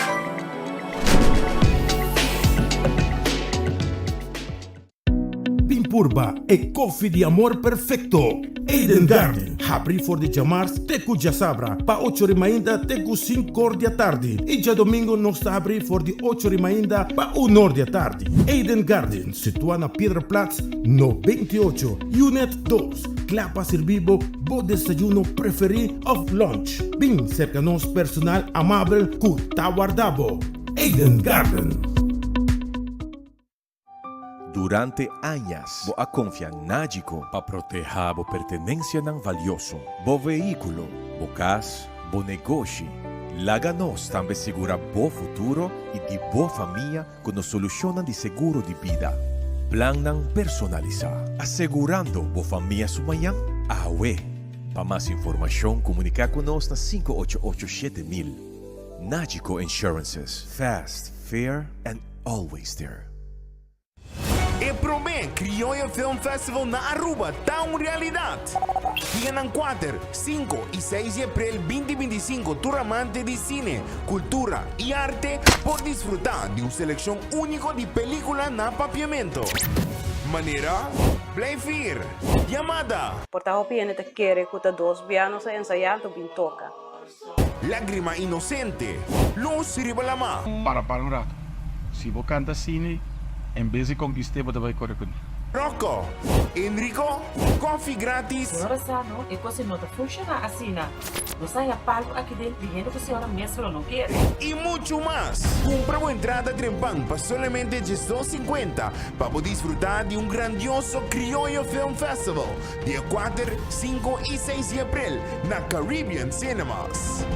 Bin purba e koffie di amor perfecto! Eden Garden, habri for di djamars te ku djasabra pa ocho ri mainta te ku sinkor di atardi i djadomingo nos ta habri for di ocho ri mainta pa unor di atardi. Eden Garden, situa na Piedraplaats 98, Unit dos, kla pa sirbi bo bo desayuno preferi of lunch. Bin serka nos personal amabel ku ta warda bo. Eden Garden. Durante añas bo a konfia Nagico pa protehá bo pertenensianan valioso, bo vehíkulo, bo kas, bo negoshi. Laga nos tambe sigurá bo futuro i di bo famia ku nos solushonnan di seguro di bida. Plannan personalisá, asegurando bo famia su mañan awe. Pa mas informashon komuniká ku nos na 588 7000. Nagico Insurances, fast, fair and always there. E prome Criolla Film Festival na Aruba ta un realidad! Dianan kuater, sinku y seis di april binti 25 tur amante di cine, cultura y arte por disfruta di un seleccion unico di pelicula na Papiamento. Manera, Blijf Hier, Yamada. Por ta hopi hende ta kere ku ta dos bia nos a ensayá anto bin toka. Lágrima inocente, luz riba lamá. Para para un rato. Si bo canta asina, en bes di conquist'é bo ta bay core cun'é. Rocco, Enrico, koffie gratis. Señora sa no, e cos no ta funciona asina. Nos a haya palu aki den di hende cu señora mes lo no kere. Y mucho mas! Cumpra bo entrada trempan pa solamente 12.50 pa bo disfruta di un grandioso Criollo Film Festival. Dia kuater, sinku i seis di aprel na Caribbean Cinemas.